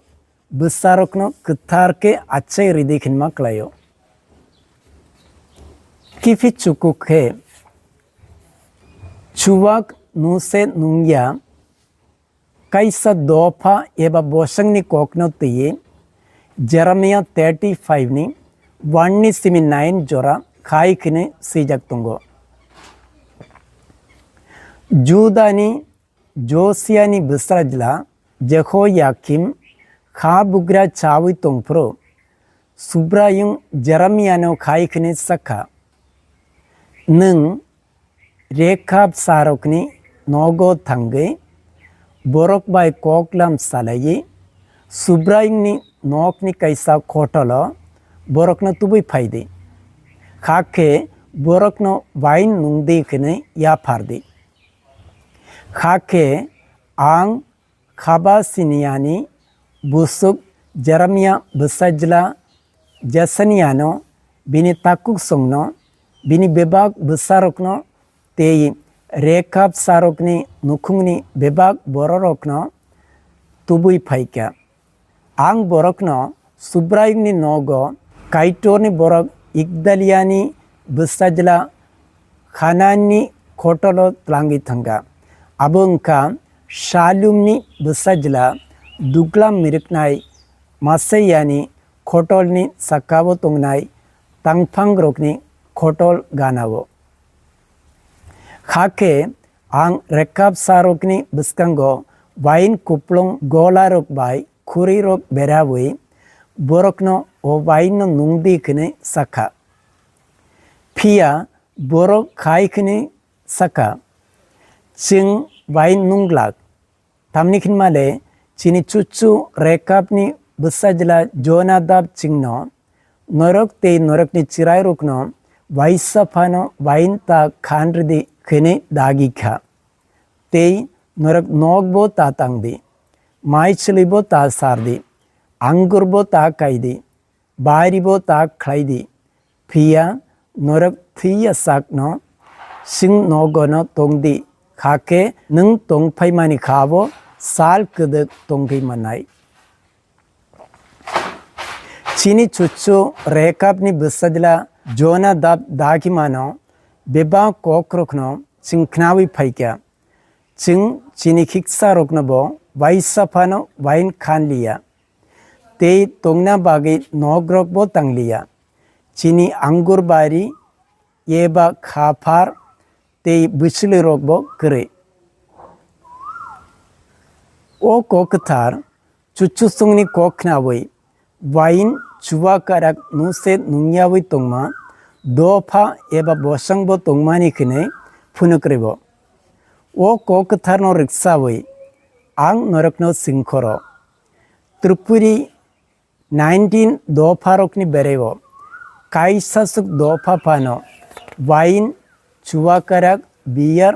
bwsarokno kwthar khe achai ridi hinma klaio. Kiphilchuku khe chuak nuse nungya kaisa dopha eba bosongni kokno twiwi Jeremiah thirty five ni one ni simi nine jora khai khini swijak tongo. Judani Josiani bwsajla Jehoiakim kha bugra chawi tongphuru Subraiyung Jeremiano khai khini sakha, "Nwng Rekab sarokni nogo thangwi borok bai koklam salaiwi Subraiyungni nokni kaisa khotolo borokno tubui phaidi, hakhe borokno wain nungdi hwnwi yaphardi." Hakhe ang Khabasiniani busuk Jeremia bwsajla Jesaniano, bini takuksongno, bini bebak bwsarokno tei Rekab sarokni nukhungni bebak bororokno tubui phaikha. Ang borokno Subraiyungni nogo Kaitorni borok Igdaliani bwsajla Hananni khotolo tlangwi thangkha. Abo wngkha Salumni bwsajla duglam miriknai Maseiyani khotolni sakao tongnai tangphangrokni khotol ganao. Hakhe ang Rekab sarokni bwskango wain kuplung golarok bai khwrwirok beraui borokno o wainno nungdi hwnwi sakha. Phiya borok khai khini sakha, "Chwng wain nunglak, tamni hinmale chini chuchu Rekabni bwsajla Jonadab chwngno norok tei norokni chwrairokno waisa phano wain ta khan rwdi," hwnwi dagi kha. Tei norok nokbo ta tangdi, mai chwlwibo ta sardi, angurbo ta kaidi, baribo ta khlaidi, phiya norok thwi yachakno chwng nogono tongdi, hakhe nwng tong phaimani khabo sal kwdwk tongwi mannai. Chini chuchu Rekabni bwsajla Jonadab dagimano bebak kokrokno chwng khnaui phaikha. Chwng chini khiksaroknobo waisa phano wain khanliya, tei tongna bagwi nogrokbo tangliya. Chini angur bari eba kha phar tei bwchlwirokbo kwrwi. O kok kwthar chuchusongni kok khnaui wain chuakarak nuse nungyaui tongma dopha eba bosongbo tongmani hwnwi phunukribo. O kok kwtharno rwksaui ang norokno singkhoro. Tripuri nineteen dopharokni bereo kaisasuk dopha phano wain chuakarak beer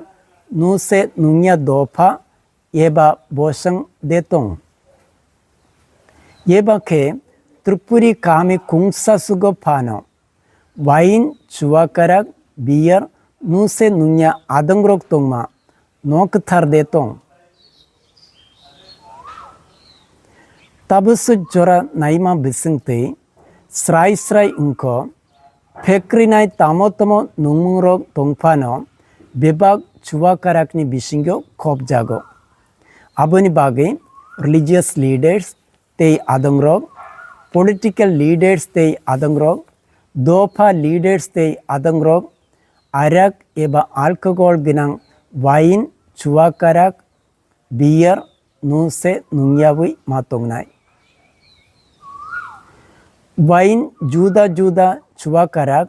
nuse nungya dopha eba bosong de tong. Eba khe Tripuri kami kungsa sugo phano wain chuakarak beer nuse nungya adongrok tongma no kwthar de tong. Tabuk jora naima bisingtwi srai srai wngkho, phekrinai tamo tamo nungmungrok tongphano bebak chuakarakni bisingo khopjago. Aboni bagwi religious leaders tei adongrok, political leaders tei adongrok, dopha leaders tei adongrok, arak eba alcohol gwnang wain chuakarak beer nuse nungyaui ma tongnai. Wain juda juda chuakarak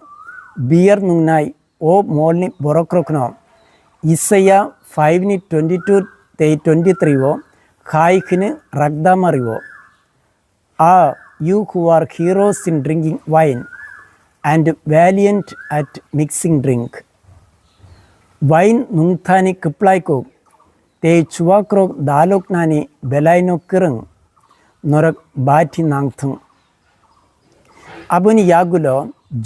beer nungnai o molni borokrokno Isaiah five ni twenty two tei twenty three o khai khini rakdama rio. Ah, you who are heroes in drinking wine and valiant at mixing drink. Wain nungthani kwplai kuk, tei chubakrok daluknani belaino kwrwng norok bathi nangthwng. Aboni yagulo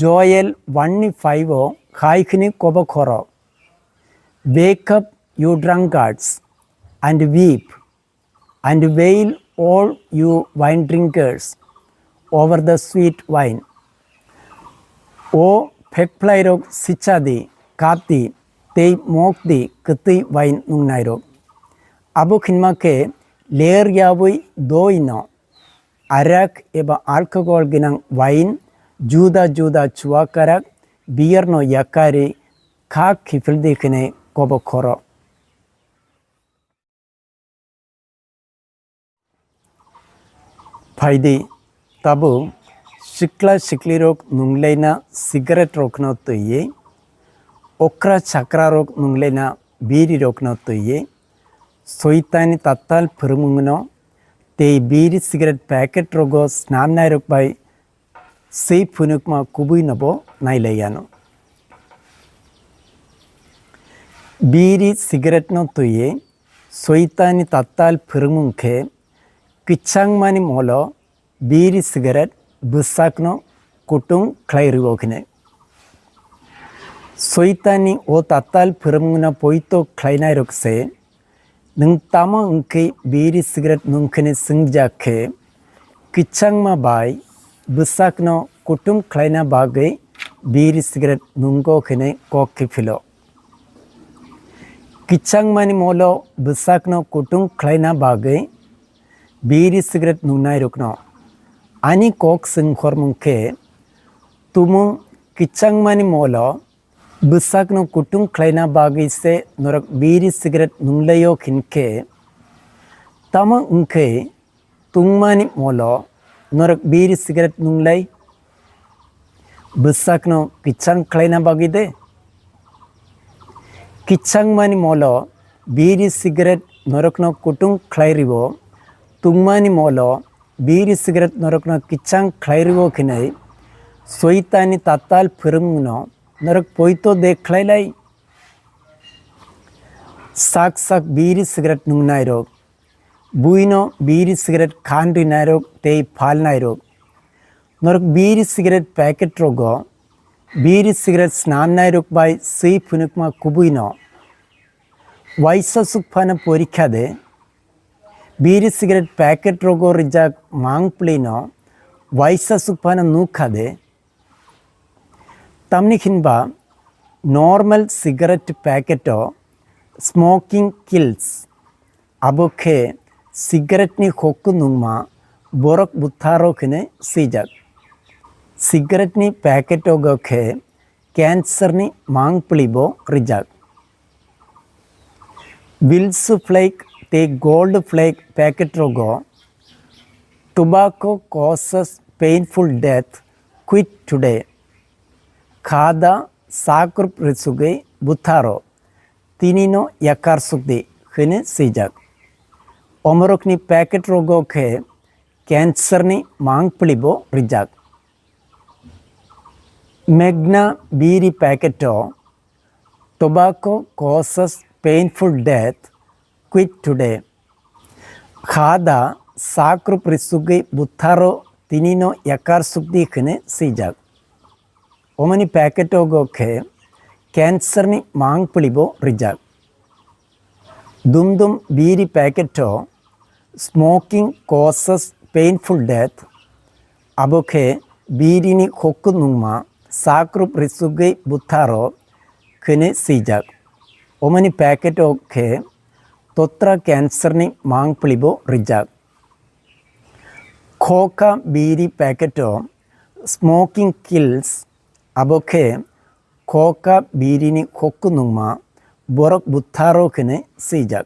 Joel one ni five o hai khini kobo khoro, "Wake up, you drunkards, and weep, and wail, all you wine drinkers, over the sweet wine." O phekphlairok, sicha di, kap di, tei mok di kwtwi wine nungnairok. Abo khinma khe ler yaui doino arak eba alcohol gwnang wine, juda juda chuakarak, beer no yakari, khak khiphildi khene kobo khoro. Phaidi, tabuk sikla siklirok nunglaina cigarette rokno twiwi, okra chakrarok nunglaina biri rokno twiwi, Soitani tatal phwrwngmungno tei biri cigarette packet rogo snamnairok bai swi phunukma kubui no bo nailai yano. Biri cigarette no twiwi Soitani tatal phwrwngmung khe kwchangmani molo biri cigarette bwsakno kutung khlai rwo khne. Soitani o tatal phwrwngmungno poito khlainairok se Nwng tamo wngkhe biri cigarette nungkhene swngjak khe, kwchangma bai bwsakno kutung khlaina bagwi biri cigarette nungo khene kok kiphilo. Kwchangmani molo bwsakno kutung khlaina bagwi biri cigarette nungnairokno ani kok swng khormung khe, tumung kwchangmani molo bwsakno kutung khlaina bagwi se norok biri cigarette nunglaio hinkhe, tamo wngkhe tungmani molo norok biri cigarette nunglai? Bwsakno kwchang khlaina bagwi de? Kwchangmani molo biri cigarette norokno kutung khlai rwo, tungmani molo biri cigarette norokno kwchang khlai rwo khinai, Soitani tatal phwrwngmungno norok poito de khlailai? Sak sak biri cigarette nungnairok, buino biri cigarette khan rinairok tei phalnairok, norok biri cigarette packet rogo biri cigarette snamnairok bai swi phunukma kubuino waisa sukphano porikha de? Biri cigarette packet rogo rijak mangpli no waisa sukphano nukha de? Tamni hinba normal cigarette packet o "Smoking kills", abo khe cigarette ni hokku nungma borok butharo hwnwi swijak. Cigarette ni packet o go khe cancer ni mangpli bo rijak. Bilsu flag tei gold flag packet rogo "Tobacco causes painful death, quit today." Kha da sakrup rwsugwi butharo, tini no yakar sukdi hwnwi swijak. Omorokni packet rogo khe cancer ni mangpli bo rijak. Magna biri packet o "Tobacco causes painful death, quit today." Kha da sakrup rwsugwi butharo, tini no yakar sukdi hwnwi swijak. Omani packet o go khe cancer ni mangpli bo rijak. Dum dum biri packet o "Smoking causes painful death", abo khe biri ni hokku nungma sakrup rwsugwi butharo hwnwi swijak. Omani packet o khe totra cancer ni mangpli bo rijak. Khokha biri packet o "Smoking kills", abo khe khokha biri ni hokku nungma borok butharo hwnwi swijak.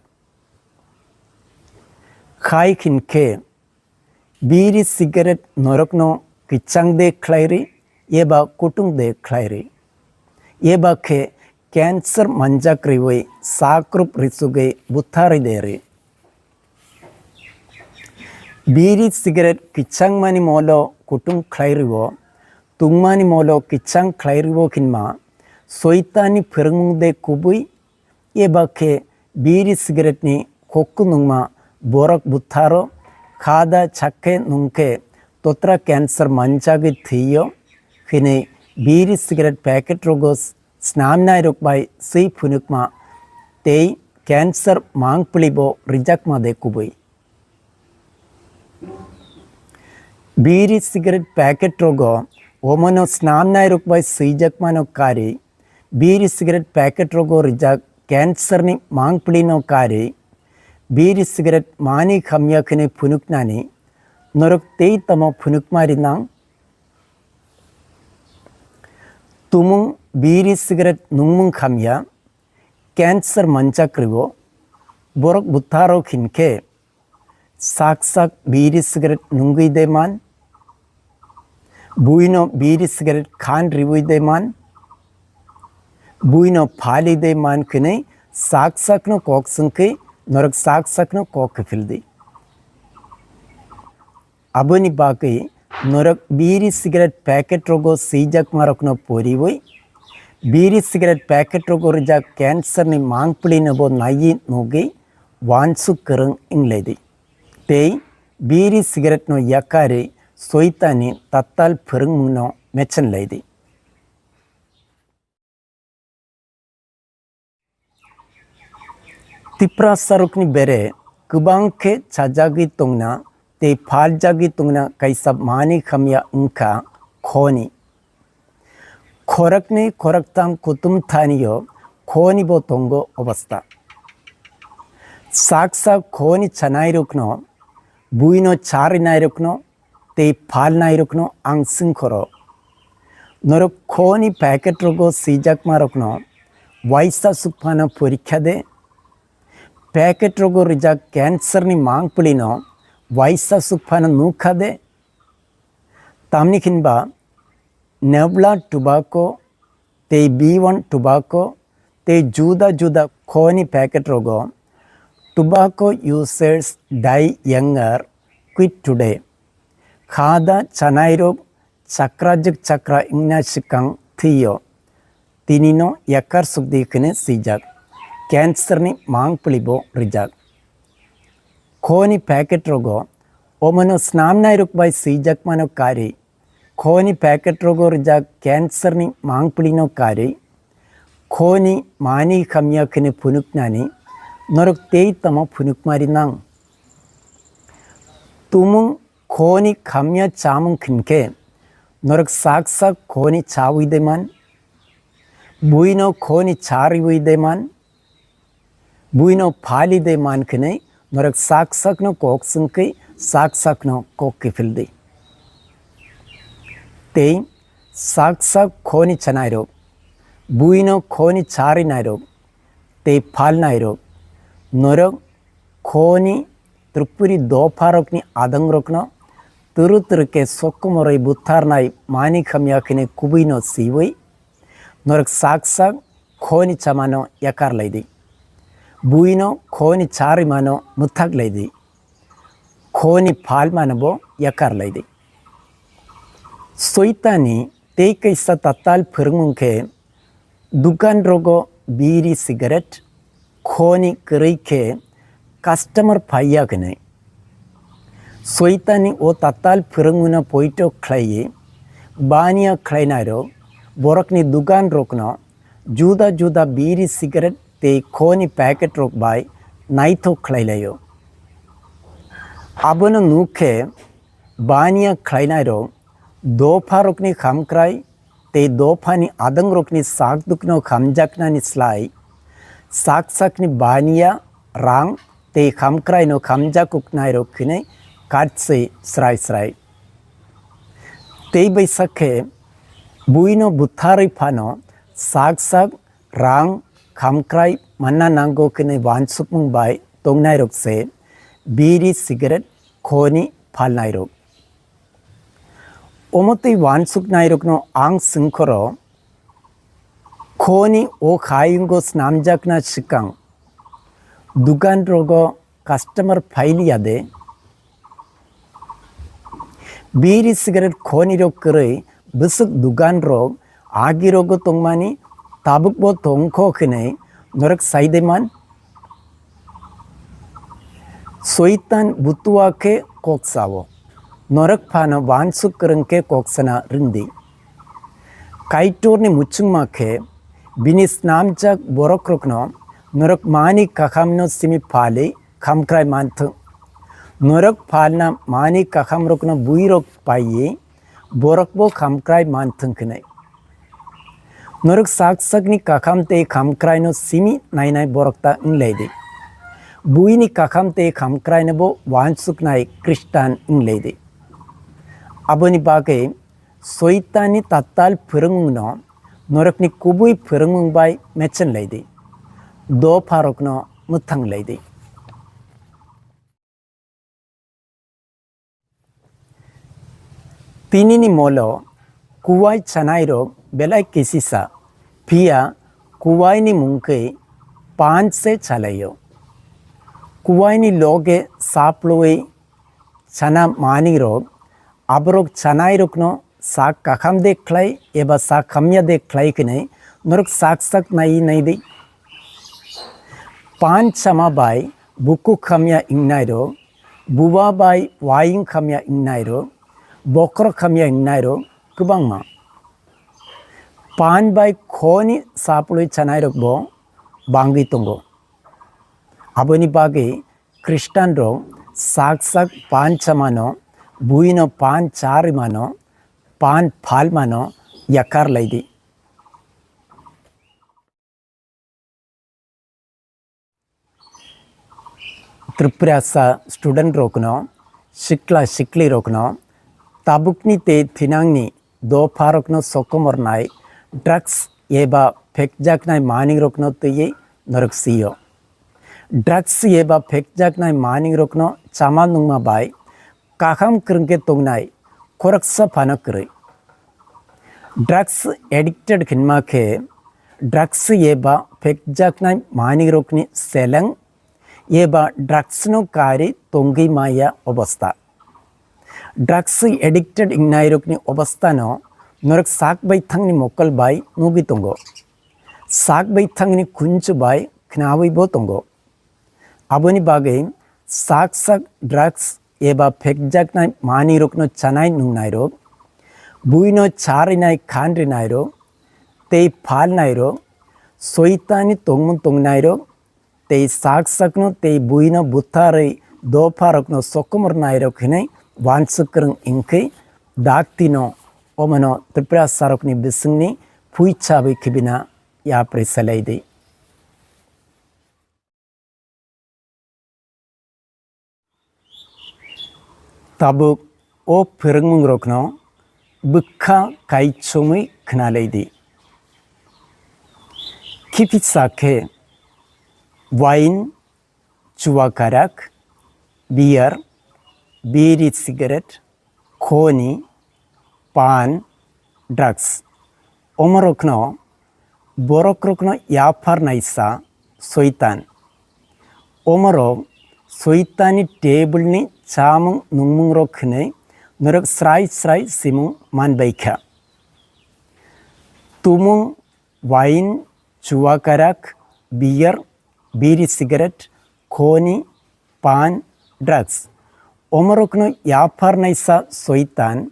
Hai hinkhe, biri cigarette norokno kwchang de khlai ri eba kutung de khlai ri, eba khe cancer manjak riwi sakrup rwsugwi butharwi de ri? Biri cigarette kwchangmani molo kutung khlai rwo, tungmani molo kwchang khlai rwo hinma Soitani phwrwngmung de kubui eba khe Biri cigarette ni kokku nungma borok butharo, khada chakkhe nungkhe totra cancer manjagwi thwio, hwnwi biri cigarette packet rogo snamnairok bai swi phunukma tei cancer mangpili bo rijakma de kubui. Biri cigarette packet rogo omono snamnairok bai swijakmano kari, biri cigarette packet rogo rijak cancer ni mangpili no kari, biri cigarette mani khamya khene phunuknani norok tei tamo phunukma rinang. Tumung biri cigarette nungmung khamya cancer manchak ribo, borok butharo khinkhe sak sak biri cigarette nungwi de man, buino biri cigarette khan riwi de man, buino phali de man khwnwi sak sakno kok swngkhe norok sak sakno kok kiphil di. Aboni bagwi norok biri cigarette packet rogo swijakma rokno poriwi, biri cigarette packet rogo rijak cancer ni mangpili no bo naiwi nugwi wansuk kwrwng wnglaidi. Tei biri cigarette no yakarwi soitani tatal phwrwngmung no mechenlaidi. Tiprasarokni bere kwbang khe chajagwi tongna tei phaljagwi tongna kaisa mani khamya wngkha khoni. Khoroknwi khoroktham kutum thaniyo khoni bo tongo obostha. Saksa khoni chanairokno, buino charinairokno tei phalnairokno ang swngkhoro. Norok khoni packet rogo swijakmarokno waisa sukphano porikha de? Packet rogo rijak cancer ni mangpili no waisa sukphano nukha de? Tamni hinba Nebula tobacco tei B one tobacco tei juda juda khoni packet rogo "Tobacco users die younger, quit today." Khada chanairok chakrajwk chakra wngna swkang thwio. Tinino yakar sukdi hwnwi swijak. Cancer ni mangpili bo rijak. Khoni packet rogo omono snamnairok bai swijakmano kari. Khoni packet rogo rijak cancer ni mangpili no kari. Khoni mani khamya khene phunuknani norok tei tamo phunukmari nang. Tumung khoni khamya chamung khinkhe norok sak sak khoni chawi de man. Buino khoni chariwi de man. Buino phali de man khwnwi norok sak sakno kok swngkhe sak sakno kok kiphil di. Tei sak sak khoni chanairok, buino khoni charinairok tei phalnairok, norok khoni Tripuri dopharokni adongrokno turu turu khe sokomoroi butharnai mani khamya khene kubuino siwi norok sak sak khoni chamano yakar lai di. Buino khoni charimano mwthak lai di. Khoni phalmano bo yakar lai di. Soitani tei kaisa tatal phwrwngmung khe dukan rogo biri cigarette khoni kwrwi khe customer phaiya hwnwi. Soitani o tatal phwrwngmungno poito khlaiwi baniya khlainairok borokni dukan rokno juda juda biri cigarette tei khoni packet rok bai naithok khlai laio. Abono nuk khe baniya khlainairok dopha rokni khamkrai tei dophani adongrokni sak dukno khamjaknani slai sak sakni baniya rang tei khamkraino khamjakuknairok hwnwi katswi srai srai. Tei bai sak khe buino butharwi phano sak sak rang khamkrai manna nango hwnwi wansukmung bai tongnairok se biri cigarette khoni phalnairok. Omo twi wansuknairokno ang swngkhoro, khoni o hayungo snamjakna swkang dukan rogo customer phailiya de? Biri cigarette khoni rok kwrwi bwswk dukan rok agi rogo tongmani tabuk bo tongkho hwnwi norok sai de man? Soitan butua khe kok sao, norok phano wansuk kwrwng khe kok sana rwngdi. Kaitorni muchungma khe bini snamjak borokrokno norok mani kakhamno simi phali khamkrai manthwng. Norok phalna mani kakhamrokno buirok paiwi borokbo khamkrai manthwng khnai. Norok sak sakni kakham tei khamkraino simi nainai borok ta wnglaidi. Buini kakham tei khamkrainobo wansuknai Khristan wnglaidi. Aboni bagwi Soitanni tatal phwrwngmungno norokni kubui phwrwngmung bai mechenlaidi. Dopharokno mwthanglaidi. Tinini molo kuwai chanairok belai kisisa, phiya kuwaini mungkhe pan se chalaio. Kuwaini loge saploi chana manwirok, aborok chanairokno sak kakham de khlai eba sak hamya de khlai khnai norok sak sak nai nai di. Pan chama bai buku khamya wngnairok, buba bai waing khamya wngnairok, bokhorok khamya wngnairok kwbangma. Pan bai khoni saploi chanairokbo bangwi tongo. Aboni bagwi Khristanrok sak sak pan chamano, buino pan charwimano, pan phalmano yakar laidi. Tripurasa student rokno, sikla sikli rokno, tabukni tei thinangni dopharokno sokomornai drugs eba phekjaknai manwirokno twiwi norok sio. Drugs eba phekjaknai manwirokno chama nungma bai kakham kwrwngkhe tongnai khoroksa phano kwrwi. Drugs addicted hinma khe drugs eba phekjaknai manwirokni seleng eba drugsno kari tongwi maya obostha. Drugs addicted wngnairokni obosthano norok sak baithangni mokol bai nugwi tongo. Sak baithangni khunju bai khnawibo tongo. Aboni bagwi sak sak drugs eba phekjaknai manwirokno chanai nungnairok, buino charinai khanrinairok, tei phalnairok, Soitanni tongmung tongnairok, tei sak sakno tei buino butharwi dopharokno sokomornairok hinwi wansuk kwrwng wngkhe daktino omono Tiprasarokni bisingni phuichawi khibina yapri salaidi. Tabuk o phwrwngmungrokno bwkha kaichomwi khnalaidi. Khipisa khe wine, chua karak, beer, biri, cigarette, khoni, pan, drugs. Omorokno, borokrokno yapharnaisa Soitan. Omorok Soitanni table-ni chamung nungmungrok hwnwi norok srai srai simung manbaikha. Tumung, wine, chua karak, beer, biri cigarette, khoni, pan, drugs. Omorokno yapharnaisa Soitan,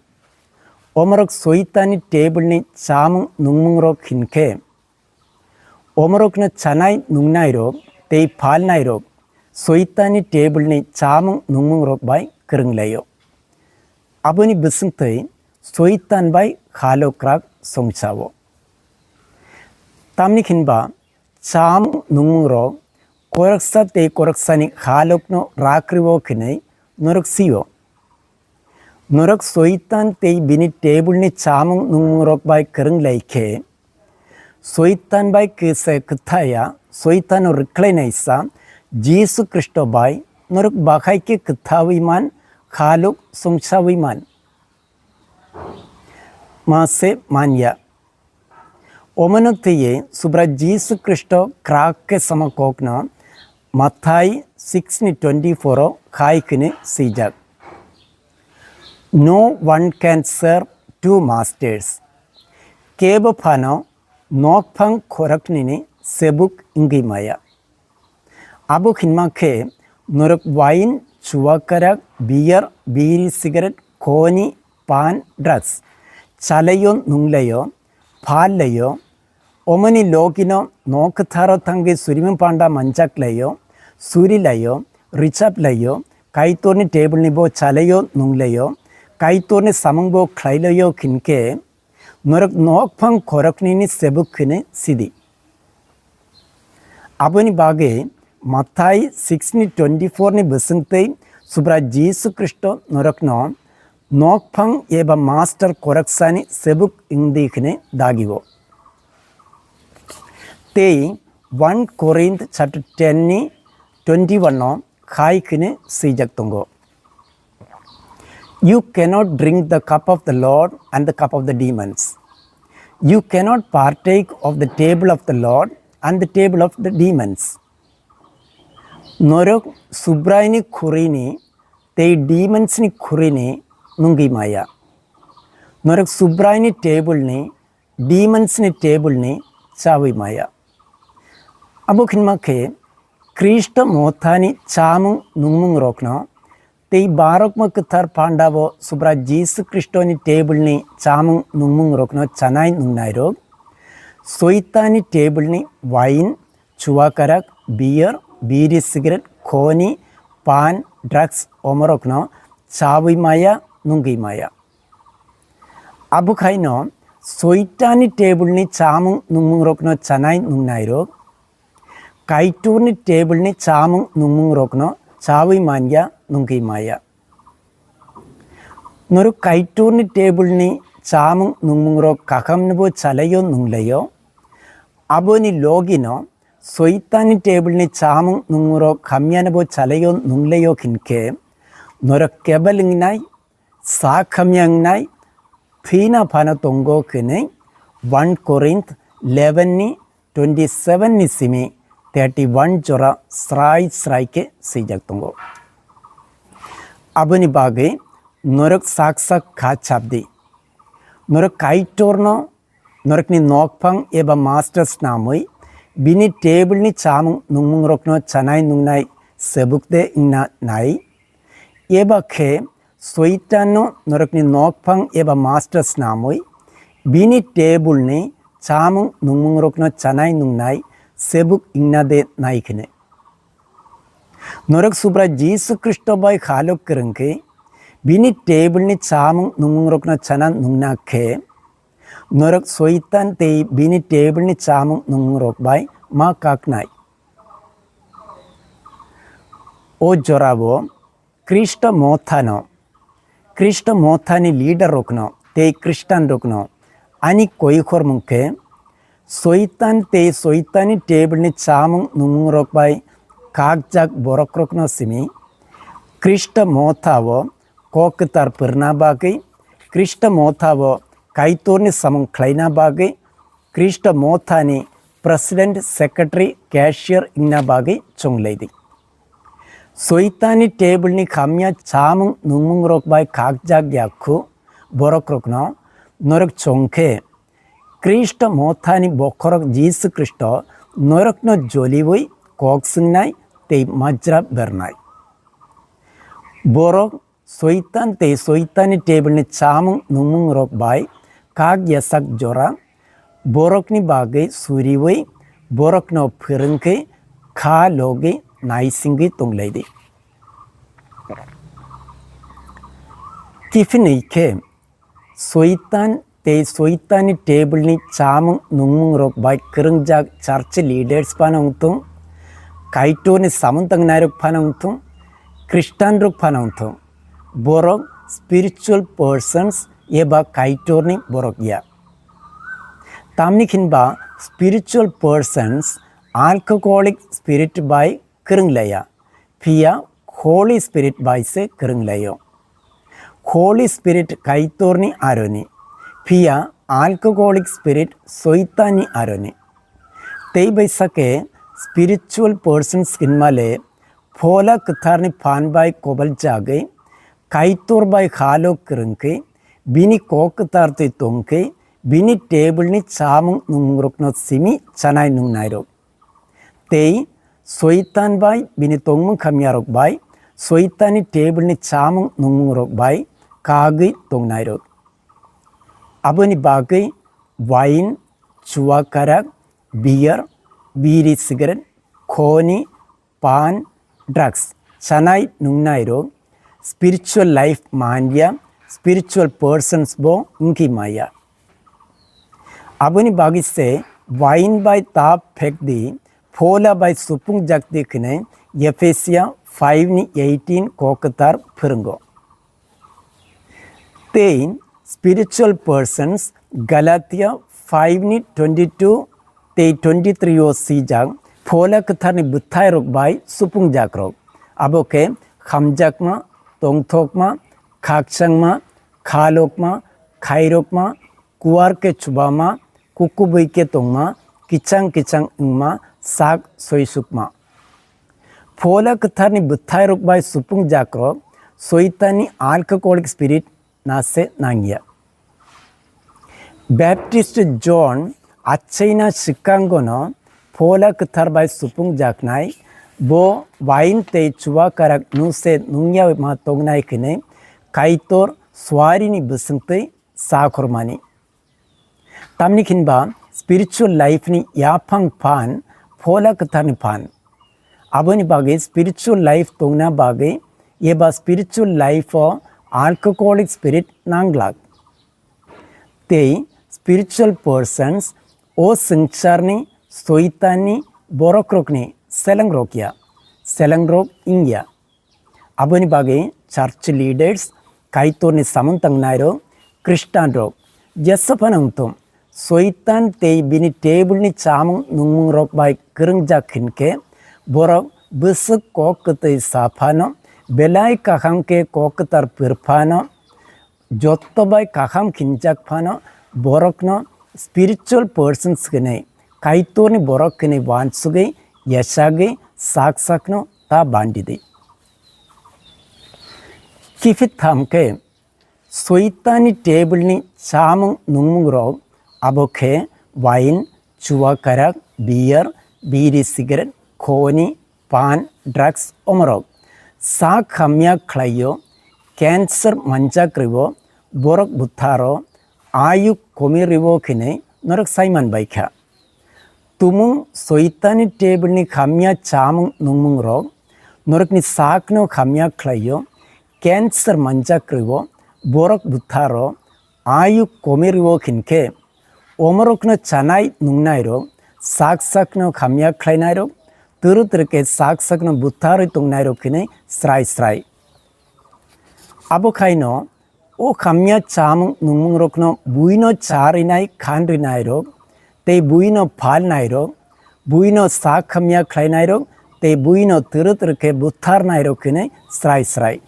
omorok Soitanni table-ni chamung nungmungrok hinkhe, omorokno chanai nungnairok tei phalnairok Soitanni table-ni chamung nungmungrok bai kwrwnglaio. Aboni bwswngtwi Soitan bai khalokrak songchao. Tamni hinba chamung nungmungrok koroksa tei koroksani halokno rakriwo khinwi norok sio. Norok Soitan tei bini table-ni chamung nungmungrok bai kwrwng lai khe, Soitan bai kisa kwthaya Soitano rwkhlainaisa Jisu Khristo bai norok bakhai khe kwthawi man, khalok songsawi man. Ma se manya. Omono twiwi Subrai Jisu Khristo krak khe sama kokno Mathai six ni twenty four o khai hwnwi swijak, "No one can serve two masters." Kebo phano nokphang khoroknwini sebuk wngwi maya. Abo hinma khe Norok wine, chuwakarak, beer, biri, cigarette, khoni, pan, drugs. Chalaio, nunglaio, phallaio. Omoni logino nok kwtharo thangwi surimung panda manjaklaio, surilaio, richaplaio, Kaitorni table ni bo chalaio, nunglaio, Kaitorni samung bo khlailaio khinkhe, norok nokphang khoroknwini sebuk khwne sidi. Aboni bagwi Mathai six ni twenty four ni bwswngtwi Subrai Jisu Khristo norokno nokphang eba master khoroksani sebuk wngdi khwne dagio. Tei one Corinth chapter ten ni twenty one no khai khwne swijak tongo. You cannot drink the cup of the Lord and the cup of the demons. You cannot partake of the table of the Lord and the table of the demons. Norok Subraini khurini tei demons ni khurini nungwi maya. Norok Subraini table ni demons ni table ni chawi maya. Abo khinma khe Khristo mothani chamung nungmung rokno tei barokma kwthar panda bo Subra Jisu Khristo ni table ni chamung nungmung rokno chanai nungnai rok Soitani table ni wine, chuwakarak, beer, biri cigarette, khoni, pan, drugs omorokno chawi maya, nungwi maya. Abukhaino Soitani table ni chamung nungmung rokno chanai nungnai rok, Kaitorni table ni chamung nungmung rokno chawi manya, nungwi maya. Norok Kaitorni table ni chamung nungmung rok kakamni bo chalaio, nunglaio. Aboni logino Soitani table ni chamung nungmung rok khamyani bo chalaio, nunglaio khinkhe, norok kebel wngnai, sak hamya wngnai, thwina phano tongo khenwi one Corinth eleven ni twenty seven ni simi thirty one jora srai srai khe swijak tongo. Aboni bagwi norok sak sak kha chapdi. Norok Kaitorno norokni nokphang eba master snamwi bini table ni chamung nungmung rokno chanai nungnai sebuk de wngna nai. Eba khe Soitanno norokni nokphang eba master snamwi bini table ni chamung nungmung rokno chanai nungnai sebuk wngna de nai khene. Norok Subra Jisu Khristo bai khalok kwrwng khe bini table ni chamung nungmung rokno chana nungna khe norok Soitan tei bini table ni chamung nungmung rok bai ma kaknai. O jorabo Khristo mothano, Khristo mothani leader rokno tei Khristan rokno ani koi khormung khe Soitan tei Soitani table ni chamung nungmung rok bai kakjak borok rokno simi Khristo mothao kok kwthar pwrwna bagwi, Khristo mothao Kaitorni samung khlaina bagwi, Khristo mothani president, secretary, cashier wngna bagwi chonglai di. Soitani table ni khamya chamung nungmung rok bai kakjak yakhu borok rokno norok chongkhe Khristo mothani bokhorok Jisu Khristo norokno joliwi kok swngnai tei majra bernai. Borok Soitan tei Soitani table ni chamung nungmung rok bai kak yasak jora borokni bagwi suriwi borokno phwrwngkhe kha logi naisingwi tonglaidi. Kiphilwi khe Soitan tei Soitani table ni chamung nungmung rok bai kwrwngjak church leaders phano wngthung, Kaitorni samung tangnai rok phano wngthung, Khristan rok phano wngthung, borok spiritual persons eba Kaitorni borok ya. Tamni khinba spiritual persons alcoholic spirit bai kwrwng laya, phiya Holy Spirit bai se kwrwng laio. Holy Spirit Kaitorni aroni, phiya alcoholic spirit Soitanni aroni. Tei bai sake spiritual persons hinmale Phola Kwtharni phan bai kobal jagwi Kaitor bai halo kwrwngkhe, bini kok kwthar twi tongkhe, bini table ni chamung nungmungrokno simi chanai nungnairok. Tei Soitan bai bini tongmung khamyarok bai Soitanni table ni chamung nungmungrok bai kagwi tongnairok. Aboni bagwi wine, chuwakarak, beer, biri cigarette, khoni, pan, drugs chanai nungnairok spiritual life manliya, spiritual persons bo wngkhi maya. Aboni bagwi se wine bai ta phekdi, phola bai supung jakdi khwnwi Ephesia five ni eighteen kok kwthar phwrwngo. Tei spiritual persons Galatia five ni twenty two tei twenty three o swijak, phola kwtharni bwthairok bai supung jakrok. Abo khe hamjakma, tongthokma, khakchangma, khalokma, khairokma, kuar khe chubama, kukubui khe tongma, kichang kichang wngma, sak soisukma. Phola kwtharni bwthairok bai supung jakrok Soitanni alcoholic spirit nase nangya. Baptist John achaina swkangono phola kwthar bai supung jaknai, bo wine tei chuwakarak nuse nungya ma tongnai khinwi Kaitor suarini bwswngtwi sakhormani. Tamni khinba spiritual life ni yaphang phan phola kwtharni phan. Aboni bagwi spiritual life tongna bagwi eba spiritual life o alcoholic spirit nanglak. Tei spiritual persons o swngcharni Soitanni borokrokni selengrok ya, selengrok wngya. Aboni bagwi church leaders, Kaitorni samung tangnairok, Khristanrok, jesa phano wngthung, Soitan tei bini table ni chamung nungmungrok bai kwrwngjak hinkhe, borok bwswk kok kwtwi sa phano, belai kaham khe kok kwthar phwr phano, jotto bai kaham khinjak phano, borokno spiritual persons hwnwi, Kaitorni borok hwnwi uansugwi, yachagwi, sak sakno ta bandidi. Kiphit tham khe, Soitanni table ni chamung nungmungrok, abo khe wine, chuwakarak, beer, biri cigarette, khoni, pan, drugs omorok sak hamya khlaio, cancer manjak rwo, borok butharo, ayu komi rwo khinwi norok saiman bai kha. Tumung Soitanni table ni hamya chamung nungmungrok norokni sakno hamya khlaio, cancer manjak rwo, borok butharo, ayu komi rwo hinkhe, omorokno chanai nungnairok, sak sakno hamya khlainairok, twrw twrw khe sak sakno butharwi tongnairok hinwi srai srai. Abo khaino o hamya chamung nungmungrokno buino cha rinai khan rinairok, tei buino phalnairok, buino sak hamya khlainairok, tei buino twrw twrw khe butharnairok hinwi srai srai.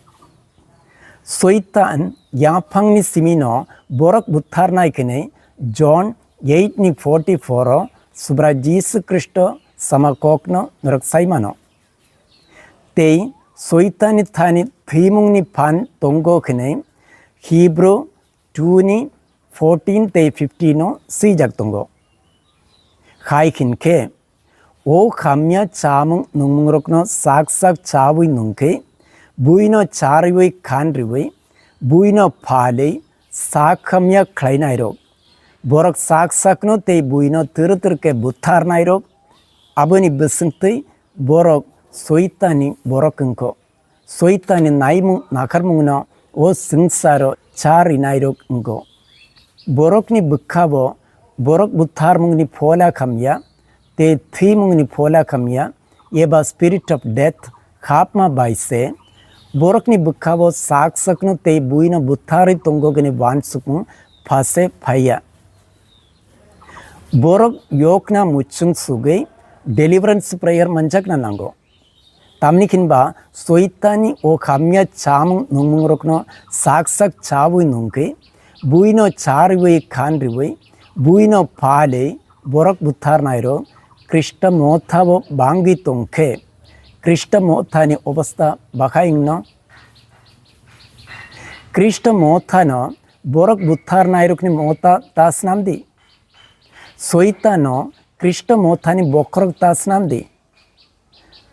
Soitan yaphangni simino borok butharnai khinwi John eight ni forty four o Subrai Jisu Khristo sama kokno norok saimano. Tei Soitanni thani thwimungni phan tongo khinwi Hebrew two ni fourteen tei fifteen o swijak tongo. Hai hinkhe, o hamya chamung nungmungrokno sak sak chawi nungkhe, buino cha rwi khan rwi, buino phalwi sak hamya khlainairok, borok sak sakno tei buino twrw twrw khe butharnairok, aboni bwswngtwi borok Soitanni borok wngkho. Soitanni naimung nakharmungno o swngcharo cha rinairok wngo. Borokni bwkhabo borok butharmungni phola khamya tei thwimungni phola khamya eba spirit of death hapma bai se borokni bwkhabo sak sakno tei buino butharwi tongo hwnwi uansukmung phase phaiya. Borok yokna muchung sugwi deliverance prayer manjakna nango. Tamni hinba Soitani o hamya chamung nungmungrokno sak sak chawi nungkhe, buino cha rwi khan rwi, buino phalwi borok butharnairok Khrista mothabo bangwi tongkhe, Khrista mothani obostha bakhai wngno? Khrista mothano borok butharnairokni motha ta snamdi. Soitano Khrista mothani bokhorok ta snamdi.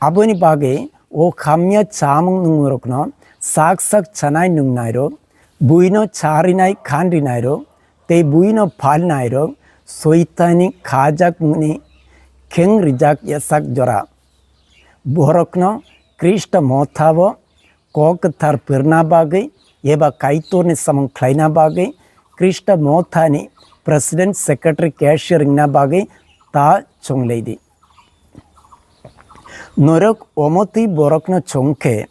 Aboni bagwi o hamya chamung nungmungrokno sak sak chanai nungnairok, buino charinai khanrinairok tei buino phalnairok Soitani khajakmungni kheng rijak yasak jora. Borokno Khristo mothao kok kwthar pirna bagwi eba Kaitorni samung khlaina bagwi Khristo mothani president, secretary, cashier wngna bagwi ta chonglai di. Norok omotwi borokno chongkhe,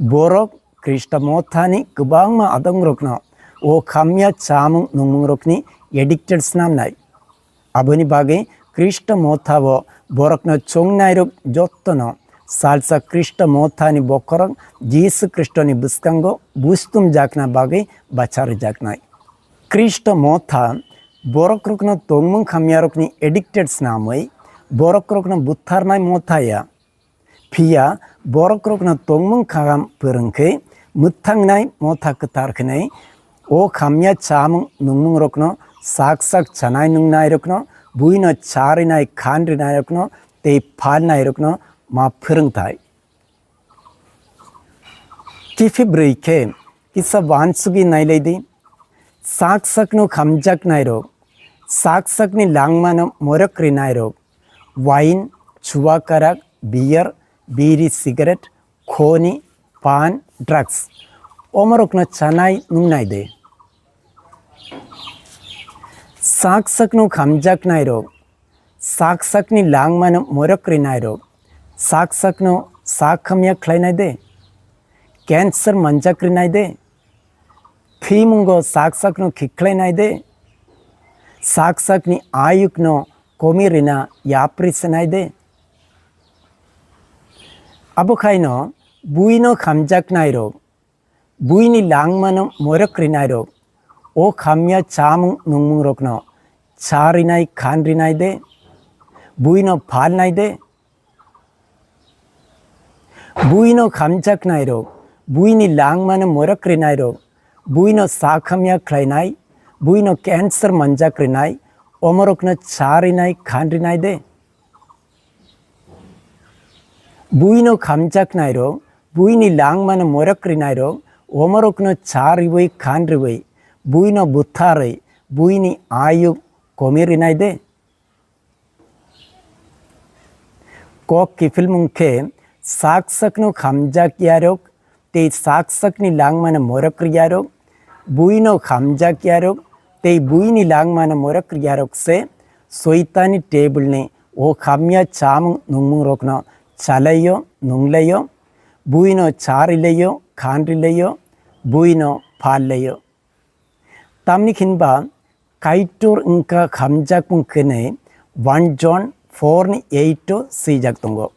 borok Khristo mothani kwbangma adongrokno o hamya chamung nungmungrokni addicted snamnai. Aboni bagwi Khristo mothao borokno chongnairok jottono salsa Khristo mothani bokhorok Jisu Khristoni bwskango bustumjakna bagwi bacha rwjaknai. Khristo motha borokrokno tongmung hamyarokni addicted snamwi borokrokno butharnai motha ya. Phiya borokrokno tongmung kaham phwrwngkhe mwthangnai motha kwthar khenai o hamya chamung nungmungrokno sak sak chanai nungnairokno, buino charinai khanrinairokno tei phalnairokno ma phwrwngthai. Kiphilbrwi khe kisa uansugwi nailai di. Sak sakno hamjaknairok, sak sakni langmano morok rinairok, wine, chuwa karak, beer, biri, cigarette, khoni, pan, drugs, omorokno chanai nungnai de. Sak sakno hamjaknairok, sak sakni langmano morok rinairok, sak sakno sak hamya khlainai de, cancer manjak rinai de, phimungo sak sakno khiklainai de, sak sakni ayukno komi rina yapri senai de. Abo khaino buino hamjaknairok, buini langmano morok rinairok, o hamya chamung nungmungrokno cha rinai khan rinai de, buino phalnai de. Buino hamjaknairok, buini langmano morok rinairok, buino sak hamya khlainai, buino cancer manjak rinai, omorokno cha rinai khan rinai de. Buino hamjaknairok, buini langmano morok rinairok, omorokno cha riwi khan riwi, buino butharwi, buini ayuk komi rinai de. Kok kiphilmung khe sak sakno hamjak yarok tei sak sakni langmano morok riyarok, buino hamjak yarok tei buini langmano morok riyarok se Soitani table ni o hamya chamung nungmungrokno chalaio, nunglaio, buino cha rilaio, khan rilaio, buino phal laio. Tamni hinba Kaitor wngkha hamjakmung hwnwi one John four ni eight o swijak tongo.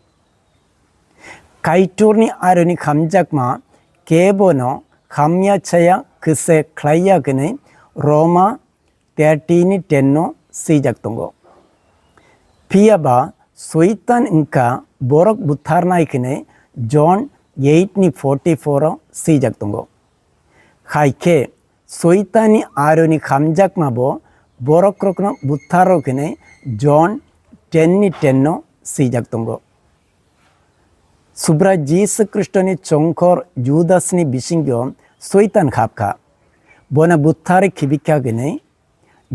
Kaitorni aroni hamjakma kebono hamya chaya kwse khlaiya hwnwi Roma thirteen ni ten no swijak tongo. Phiya ba Soitan wngkha borok butharnai hwnwi John eight ni forty four o swijak tongo. Hai khe Soitani aroni hamjakma bo borokrokno butharrok hwnwi John ten ni ten no swijak tongo. Subrai Jisu Khristoni chongkhor Judasni bisingtwi Soitan khapkha. Bono butharwi khibikha hwnwi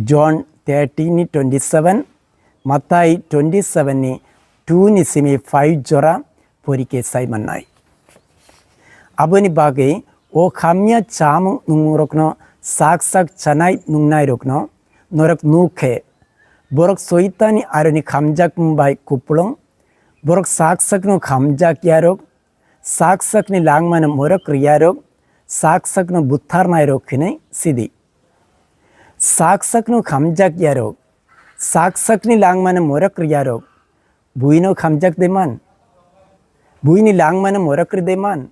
John thirteen ni twenty seven, Matai twenty seven ni two ni simi five jora porikhe sai mannai. Aboni bagwi o hamya chamung nungmungrokno sak sak chanai nungnairokno norok nuk khe, borok Soitani aroni hamjakmung bai kupulung, borok sak sakno hamjak yarok, sak sakni langmano morok riyarok, sak sakno butharnairok hwnwi sidi. Sak sakno hamjak yarok, sak sakni langmano morok riyarok, buino hamjak de man? Buini langmano morok ri de man?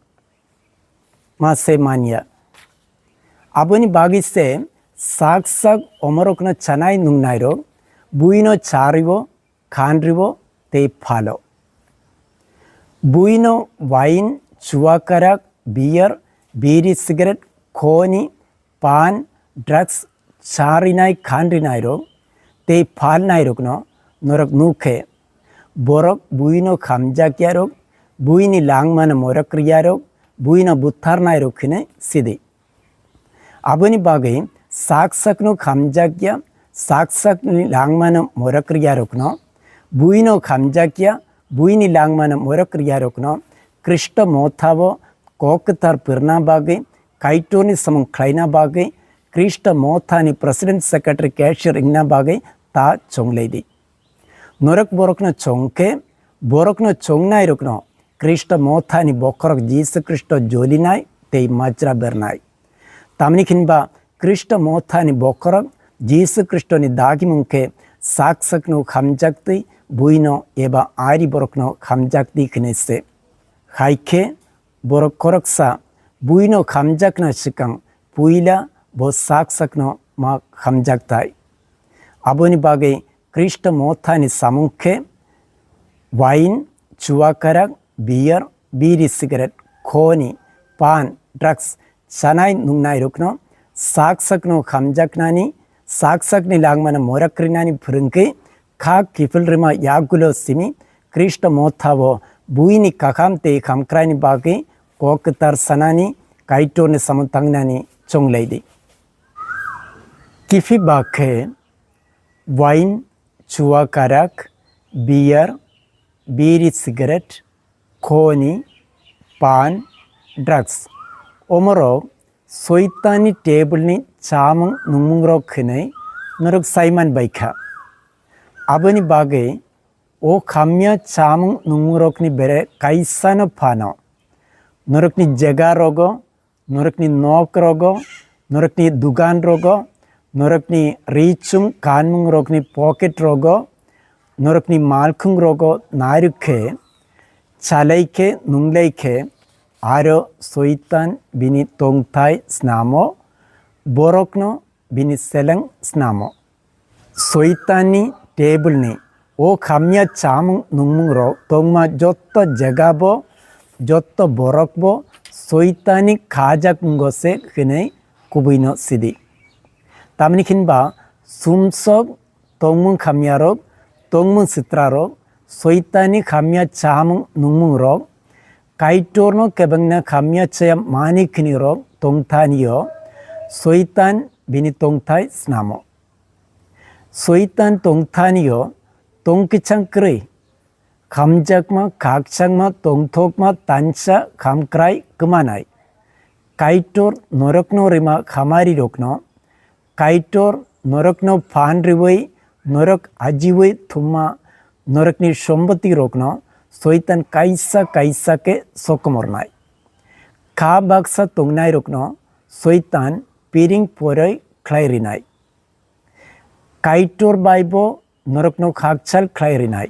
Ma se manya. Aboni bagwi se sak sak omorokno chanai nungnairok buino chario, khanrio tei phalo. Buino wine, chuwa karak, beer, biri, cigarette, khoni, pan, drugs, charinai, khanrinairok tei phalnairokno norok nuk khe, borok buino hamjak yarok, buini langmano moirok riyarok, buino butharnairok hinwi sidi. Aboni bagwi sak sakno khamjakya, sak sakni langmano moirok riyarokno, buino khamjakya, buini langmano moirok riyarokno Khristo mothao kok kwthar pirna bagwi, Kaitorni samung khlaina bagwi, Khristo mothani President Secretary Cashier wngna bagwi ta chonglai di. Norok borokno chong khe, borokno chongnairokno Khristo mothani bokhorok Jisu Khristo jolinai tei majra bernai. Tamni hinba Khristo mothani bokhorok Jisu Khristoni dagimung khe sak sakno khamjaktwi buino eba ari borokno khamjaktwi khnwi se. Hai khe borok khoroksa buino khamjakna swkang puila bo sak sakno ma khamjaktai. Aboni bagwi Khristo mothani samung khe wain, chuwakarak, beer, biri, cigarette, khoni, pan, drugs, chanai nungnairokno sak sakno khamjaknani, sak sakni langmano morak rinani phwrwngkhe kha kiphil rima yagulo simi Khristo mothao buini kakham tei khamkraini bagwi kok kwthar sanani Kaitorni samung tangnani chonglai di. Kiphilba khe wain, chuwakarak, beer, biri, cigarette, khoni, pan, drugs. Omorok Soitanni table ni chamung nungmungrok hinwi norok saiman baikha. Aboni bagwi o khamya chamung nungmungrokni bere kaisano phano norokni jega rogo, norokni nok rogo, norokni dugan rogo, norokni richum kanmung rokni pocket rogo, norokni malkhung rogo nairuk khe chalai khe nunglai khe aro Soitan bini tongthai snamo, borokno bini seleng snamo. Soitanni table ni o khamya chamung nungmung rok tongma jotto jega bo, jotto borok bo Soitanni khajak mungo se hinwi kubui no sidi. Tamni hinba sumsok tongmung khamya rok, tongmung sitra rok, Soitanni khamya chamung nungmung rok, Kaitorno kebengna khamya chaya mani khini rok tongthani o, Soitan bini tongthai snamo. Soitan tongthani o tongkichang kwrwi, khamjakma, khakchangma, tongthokma, tansa, khamkrai, kwmanai. Kaitor norokno rima khamari rokno, Kaitor norokno phan riwi, norok ajiwi thumma, norokni somboti rokno Soitan kaisa kaisa khe sokomornai. Kha baksa tongnai rokno Soitan piring poroi khlai rinai. Kaitor bai bo norokno khakchal khlai rinai.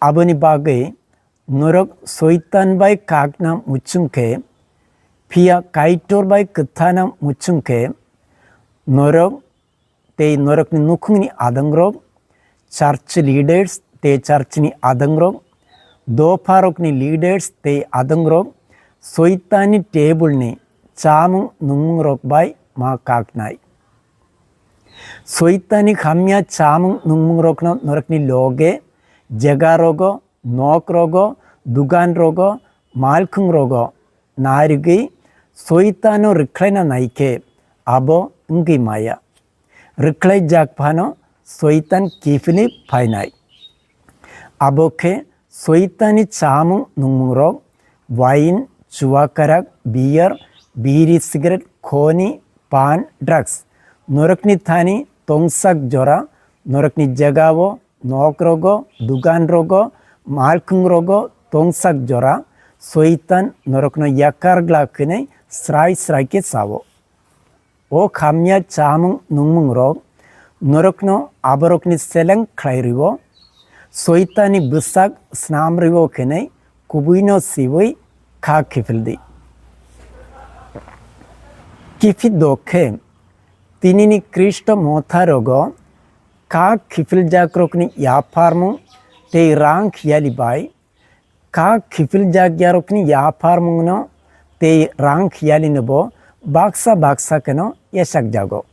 Aboni bagwi norok Soitan bai kakna muchung khe, phiya Kaitor bai kwthana muchung khe, norok tei norokni nukhungni adongrok, church leaders tei churchni adongrok, dopharokni leaders tei adongrok, Soitanni table ni chamung nungmungrok bai ma kaknai. Soitanni hamya chamung nungmungrokno norokni loge, jega rogo, nok rogo, dugan rogo, malkhung rogo narigwi Soitano rwkhlaina naikhe abo wngwi maya. Rwkhlaijak phano Soitan kiphilwi phainai. Abo khe Soitani chamung nungmungrok, wain, chuwakarak, beer, biri, cigarette, khoni, pan, drugs. Norokni thani tongsak jora, norokni jagao, nok rogo, dugan rogo, malkhung rogo tongsak jora, Soitan norokno yakar glak hwnwi srai srai khe sao. O khamya chamung nungmungrok norokno aborokni seleng khlai rwo, Soitani bwsak snam rwo hwnwi kubuino siwi kha khiphildi. Kiphildo khe tinini Khristo motha rogo kha khiphiljak rokni yapharmung tei rang khiyali bai kha khiphiljak yarokni yapharmungno tei rang khiyalino bo baksa baksa kheno yachakjago.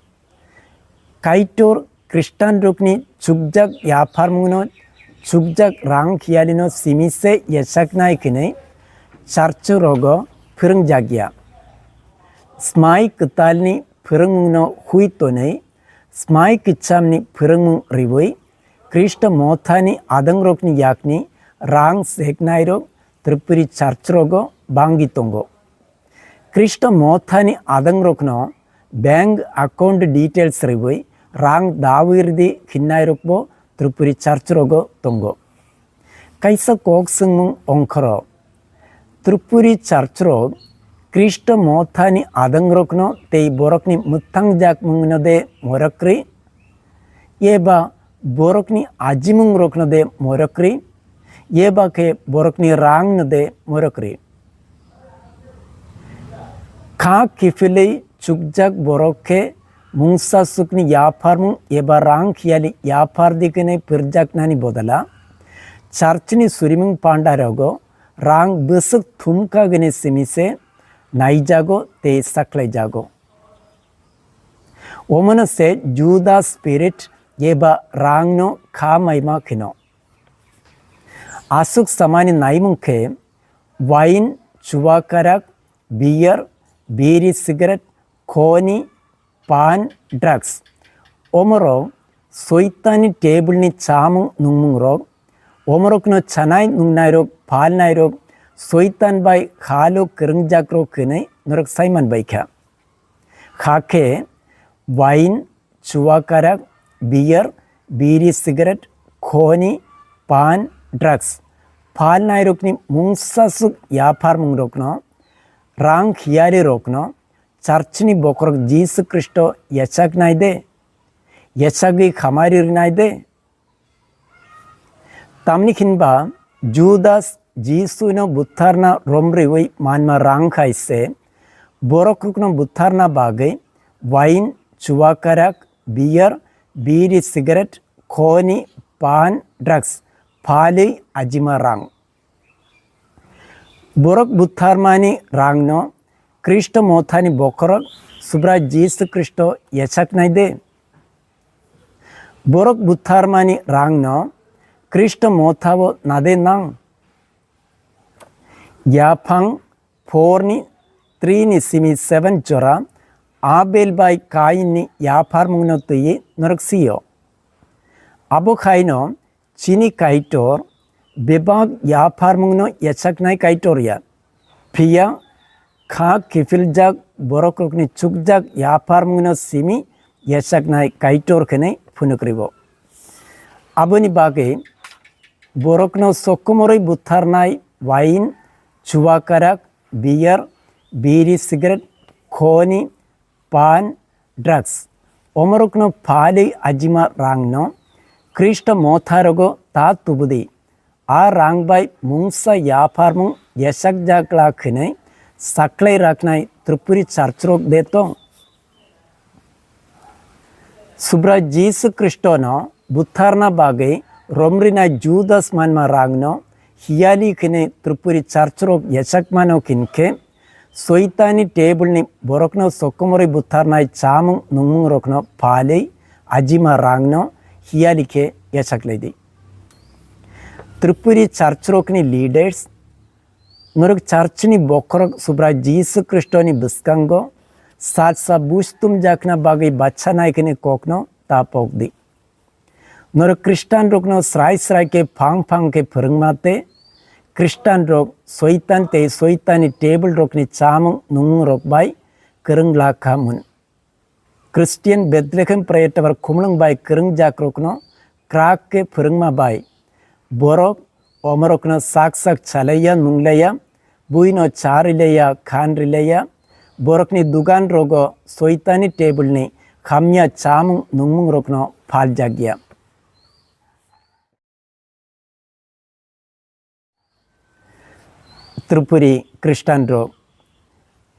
Kaitor Khristanrokni chukjak yapharmungno chukjak rang khiyalino simi se yachaknai khinwi charchorogo phwrwngjakya. Smai kwtalni phwrwngmungno hui tonwi, smai kwchamni phwrwngmung riwi, Khristo mothani adwngrokni yakni rang seknairok Tripuri charchorogo bangwi tongo. Khristo mothani adwngrokno bank account details riwi rang dawi rwdi khinnairokbo Tripuri charchorogo tongo. Kaisa kok swngmung ongkhoro, Tripuri charchrok Khristo mothani adwngrokno tei borokni mwthangjakmungno de morok rwi, eba borokni ajimungrokno de morok rwi, eba khe borokni rangno de morok rwi? Kha kiphilwi chukjak borok khe mungsasukni yapharmung eba rang khiyali yaphar di khenwi phwrjaknani bodala, charchni surimung pandarogo rang bwswk thumkagini simi se naijago tei saklaijago. Omono se Judas Spirit eba rangno kha maima kheno. Aswk samani naimung khe wine, chuwa karak, beer, biri cigarette, khoni, pan, drugs. Omorok Soitani table ni chamung nungmungrok, omorokno chanai nungnairok, phalnairok, Soitan bai khalo kwrwngjakrok hwnwi norok saiman bai kha. Kha khe wine, chuwa karak, beer, biri cigarette, khoni, pan, drugs. Phalnairokni mungsasuk yapharmungrokno, rang khiyarirokno, charchni bokhorok Jisu Khristo yachaknai de, yachagwi khamari rwnai de. Tamni hinba Judas Jisuno butharna romriwi manma rang khai se, borokrokno butharna bagwi wine, chuwa karak, beer, biri cigarette, khoni, pan, drugs, phalwi ajima rang. Borok butharmani rangno Khristo mothani bokhorok Subrai Jisu Khristo yachaknai de. Borok butharmani rangno Khristo mothao nade nang. Yaphang four ni three ni simi seven jora Abel bai Kain ni yapharmungno twiwi norok sio. Abo khaino chini Kaitor bebak yapharmungno yachaknai Kaitor ya. Phiya kha kiphiljak borokrokni chukjak yapharmungno simi yachaknai Kaitor khenai phunukribo. Aboni bagwi borokno sokomoroi butharnai wine, chuwa karak, beer, biri cigarette, khoni, pan, drugs. Omorokno phalwi ajima rangno Khristo motharogo ta tubudi. A rang bai mungsa yapharmung yachakjakla khenai saklai raknai Tripuri charchrok de tong. Subra Jisu Khristono butharna bagwi romrinai Judas manma rangno hiyali khenai Tripuri charchrok yachakmano hinkhe, Soitani table ni borokno sokomoroi butharnai chamung nungmungrokno phalwi ajima rangno hiyali khe yachaklaidi. Tripuri charchrokni leaders, norok charchni bokhorok Subra Jisu Khristoni bwskango salsa buj tumjakna bagwi bacha naikhini kokno ta pokdi. Norok Khristanrokno srai srai khe phang phang khe phwrwngma tei Khristanrok Soitan tei Soitani table rokni chamung nungmungrok bai kwrwng la kha mun. Christian Bethlehem Prayer Tower khumlwng bai kwrwngjakrokno kwrak khe phwrwngma bai borok omorokno sak sak salaiya nunglaiya, buino cha rilaiya, khan rilaiya, borokni dugan rogo Soitani table ni hamya chamung nungmungrokno phaljakya. Tripuri Khristanrok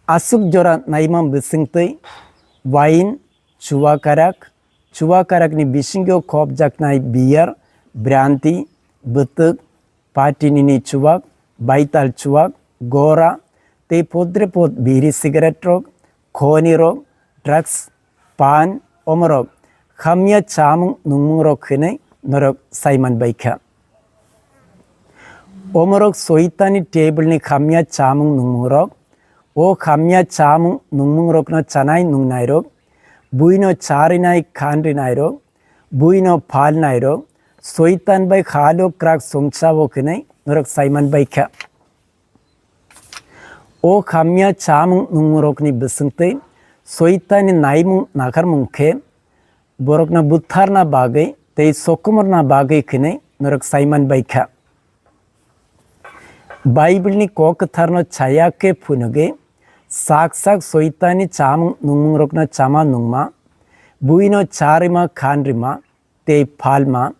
aswk jora naimam bisingtwi wine, chuwa karak, chuwa karakni bisingo khopjaknai beer, brandy, bwtwk, patinini chuwak, baital chuwak, gora, tei podre pod biri cigarette rok, khoni rok, drugs, pan, omorok hamya chamung nungmung rok hinwi norok saiman bai kha. Omorok Soitani table ni khamya chamung nungmungrok. O khamya chamung nungmungrokno chanai nungnairok, buino charinai khanrinairok, buino phalnairok, Soitan bai khalo krak songchao khinai norok saiman baikha. O khamya chamung nungmungrokni bisingtwi Soitani naimung nakarmung khe borokno butharna bagwi tei sokomorna bagwi khinai norok saiman baikha. Bible ni kok kwtharno chaya khe phunugwi sak sak Soitani chamung nungmungrokno chama nungma, buino charima khanrima tei phalma,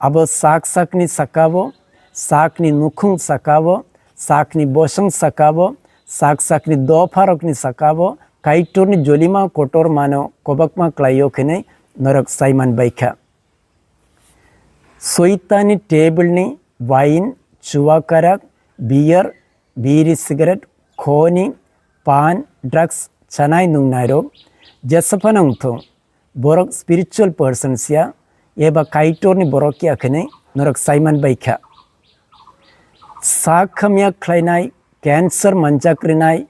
abo sak sakni sakao, sakni nukhung sakao, sakni bosong sakao, sak sakni dopharokni sakao Kaitorni jolima kotor mano kobakma klaio khinai norok saiman baikha. Soitani table ni wine, chuwakarak, beer, biri cigarette, khoni, pan, drugs, chanai nungnairok jesaphano wngthung, borok spiritual person siya eba Kaitorni borok ya khinai norok saiman baikha. Sak hamya khlainai, cancer manjak rinai,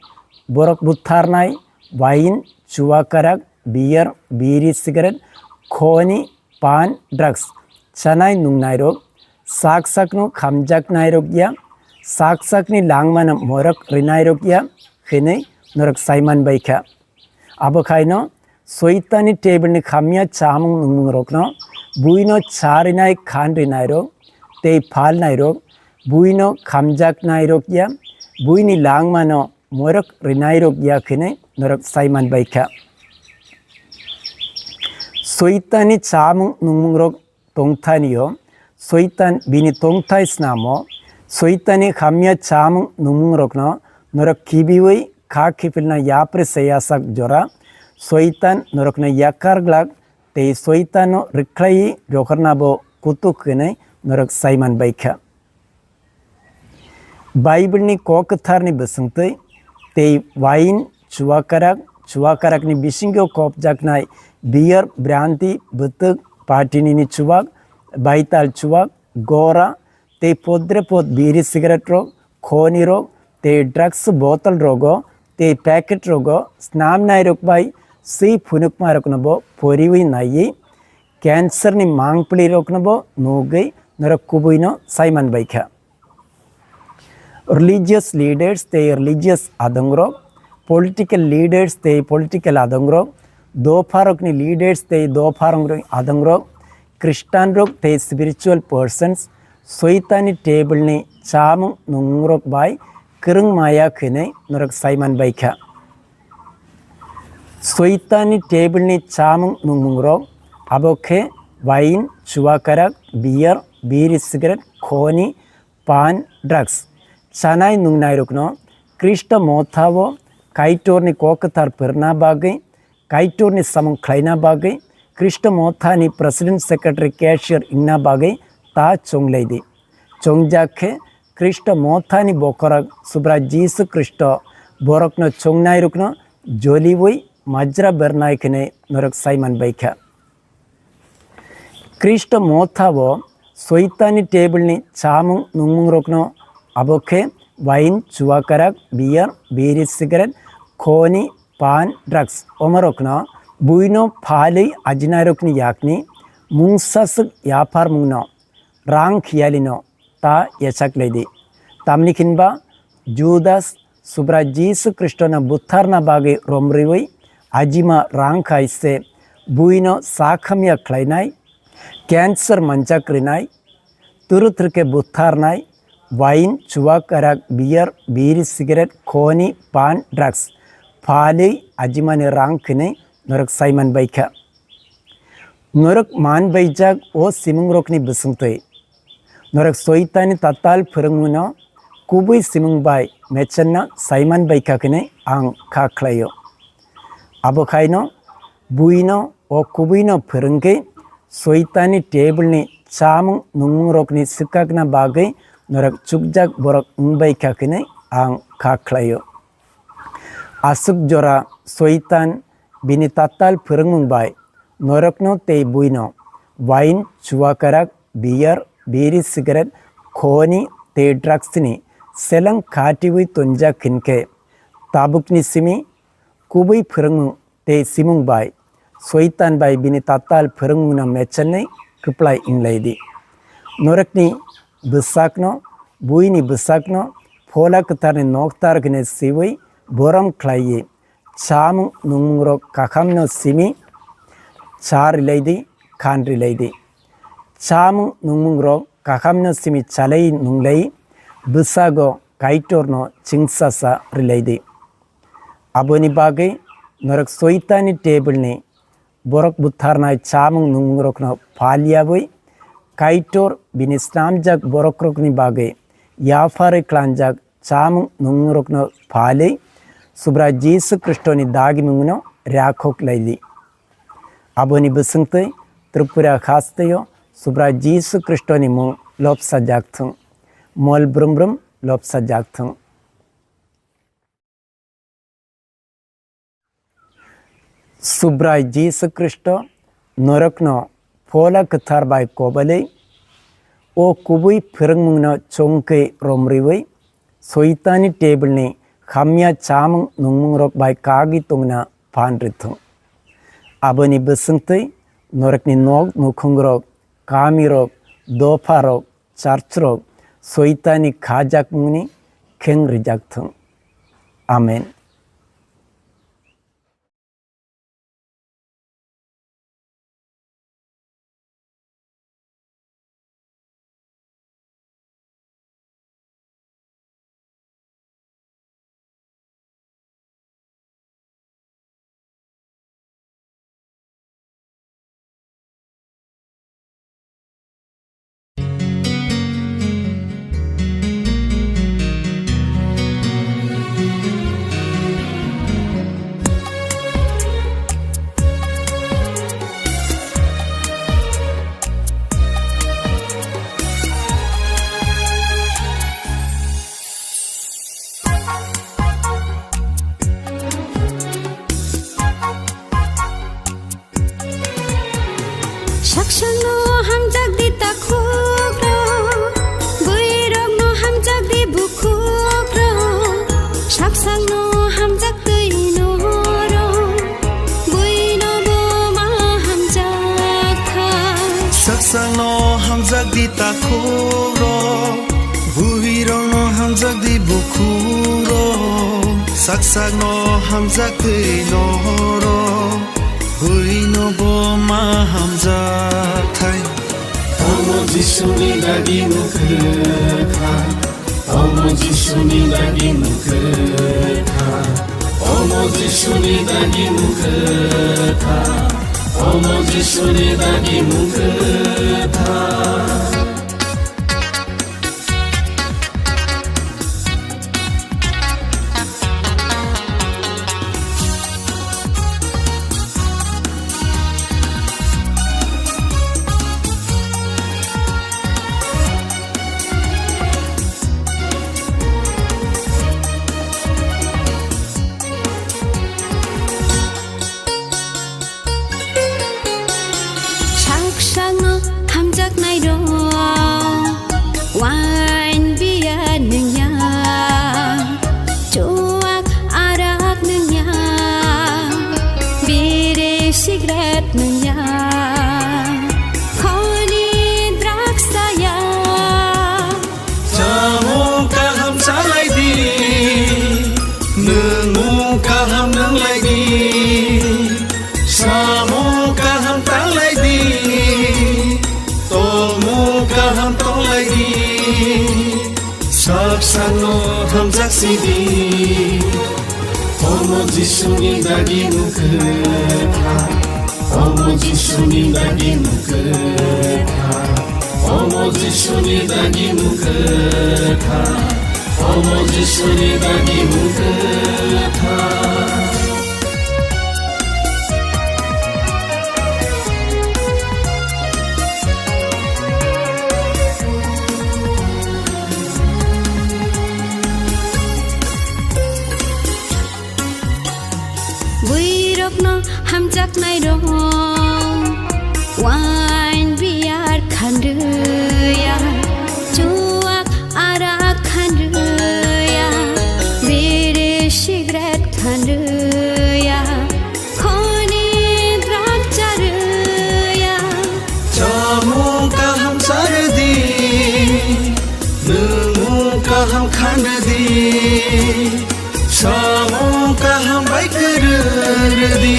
borok butharnai, wine, chuwakarak, beer, biri cigarette, khoni, pan, drugs, chanai nungnairok, sak sakno khamjaknairok ya, sak sakni langmano morok rinairok ya, hwnwi norok saiman baikha. Abo khaino Soitani table ni khamya chamung nungmungrokno, buino charinai khanrinairok tei phalnairok, buino khamjaknairok ya, buini langmano morok rinairok ya khinai norok saiman baikha. Soitani chamung nungmungrok tongthanio, Soitan bini tongthai snamo, Soitani hamya chamung nungmungrokno norok kibiwi kha kiphilna yapri se yasak jora, Soitan norokno yakar glak tei Soitanno rwkhlaiwi rohornabo kutuk hwnwi norok saiman baikha. Bible ni kok kwtharni bwswngtwi tei wine, chuwakarak, chuwakarakni bisingo kopjaknai beer, brandy, bwtwk, patinini chuwak, baital chuwak, gora, tei podre pod biri cigarette rok, khoni rok, tei drugs bottle rogo, tei packet rogo snamnai rok bai swi phunukma rokno bo poriwi naiwi cancer ni mangpli rokno bo nugwi norok kubui no saiman baikha. Religious leaders tei religious adongrok, political leaders tei political adongrok, dopharokni leaders tei dopharokni adongrok, Christian rok tei spiritual persons, Soitani table ni chamung nungmungrok bai kwrwng maya khinwi norok saiman baikha. Soitani table ni chamung nungmungrok abo khe wine, chuwakarak, beer, biri cigarette, khoni, pan, drugs. Chanai nungnairokno Khristo mothao Kaitorni kok kwthar phwrwngna bagwi, Kaitorni samung khlaina bagwi, Khristo mothani president, secretary, cashier wngna bagwi ta chonglaidi. Chongjak khe Khristo mothani bokhorok Subrai Jisu Khristo borokno chongnairokno joliwi majra bernai khinwi norok saiman baikha. Khristo mothao Soitani table ni chamung nungmungrokno abo khe wine, chuwakarak, beer, biri cigarette, khoni, pan, drugs omorokno buino phalwi ajinairokni yakni mungsaswk yapharmungno rang khiyalino ta yachak laidi. Tamni khinba Judas Subrai Jisu Khristono butharna bagwi romriwi ajima rang khai se buino sakhamya khlainai, cancer manjak rinai, twrwk twrwk khe butharnai, wine, chuwak, arak, beer, biri, cigarette, khoni, pan, drugs phalwi ajimani rang khinwi norok saiman baikha. Norok man baijak o simungrokni bwswngtwi. Norok Soitani tatal phwrwngmungno kubui simung bai mechenna saiman baikha khinwi ang kha khlaio. Abo khaino buino o kubuino phwrwngkhe Soitani table ni chamung nungmungrokni swkakna bagwi norok chukjak borok wngbaikha khinwi ang kha khlaio. Aswk jora Soitan bini tatal phwrwngmung bai norokno tei buino wine, chuwakarak, beer, biri, cigarette, khoni, tei drugs ni seleng khatiwi tonjak hinkhe, tabukni simi kubui phwrwngmung tei simung bai Soitan bai bini tatal phwrwngmungno mechenwi kwplai wnglaidi. Norokni bwsakno, buini bwsakno Phola Kwtharni noktar hwnwi siwi borom khlaiwi chamung nungmungrok kakhamno simi cha rilaidi, khan rilaidi. Chamung nungmungrok kakhamno simi chalai nunglai bwsago Kaitorno chingsa sa rilaidi. Aboni bagwi norok Soitani tebelni borok butharnai chamung nungmungrokno phaliyawi Kaitor bini snamjak borokrokni bagwi yapharwi klanjak chamung nungmungrokno phalwi Subrai Jisu Khristoni dagimungno rakhok laidi. Aboni bwswngtwi Tripura hasteo Subrai Jisu Khristoni mung lobsajak thung. Mol brum brum lobsajak thung. Subrai Jisu Khristo norokno Phola Kwthar bai kobalwi o kubui phwrwngmungno chongkhe romriwi Soitani tebelni hamya chamung nungmungrok bai kagwi tongna phan rwthung. Aboni bwswngtwi norokni nok nukhungrok, kamirok, dopharok, churchrok Soitani khajakmungni kheng rijak thung. Amen. Saksangno hamjak di takhukrok, buirokno hamjak di bukhukrok. Saksangno hamjak twi norok, buino bo ma hamjak kha. Saksangno hamjak di takhukrok, buirokno hamjak di bukhukrok. Saksakno hamjak twi norok, buino bo ma hamjak thai. Omo Jisuni dagi mukhwtha, omo Jisuni dagi mukhwtha, omo Jisuni dagi mukhwtha, omo Jisuni dagi mukhwtha. Saksakno hamjaknairok wine beer nwngya, chuak arak nwngya, biri cigarette nwngya, khoni drugs chaya. Samung kaham salai di, nwngmung kaham nwnglai di. Samung kaham tanglai di, tongmung kaham tonglai di. Sak sakno hamjak si di. Omo Jisuni dagi mukhwtha. Omo Jisuni dagi mukhwtha. Omo Jisuni dagi mukhwtha. Omo Jisuni dagi mukhwtha. Buirokno hamjaknairok wine beer khandwya, chuak arak kaham khan rwdi, samung kaham bai kwrwng rwdi,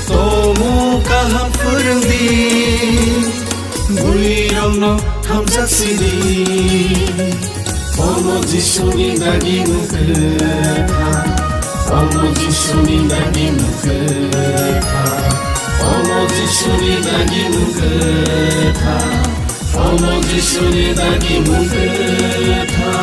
tomung kaham phwrwngdi, buirokno hamjak sidi. Omo Jisuni dagi mwkhwtha, omo Jisuni dagi mwkhwtha, omo Jisuni dagi mwkhwtha, omo Jisuni dagi mwkhwtha.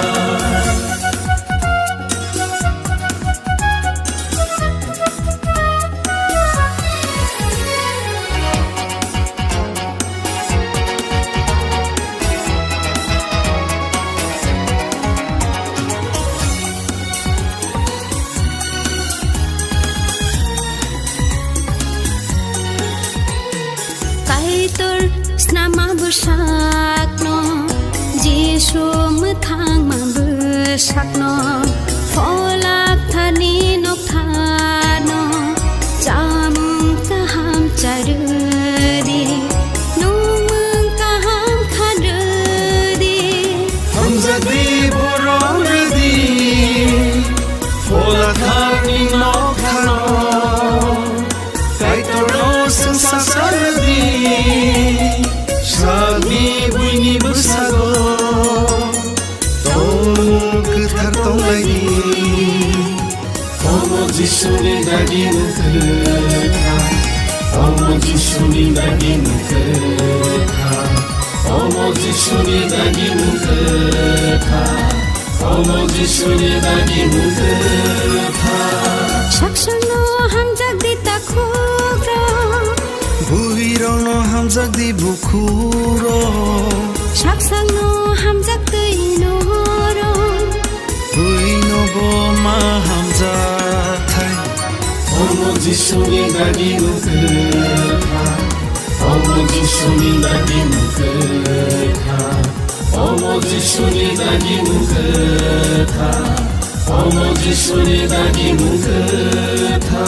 Kaitor snama bwsakno, Jisu mwthangma bwsakno, Phola Kthar ni nokthar no chamung kaham charwdi, nungmung kaham kharwdi. Hamjakdi borok rwdi, Phola Kthar ni nokthar no, Kaitor no swngsa charwdi, salni buini bwsago. Tongmung kwthar tonglaidi. Omo Jisuni dagi mwkhwtha, omo Jisuni dagi mwkhwtha, omo Jisuni dagi mwkhwtha, omo Jisuni dagi mwkhwtha. Saksangno hamjakdi takhukro. Buirokno hamjakdi bukhukro. Saksangno hamjaktwi norok. Buino bo ma hamjakthai. Omo Jisuni dagi mwkhwtha. Omo Jisuni dagi mwkhwtha. Omo Jisuni dagi mwkhwtha. Omo Jisuni dagi mwkhwtha.